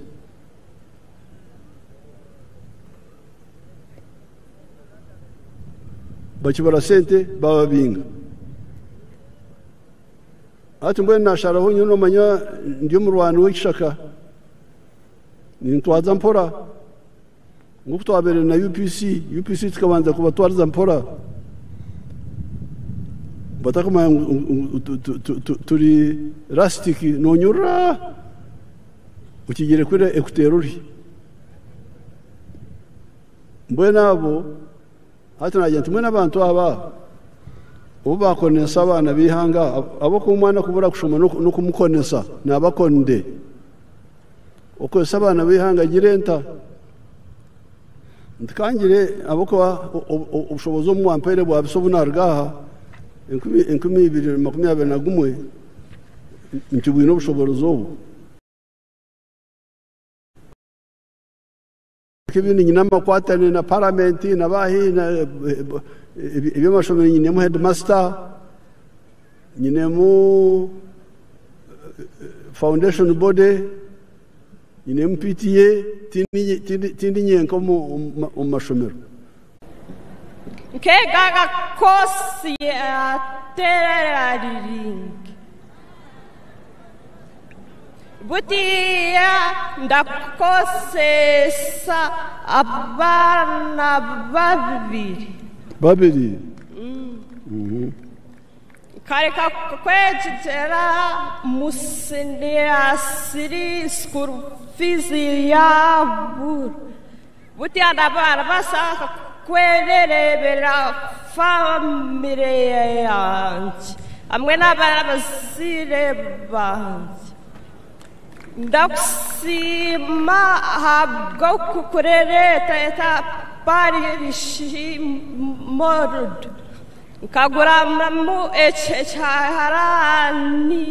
Bakibura sente bababinga. Hati mbwenu nasharaho nyowe nomanya ndi omurwani w'ekishaka nintwaza mpora nk'oku twabaire na UPC, UPC tukabanza kubatwariza mpora batakumanya ngu turi lastic nonyurura okigire kuri ekuteera ori. Mbwenu abo hati nagira nti mbwenu abantu aba obu bakonesa abaana b'eihanga ahabw'okuba omwana kubura kushoma n'okumukonesa naaba akonire. Okozesa abaana b'eihanga gira enta nti kangire ahabw'okuba obushobozi obu mwampaire bwabisa obu naruga aha 2021 nti bwine obushoboorozi obu. Ebindi nyine amakwatane na paramenti na bahi eby'amashomero nyinemu headmaster, nyinemu foundation body, nyinemu PTA, tindi nyenka omu mashomero. Nkegaga kosi ya tailoring. Butiya ndakosesa abaana babiri. Babiri? Nkareka kwegyera mu senior 3 school fees yabura. Butiya ndabaasa kwereebera famire yangye hamwe n'abazaire bangye. Ndakusiima ahabw'okukureeta parish mould nkaguramu ekiharani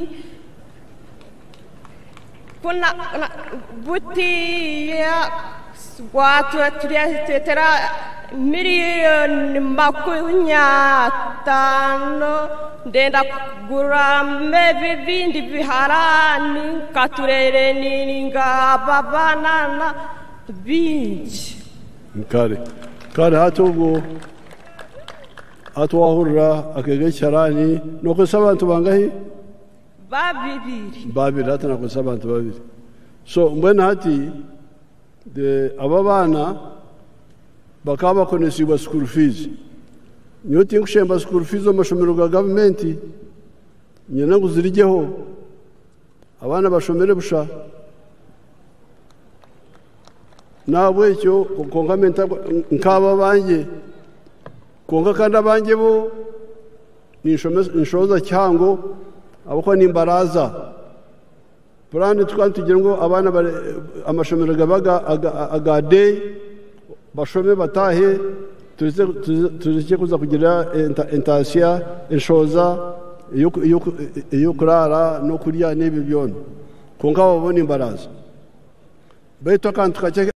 butiya gwatureetera miliyoni 50 ndenda kuguramu ebindi biharani nkatureereninga abaana bingi. Kare kare hati obwo hati wahurira akeega ekiharani nokozesa abantu bangahi? Babiri. Babiri, hati nakozesa abantu babiri. So mbwenu hati aba baana bakaba bakonesibwa school fees. Nyowe tinkushemba school fees omu mashomero ga gavumenti, nyenda ngu zirigyeho abaana bashomere busha. Nahabwekyo kwonka nk'aba abangye, kwonka kandi abangye bo ninshoza kihango ahabw'okuba nimbaraza. Puraani tukaba nitugira ngu abaana amashomero gaba aga day bashome batahe, turekye kuza kugira entasya enshoza ey'okuraara n'okurya n'ebyo byona. Kwonka abo bo nimbaraza. Baitu akantu kakye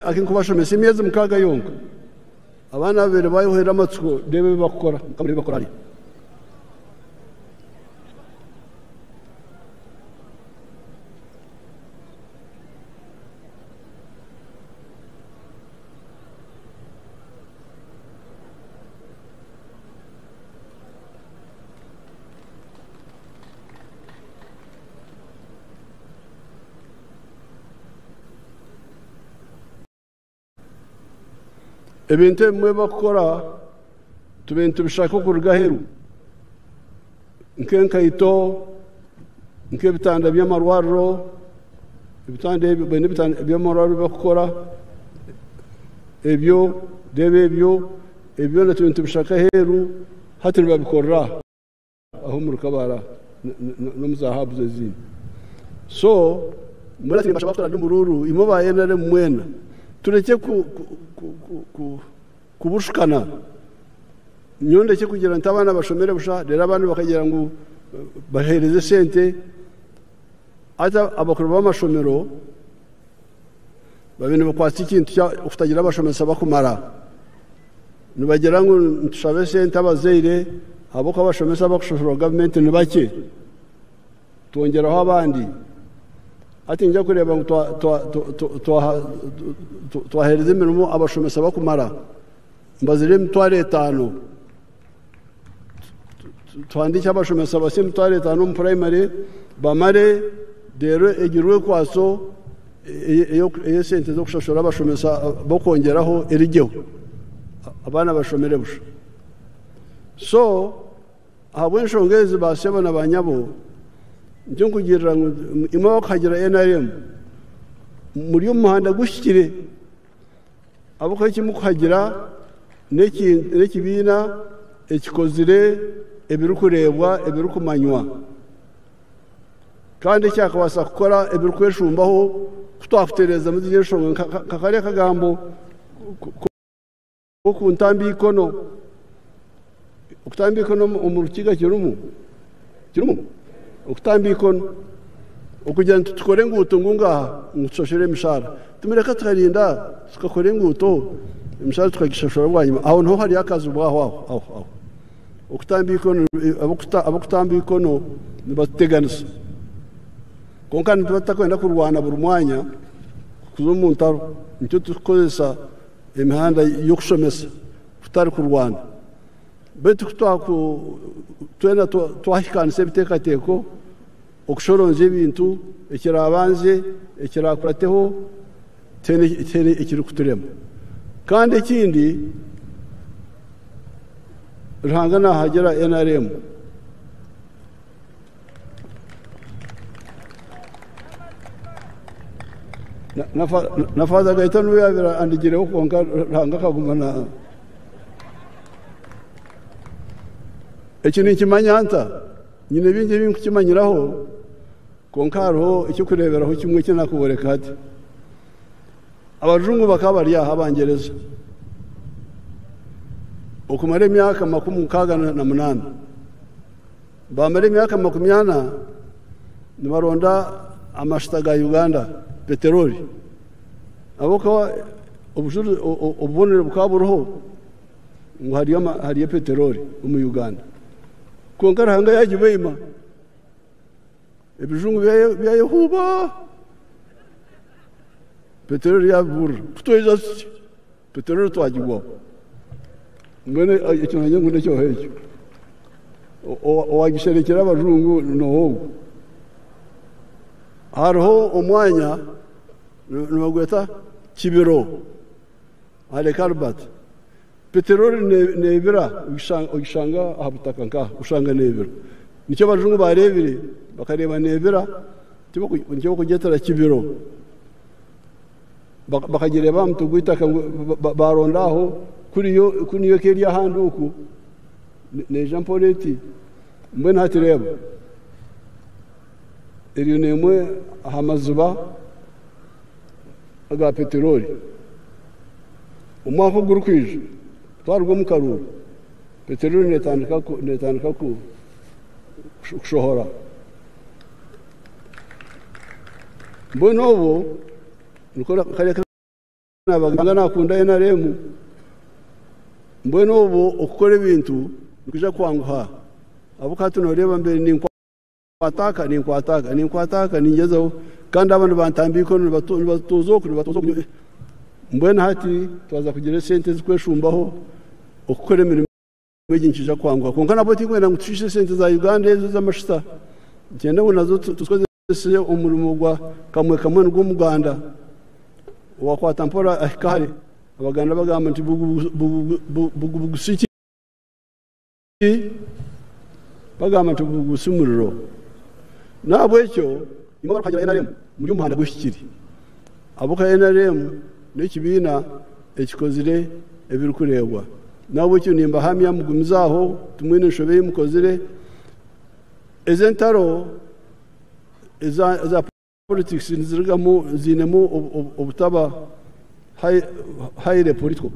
akinkubashomesa emyezi 6 yonka. Abaana babiri bayohera amatsiko reeba ebi bakukora, ebi bakora hariya. Ebintu ebimwe bakukora tube nitubishaka okuruga aheeru nk'enkaito, nk'ebitanda by'amarwariro, ebitanda ebyo baine ebitanda by'amarwariro bakukora ebyo, reeba ebyo, ebyo byona tube nitubishaka aheeru hati nibabikorera aho omuri Kabale n'omu za habuzi ezindi. So mbwenu nimbashaba kutura ndi omuruuru imwe aba NRM mwena turekye kubushukana. Nyowe ndekye kugira nti abaana bashomere busha reero abandi bakagira ngu baheereze esente. Hati abakuru b'amashomero babaire nibakwatsa ekintu ky'okutagira abashomesa bakumara. Nibagira ngu nitushabe esente abazaire ahabw'okuba abashomesa abakushashurwa gavumenti ni bakye, twongyeraho abandi. Hati niinyija kureeba ngu twaheereza emirimo abashomesa bakumara, mbazire 50,000. Tuhandiike abashomesa basya 50,000 omu purayimare bamare, reero egirwe enkwaso ey'esente z'okushashura abashomesa b'okwongyeraho erigyeho, abaana bashomere busha. So ahabw'enshonga ezi baasebo na banyabo, nikyo nkugirira ngu imwe abakuhagira NRM muri omu muhanda guhikire, ahabw'okuba eki mukuhagira n'ekibiina ekikozire ebirikureebwa ebirikumanywa, kandi ekyakabaasa kukora ebirikweshumbaho kutwakutereezamu ziri enshonga nka kariya akagambo k'okuntamba eikono. Okutamba eikono omu Rukiga kirimu? Kirimu? Okutamba eikono okugira nti tukore enguuto ngu ngaha ngu tushashure emishahara, tumureka tukarinda tukakora enguuto emishahara tukagishashura bwanyima. Aho niho hariyo akazibu aho aho aho aho. Okutamba eikono, ab'okutamba eikono nibatuteganisa, kwonka nituba tutakwenda kurwana buri mwanya kuza omu ntaro. Nikyo turikukozesa emihanda y'okushomesa kutari kurwana. Beitu twena twahikaanisa ebiteekateeko okushoronzya ebintu ekirabanze ekirakurateho tihaine ekirikuturema. Kandi ekindi, Ruhanga naahagira NRM. Na Faaza Gaita niwe yaabaire andigireho kwonka Ruhanga akaguma na. Eki ninkimanya nta? Nyine bingi ebi nkukimanyiraho, kwonka hariho eky'okureeberaho kimwe eki naakuboreka hati. Abajungu bakaba bari aha Abangyereza okumara emyaka 68. Baamara emyaka 40 nibaronda amashita ga Uganda, peteroli. Ahabw'okuba obubonero bukaba buriho ngu hariyo peteroli omu Uganda. Kwonka Ruhanga yaagibaima, ebijungu byayehuuba, peteroli yaabiburira. Ku twaija tuti, peteroli twagigwaho. Mbwenu ekyo nanye ngu n'ekyoho ekyo. Owagisherekire abajungu n'oha ogwo? Hariho omwanya nibagweta Kibiro aha Lake Albert. Peteroli neebira ogishanga aha butaka nkaha, oshanga neebira. Nikyo abajungu baareebire bakareeba neebira, nikyo bakugyetera Kibiro. Bakagireeba aha mutwe gw'eitaka baaronda aho ku niyo eka eri ahandi oku neija mpora eti. Mbwenu hati reeba, eryo n'emwe aha maziba aga peteroli. Omwaka ogurikwija twaruga omu karuuru, peteroli neetandika kushohora. Mbwenu obwo nikwo kariya nabagamba nakunda NRM. Mbwenu obwo okukora ebintu nikwija kwanguha, ahabw'okuba hati nooreeba mbere ninkwata aka, ninkwata aka, ninkwata aka, ningyezaho, kandi aba nibantamba eikono nibatuuza oku, nibatuuza oku. Mbwenu hati twaza kugira esente ezirikweshumbaho okukora emirimo egi nikiija kwanguha. Kwonka nabwo tinkwenda ngu tushiishe esente za Uganda ezo ez'amashita, niinyenda ngu nazo tuzikozese omurimo gwa kamwe kamwe nigwo Omuganda owakwata mpora ahika hare. Abaganda bagamba nti bugubugusi ki? Bagamba nti bugubugusi muriro. N'ahabw'ekyo imwe abarikuhagira NRM muri omu muhanda guhikire, ahabw'okuba NRM n'ekibiina ekikozire ebirikureebwa. N'ahabw'ekyo nimbahamya mugumize aho, timwine nshobe ei mukozire. Ezi entaro eza politics nizirugamu ziinemu obutaba highly political.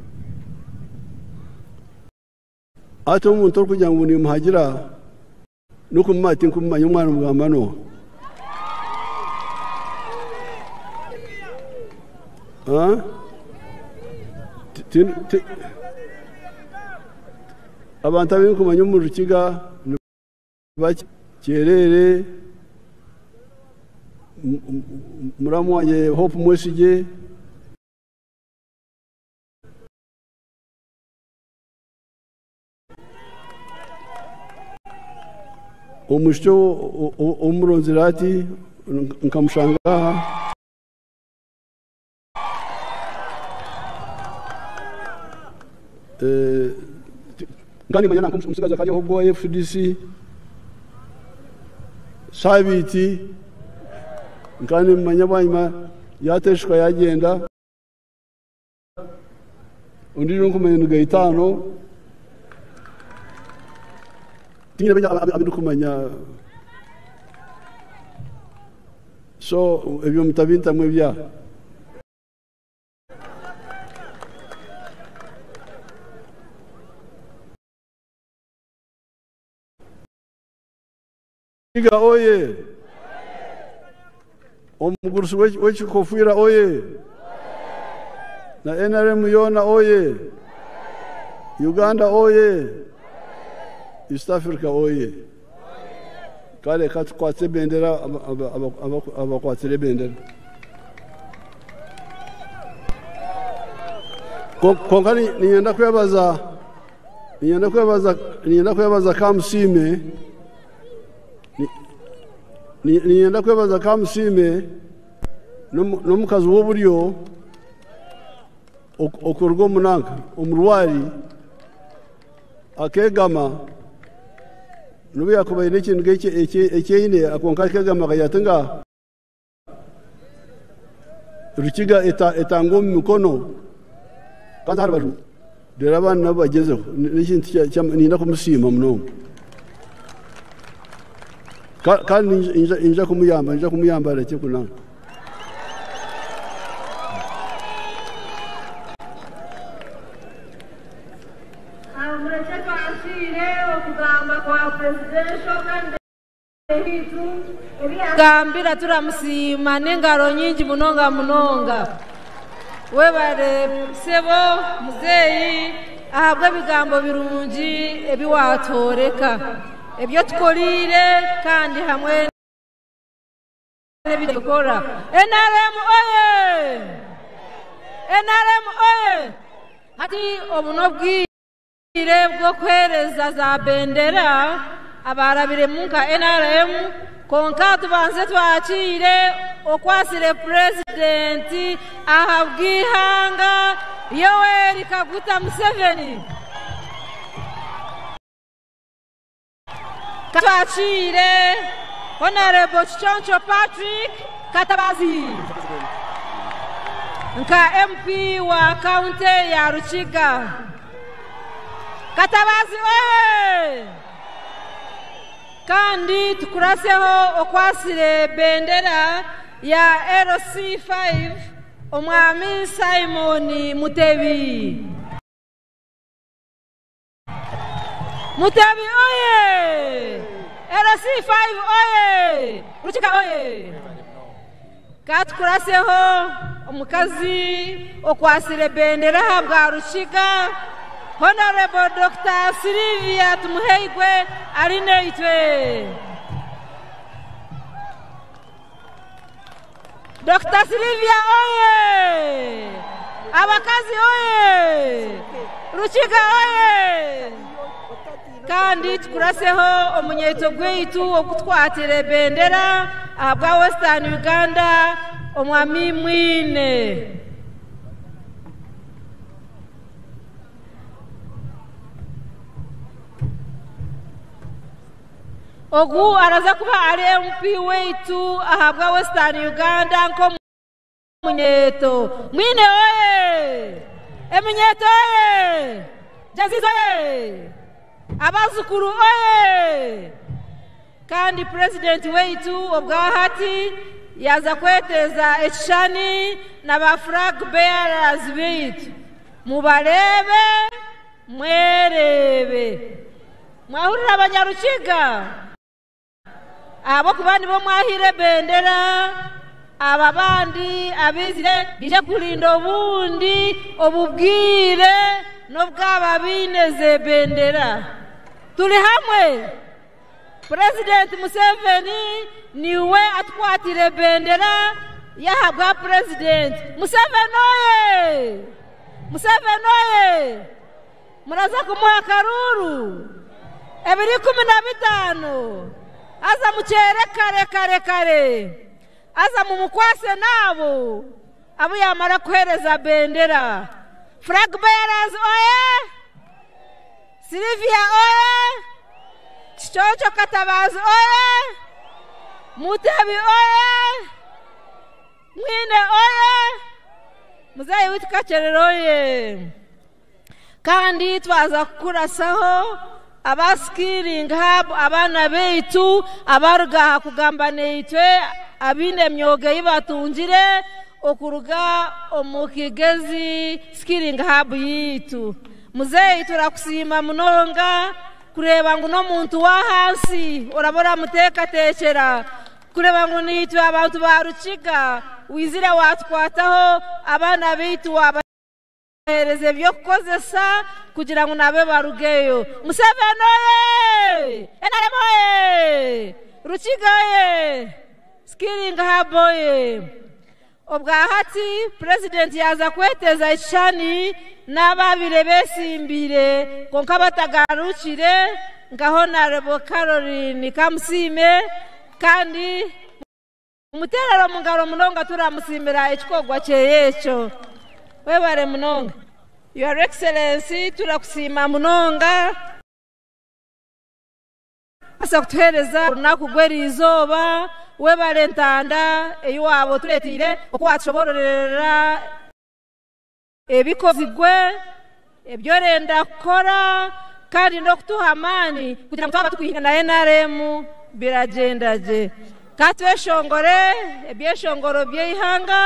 Ati omuntu orikugira ngu nimuhagira n'okumumanya tinkumumanya omwana omugamba n'oha. Abantu abinkumanya omu Rukiga ni bakye. Kyerere, muramu wangye Hope Mwesigye, omwishiki omuronzire ati nkamushanga aha. Nkandimanya nanka omusigazi akari aho ogwa FDC Sabiiti nkandimanya bwanyima yateshuka yagenda ondiijo nkumanya ni Gaitano tinyine baingi abindikumanya so ebyo mutabintamu ebya Rukiga oye! Omugurusi w'ekikofiira oye! Na NRM yoona oye! Uganda oye! East Africa oye! Kale katukwatse ebendera abakwatsire ebendera. Kwonka niinyenda kwebaza niinyenda kwebaza niinyenda kwebaza Kamusiime niinyenda kwebaza Kamusiime n'omukazi w'oburyo okuruga omunanka omurwari akegama n'obu yakuba aine ekintu ekyaine kwonka akegama akagira ati nga Rukiga etangwa omu mikono kandi aha rubaju reero abaana nabo bagyezeho n'ekintu niinyenda kumusiima munonga kandi niinyija kumuyamba niinyija kumuyamba arekye kunanka. Murekye twakiire okugamba kwa presidential candidate waitu ebi yagambira turamusiima n'engaro nyingi munonga munonga. Webale sebo muzeeyi ahabw'ebigambo birungi ebi watworeka ebyo tukoriire kandi hamwe n'ebi tukora. NRM oye! NRM oye! Hati obu n'obwire bw'okuheereza za bendera abarabiremu nka NRM konka tubanze twakiire okwasire purezidenti aha bw'ihanga Yoweri Kaguta Museveni. Twakiire Honorable Kiconco Patrick Katabazi nka MP wa kaunti ya Rukiga. Katabazi oye! Kandi tukuraseho okwasire bendera ya LC5 omwami Simon Mutebi. Mutebi oye! LC5 oye! Rukiga oye! Katukuraseho omukazi okwasire bendera bwa Rukiga Honorable Dr. Sylvia Tumuheigwe Arinaitwe. Dr. Sylvia oye! Abakazi oye! Rukiga oye! Kandi tukuraseho omunyeto gwaitu okutwatira ebendera ahabwa Western Uganda omwami Mwine. Ogu araza kuba ari MP waitu ahabwa Western Uganda nk'omunyeto. Mwine oye! Eminyeto oye! Jazizo oye! Abazukuru oye! Kandi president waitu obwahati yaza kweteeza ekishushani na ba flag bearers baitu. Mubareebe, mwereebe. Mwahurira abanyarukiga? Ahabw'okuba nibo mwahire ebendera, aba bandi abizire bije kurinda obundi obubwire n'obwaba baineze ebendera. Turi hamwe. President Museveni niwe atukwatire ebendera yahabwa President. Museveni oye! Museveni oye! Muraza kumuha akaruru 2015. Aza mukyere kare kare kare. Aza mumukwase nabo abo yamara kuhereza bendera. Flag bearers oye! Sylvia oye! Kiconco Katabazi oye! Mutebi oye! Mwine oye! Muzeyi witu Kakyerere oye! Kandi twaza kukurasaho aba skilling hub abaana baitu abaruga aha kugamba neitwe abaine emyoga ei batungire okuruga omu Kigezi skilling hub yitu. Muzeyi turakusiima munonga kureeba ngu n'omuntu w'ahansi oraba oramuteekateekyera kureeba ngu niitwe abantu ba Rukiga wizire watukwataho abaana baitu wabahereza ebyokukozesa kugira ngu nabe barugeyo. Museveni oye! NRM oye! Rukiga oye! Skilling hub oye! Obwahati President yaza kweteza ekishushani n'ababire besimbire konka batagarukire nka Honorable Caroline Kamusiime, kandi muterero mungaro munonga turamusiimira ekikorwa kyeye ekyo. Webare munonga. Your Excellency, turakusiima munonga asa kutuhereza orunaku rw'erizooba. Webare entanda ei waaba otureetiire oku watushobororera ebikozigwe ebyorenda kukora kandi n'okutuha amaani kugira ngu twaba tukwihina na NRM biragyenda gye. Katweshongore ebyeshongoro by'eihanga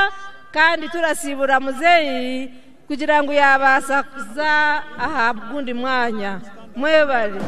kandi turasiibura muzeeyi kugira ngu yabaasa kuza aha gundi mwanya. Mwebare.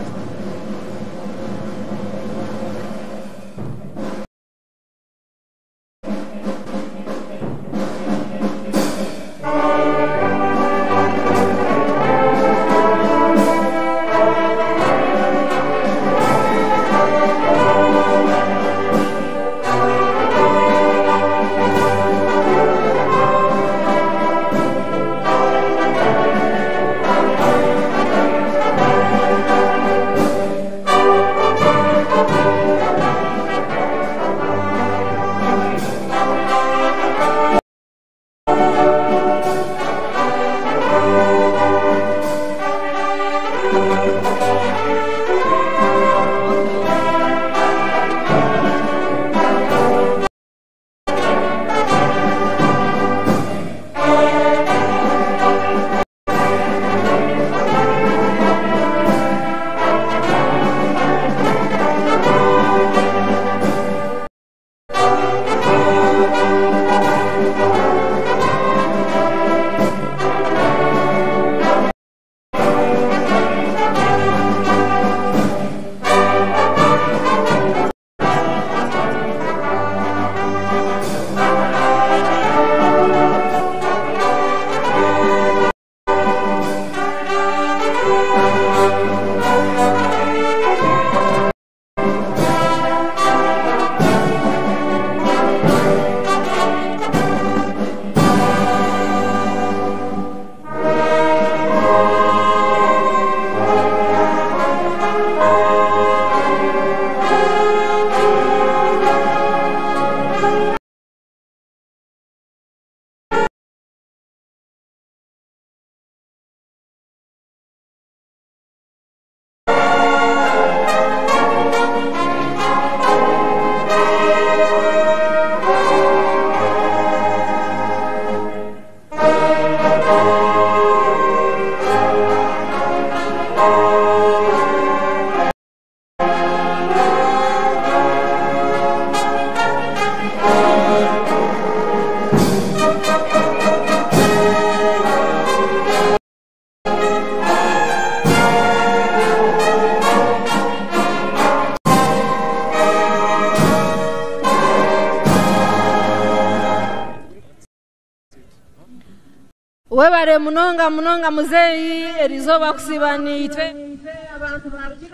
Webare munonga munonga muzeeyi erizooba kusiiba niitwe.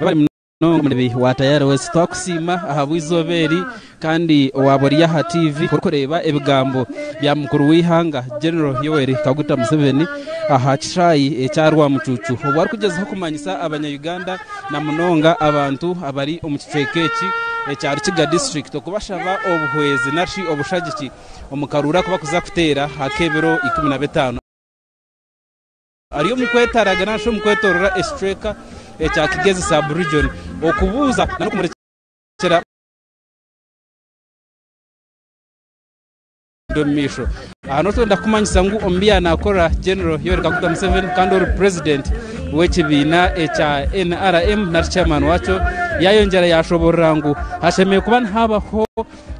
Webare munonga Omurebi wa Tayari West twakusiima ahabw'eizooba eri kandi waaba ori aha TV orikureeba ebigambo bya mukuru w'eihanga General Yoweri Kaguta Museveni aha kishaayi ekya Rwamucuucu obu arikugyezaho kumanyisa abanya Uganda na munonga abantu abari omu kicweka eki ekya Rukiga district okubashaba obuhwezi narishi obushagiki omu karuuru aku barikuza kuteera ak'ebiro 15. Ari omu kwetaraga narishi omu kwetorora ekicweka ekya Kigezi sub-region okubuuza n'okumurekyera omu maisho. Aha n'otwenda kukumanyisa ngu omu bi yaanakora General Yoweri Kaguta Museveni kandi ori Purezidenti w'ekibiina ekya NRM nari Chairman waakyo yaayongyera yaashoboorora ngu hashemereire kuba nihabaho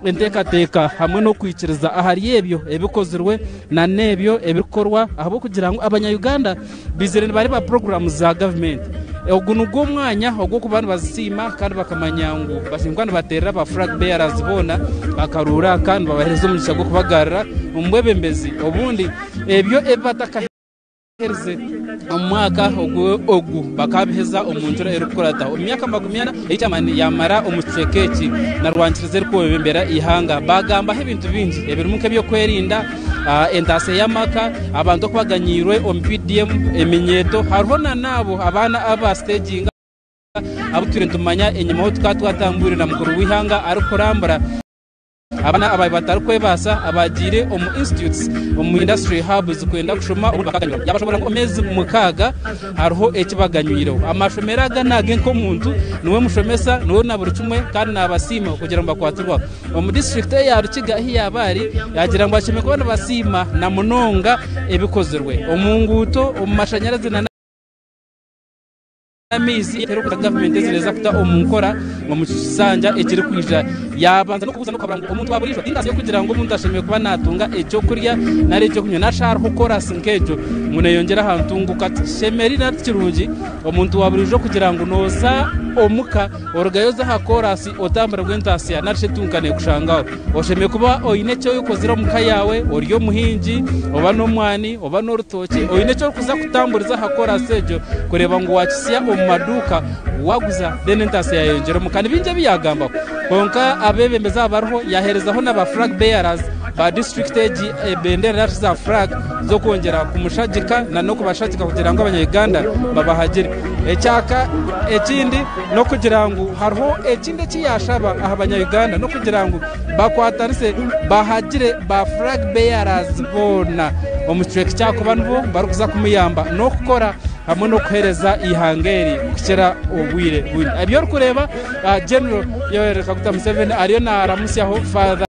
enteekateeka hamwe n'okwikiriza ahari ebyo ebikozirwe na n'ebyo ebirikukorwa ahabw'okugira ngu abanya Uganda baizire nibareeba puroguraamu za gavumenti. Ogu nigwo omwanya ogw'okuba nibazisiima kandi bakamanya ngu bashemereire kuba nibateerera ba flag bearers boona akaruuru aka nibabaheereza omugisha gw'okubagarura omu bwebembezi obundi ebyo ebi batakaherize omu mwaka ogu bakabiheza omu ncuro erikukurataho. Omu myaka 40 ei Chairman yaamara omu kicweka eki narwankiriza erikwebembera eihanga baagambaho ebintu bingi ebirimu nk'ebyokwerinda, entaasa y'amaka, abantu oku baganyiirwe omu PDM, eminyeeto hariho na n'abo abaana aba siteginga abu twiire nitumanya enyimaho tukaba twatambwire na mukuru w'eihanga arikurambura abaana ababaire batarikwebaasa abaagiire omu institutes omu industry hubs kwenda kushoma obundi bakaganyirwa. Yaabashoboorora ngu omu meezi mukaaga hariho eki baganywireho. Amashomero aga naage nk'omuntu niwe mushomesa niwe na buri kimwe kandi naabasiima kugira ngu bakwatirwaho. Omu disiturikiti eya Rukiga ahi yaaba ari yaagira ngu bashemereire kuba nibasiima na munonga ebikozirwe omu nguuto, omu mashanyarazi na n'amaizi erikuta gavumenti ezi neeza kuta omu nkora omu kisanja ekirikwija. Yaabanza n'okubuuza n'okuhabura ngu omuntu wa buriijo tindaasa y'okugira ngu omuntu ashemereire kuba naatunga eky'okurya nari eky'okunywa nari shi hariho korasi nk'egyo ngu neeyongyera aha ntunguka. Tikishemereire nari tikirungi omuntu wa buriijo kugira ngu nooza omuka orugayo oze aha korasi otambura bw'entaasya nari shi entunguka neekushangaho. Oshemereire kuba oine eki okozire omu ka yaawe, ori omuhingi, oba n'omwani, oba n'orutookye, oine eki orikuza kutamburiza aha koraasi egyo kureeba ngu waakitsya omu maduuka waaguza then entaasya yaayeyongyera omu ka. Ni bingi ebi yaagambaho kwonka abeebembezi aba bariho yaaheerezaho na ba flag bearers ba disiturikiti egi ebendera nari shi za flag z'okwongyera kumushagika na n'okubashagika kugira ngu abanya-Uganda babahagire. Ekyaka ekindi n'okugira ngu hariho ekindi eki yaashaba aha banya-Uganda n'okugira ngu bakwatanise bahagire ba flag bearers boona omu kicweka kyakuba nibo barikuza kumuyamba n'okukora hamwe n'okuheereza eihanga eri kukira obwire bwingi. Ebi orikureeba General Yoweri Kaguta Museveni ariyo naaramutsyaho Father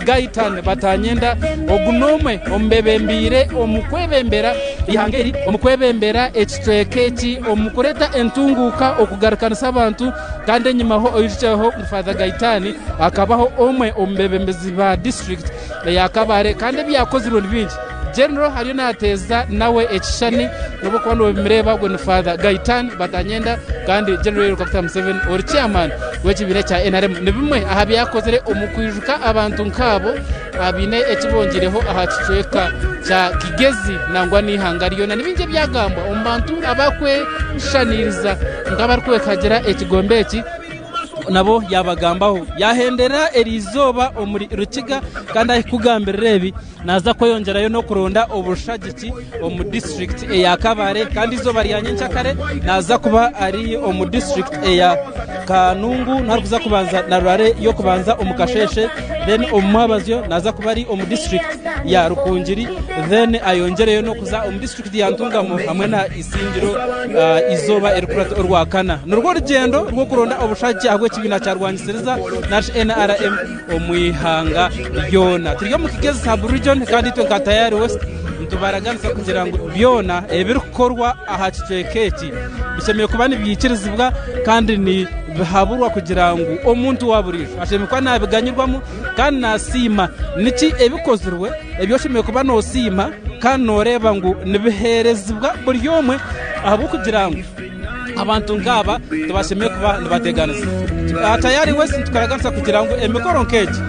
Gaitan Batanyenda, ogu n'omwe omu bebembeire omu kwebembera eihanga eri, omu kwebembera ekicweka eki, omu kureeta entunguuka, okugarukanisa abantu kandi enyimaho oijukyeho ngu Father Gaitan akabaho omwe omu bebembezi ba disiturikiti eya Kabale kandi ebi yakozirwe ni bingi. General ariyo nateeza nawe ekishushani nobu okuba nobimureeba ogwo ni Father Gaitan Batanyenda kandi General Yoweri Kaguta Museveni ori chairman w'ekibiina ekya NRM ni bimwe aha biyakozire omu kwijuka abantu nkaabo abaine eki bongiireho aha kicweka kya Kigezi nangwa n'eihanga ryona. Ni bingi ebyagambwa omu bantu abakweshushaniriza nk'abarikwekagira ekigombe eki. Nabo yaabagambaho. Yaahendera eri izooba omuri Rukiga kandi ahikugambirira ebi naaza kweyongyerayo n'okuronda obushagiki omu disiturikiti eya Kabale kandi eizooba rya nyenkyakare naaza kuba ari omu disiturikiti eya Kanungu narikuza kubanza na rurare y'okubanza omu kasheeshe then omu mwabazyo naaza kuba ari omu disiturikiti ya Rukungiri then ayongyereyo n'okuza omu disiturikiti ya Ntungamo hamwe na Isingiro eizooba erikukurata Orwakana. Nirwo rugyendo rw'okuronda obushagiki ahabw'ekibiina kya Rwanyisiriza narishi NRM omu ihanga ryona. Turi omu Kigezi Sub Region kandi itwe nka Tayari West nitubaraganisa kugira ngu byona ebirikukorwa aha kicweka eki bishemereire kuba nibyikirizibwa kandi nibihaburwa kugira ngu omuntu wa buriijo ashemereire kuba nabiganyirwamu kandi nasiima. Niki ebikozirwe ebi oshemereire kuba nosiima kandi noreeba ngu nibiheerezibwa buri omwe ahabw'okugira ngu abantu nk'aba tibashemereire kuba nibateganisa. Tayari West nitukaraganisa kugira ngu emikoro nk'egi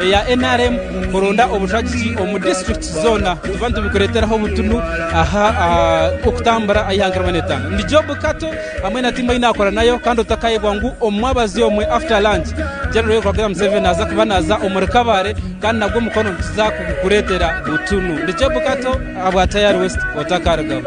eya nrm kuronda obushagiki omu disiturikiti zoona. Nituba nitubikureeteraho butunu aha okutambura ahu ihanga riba niritambura. Ndi Job Kato hamwe na tiimu ei naakora nayo kandi otakayebwa ngu omu mwabazyo omwe after lunch, General Yoweri Kaguta Museveni naaza kuba naaza omuri Kabale kandi nagwo omukono nituza kugukureetera butunu. Ndi Job Kato ahabwa Tayari West otakarugaho.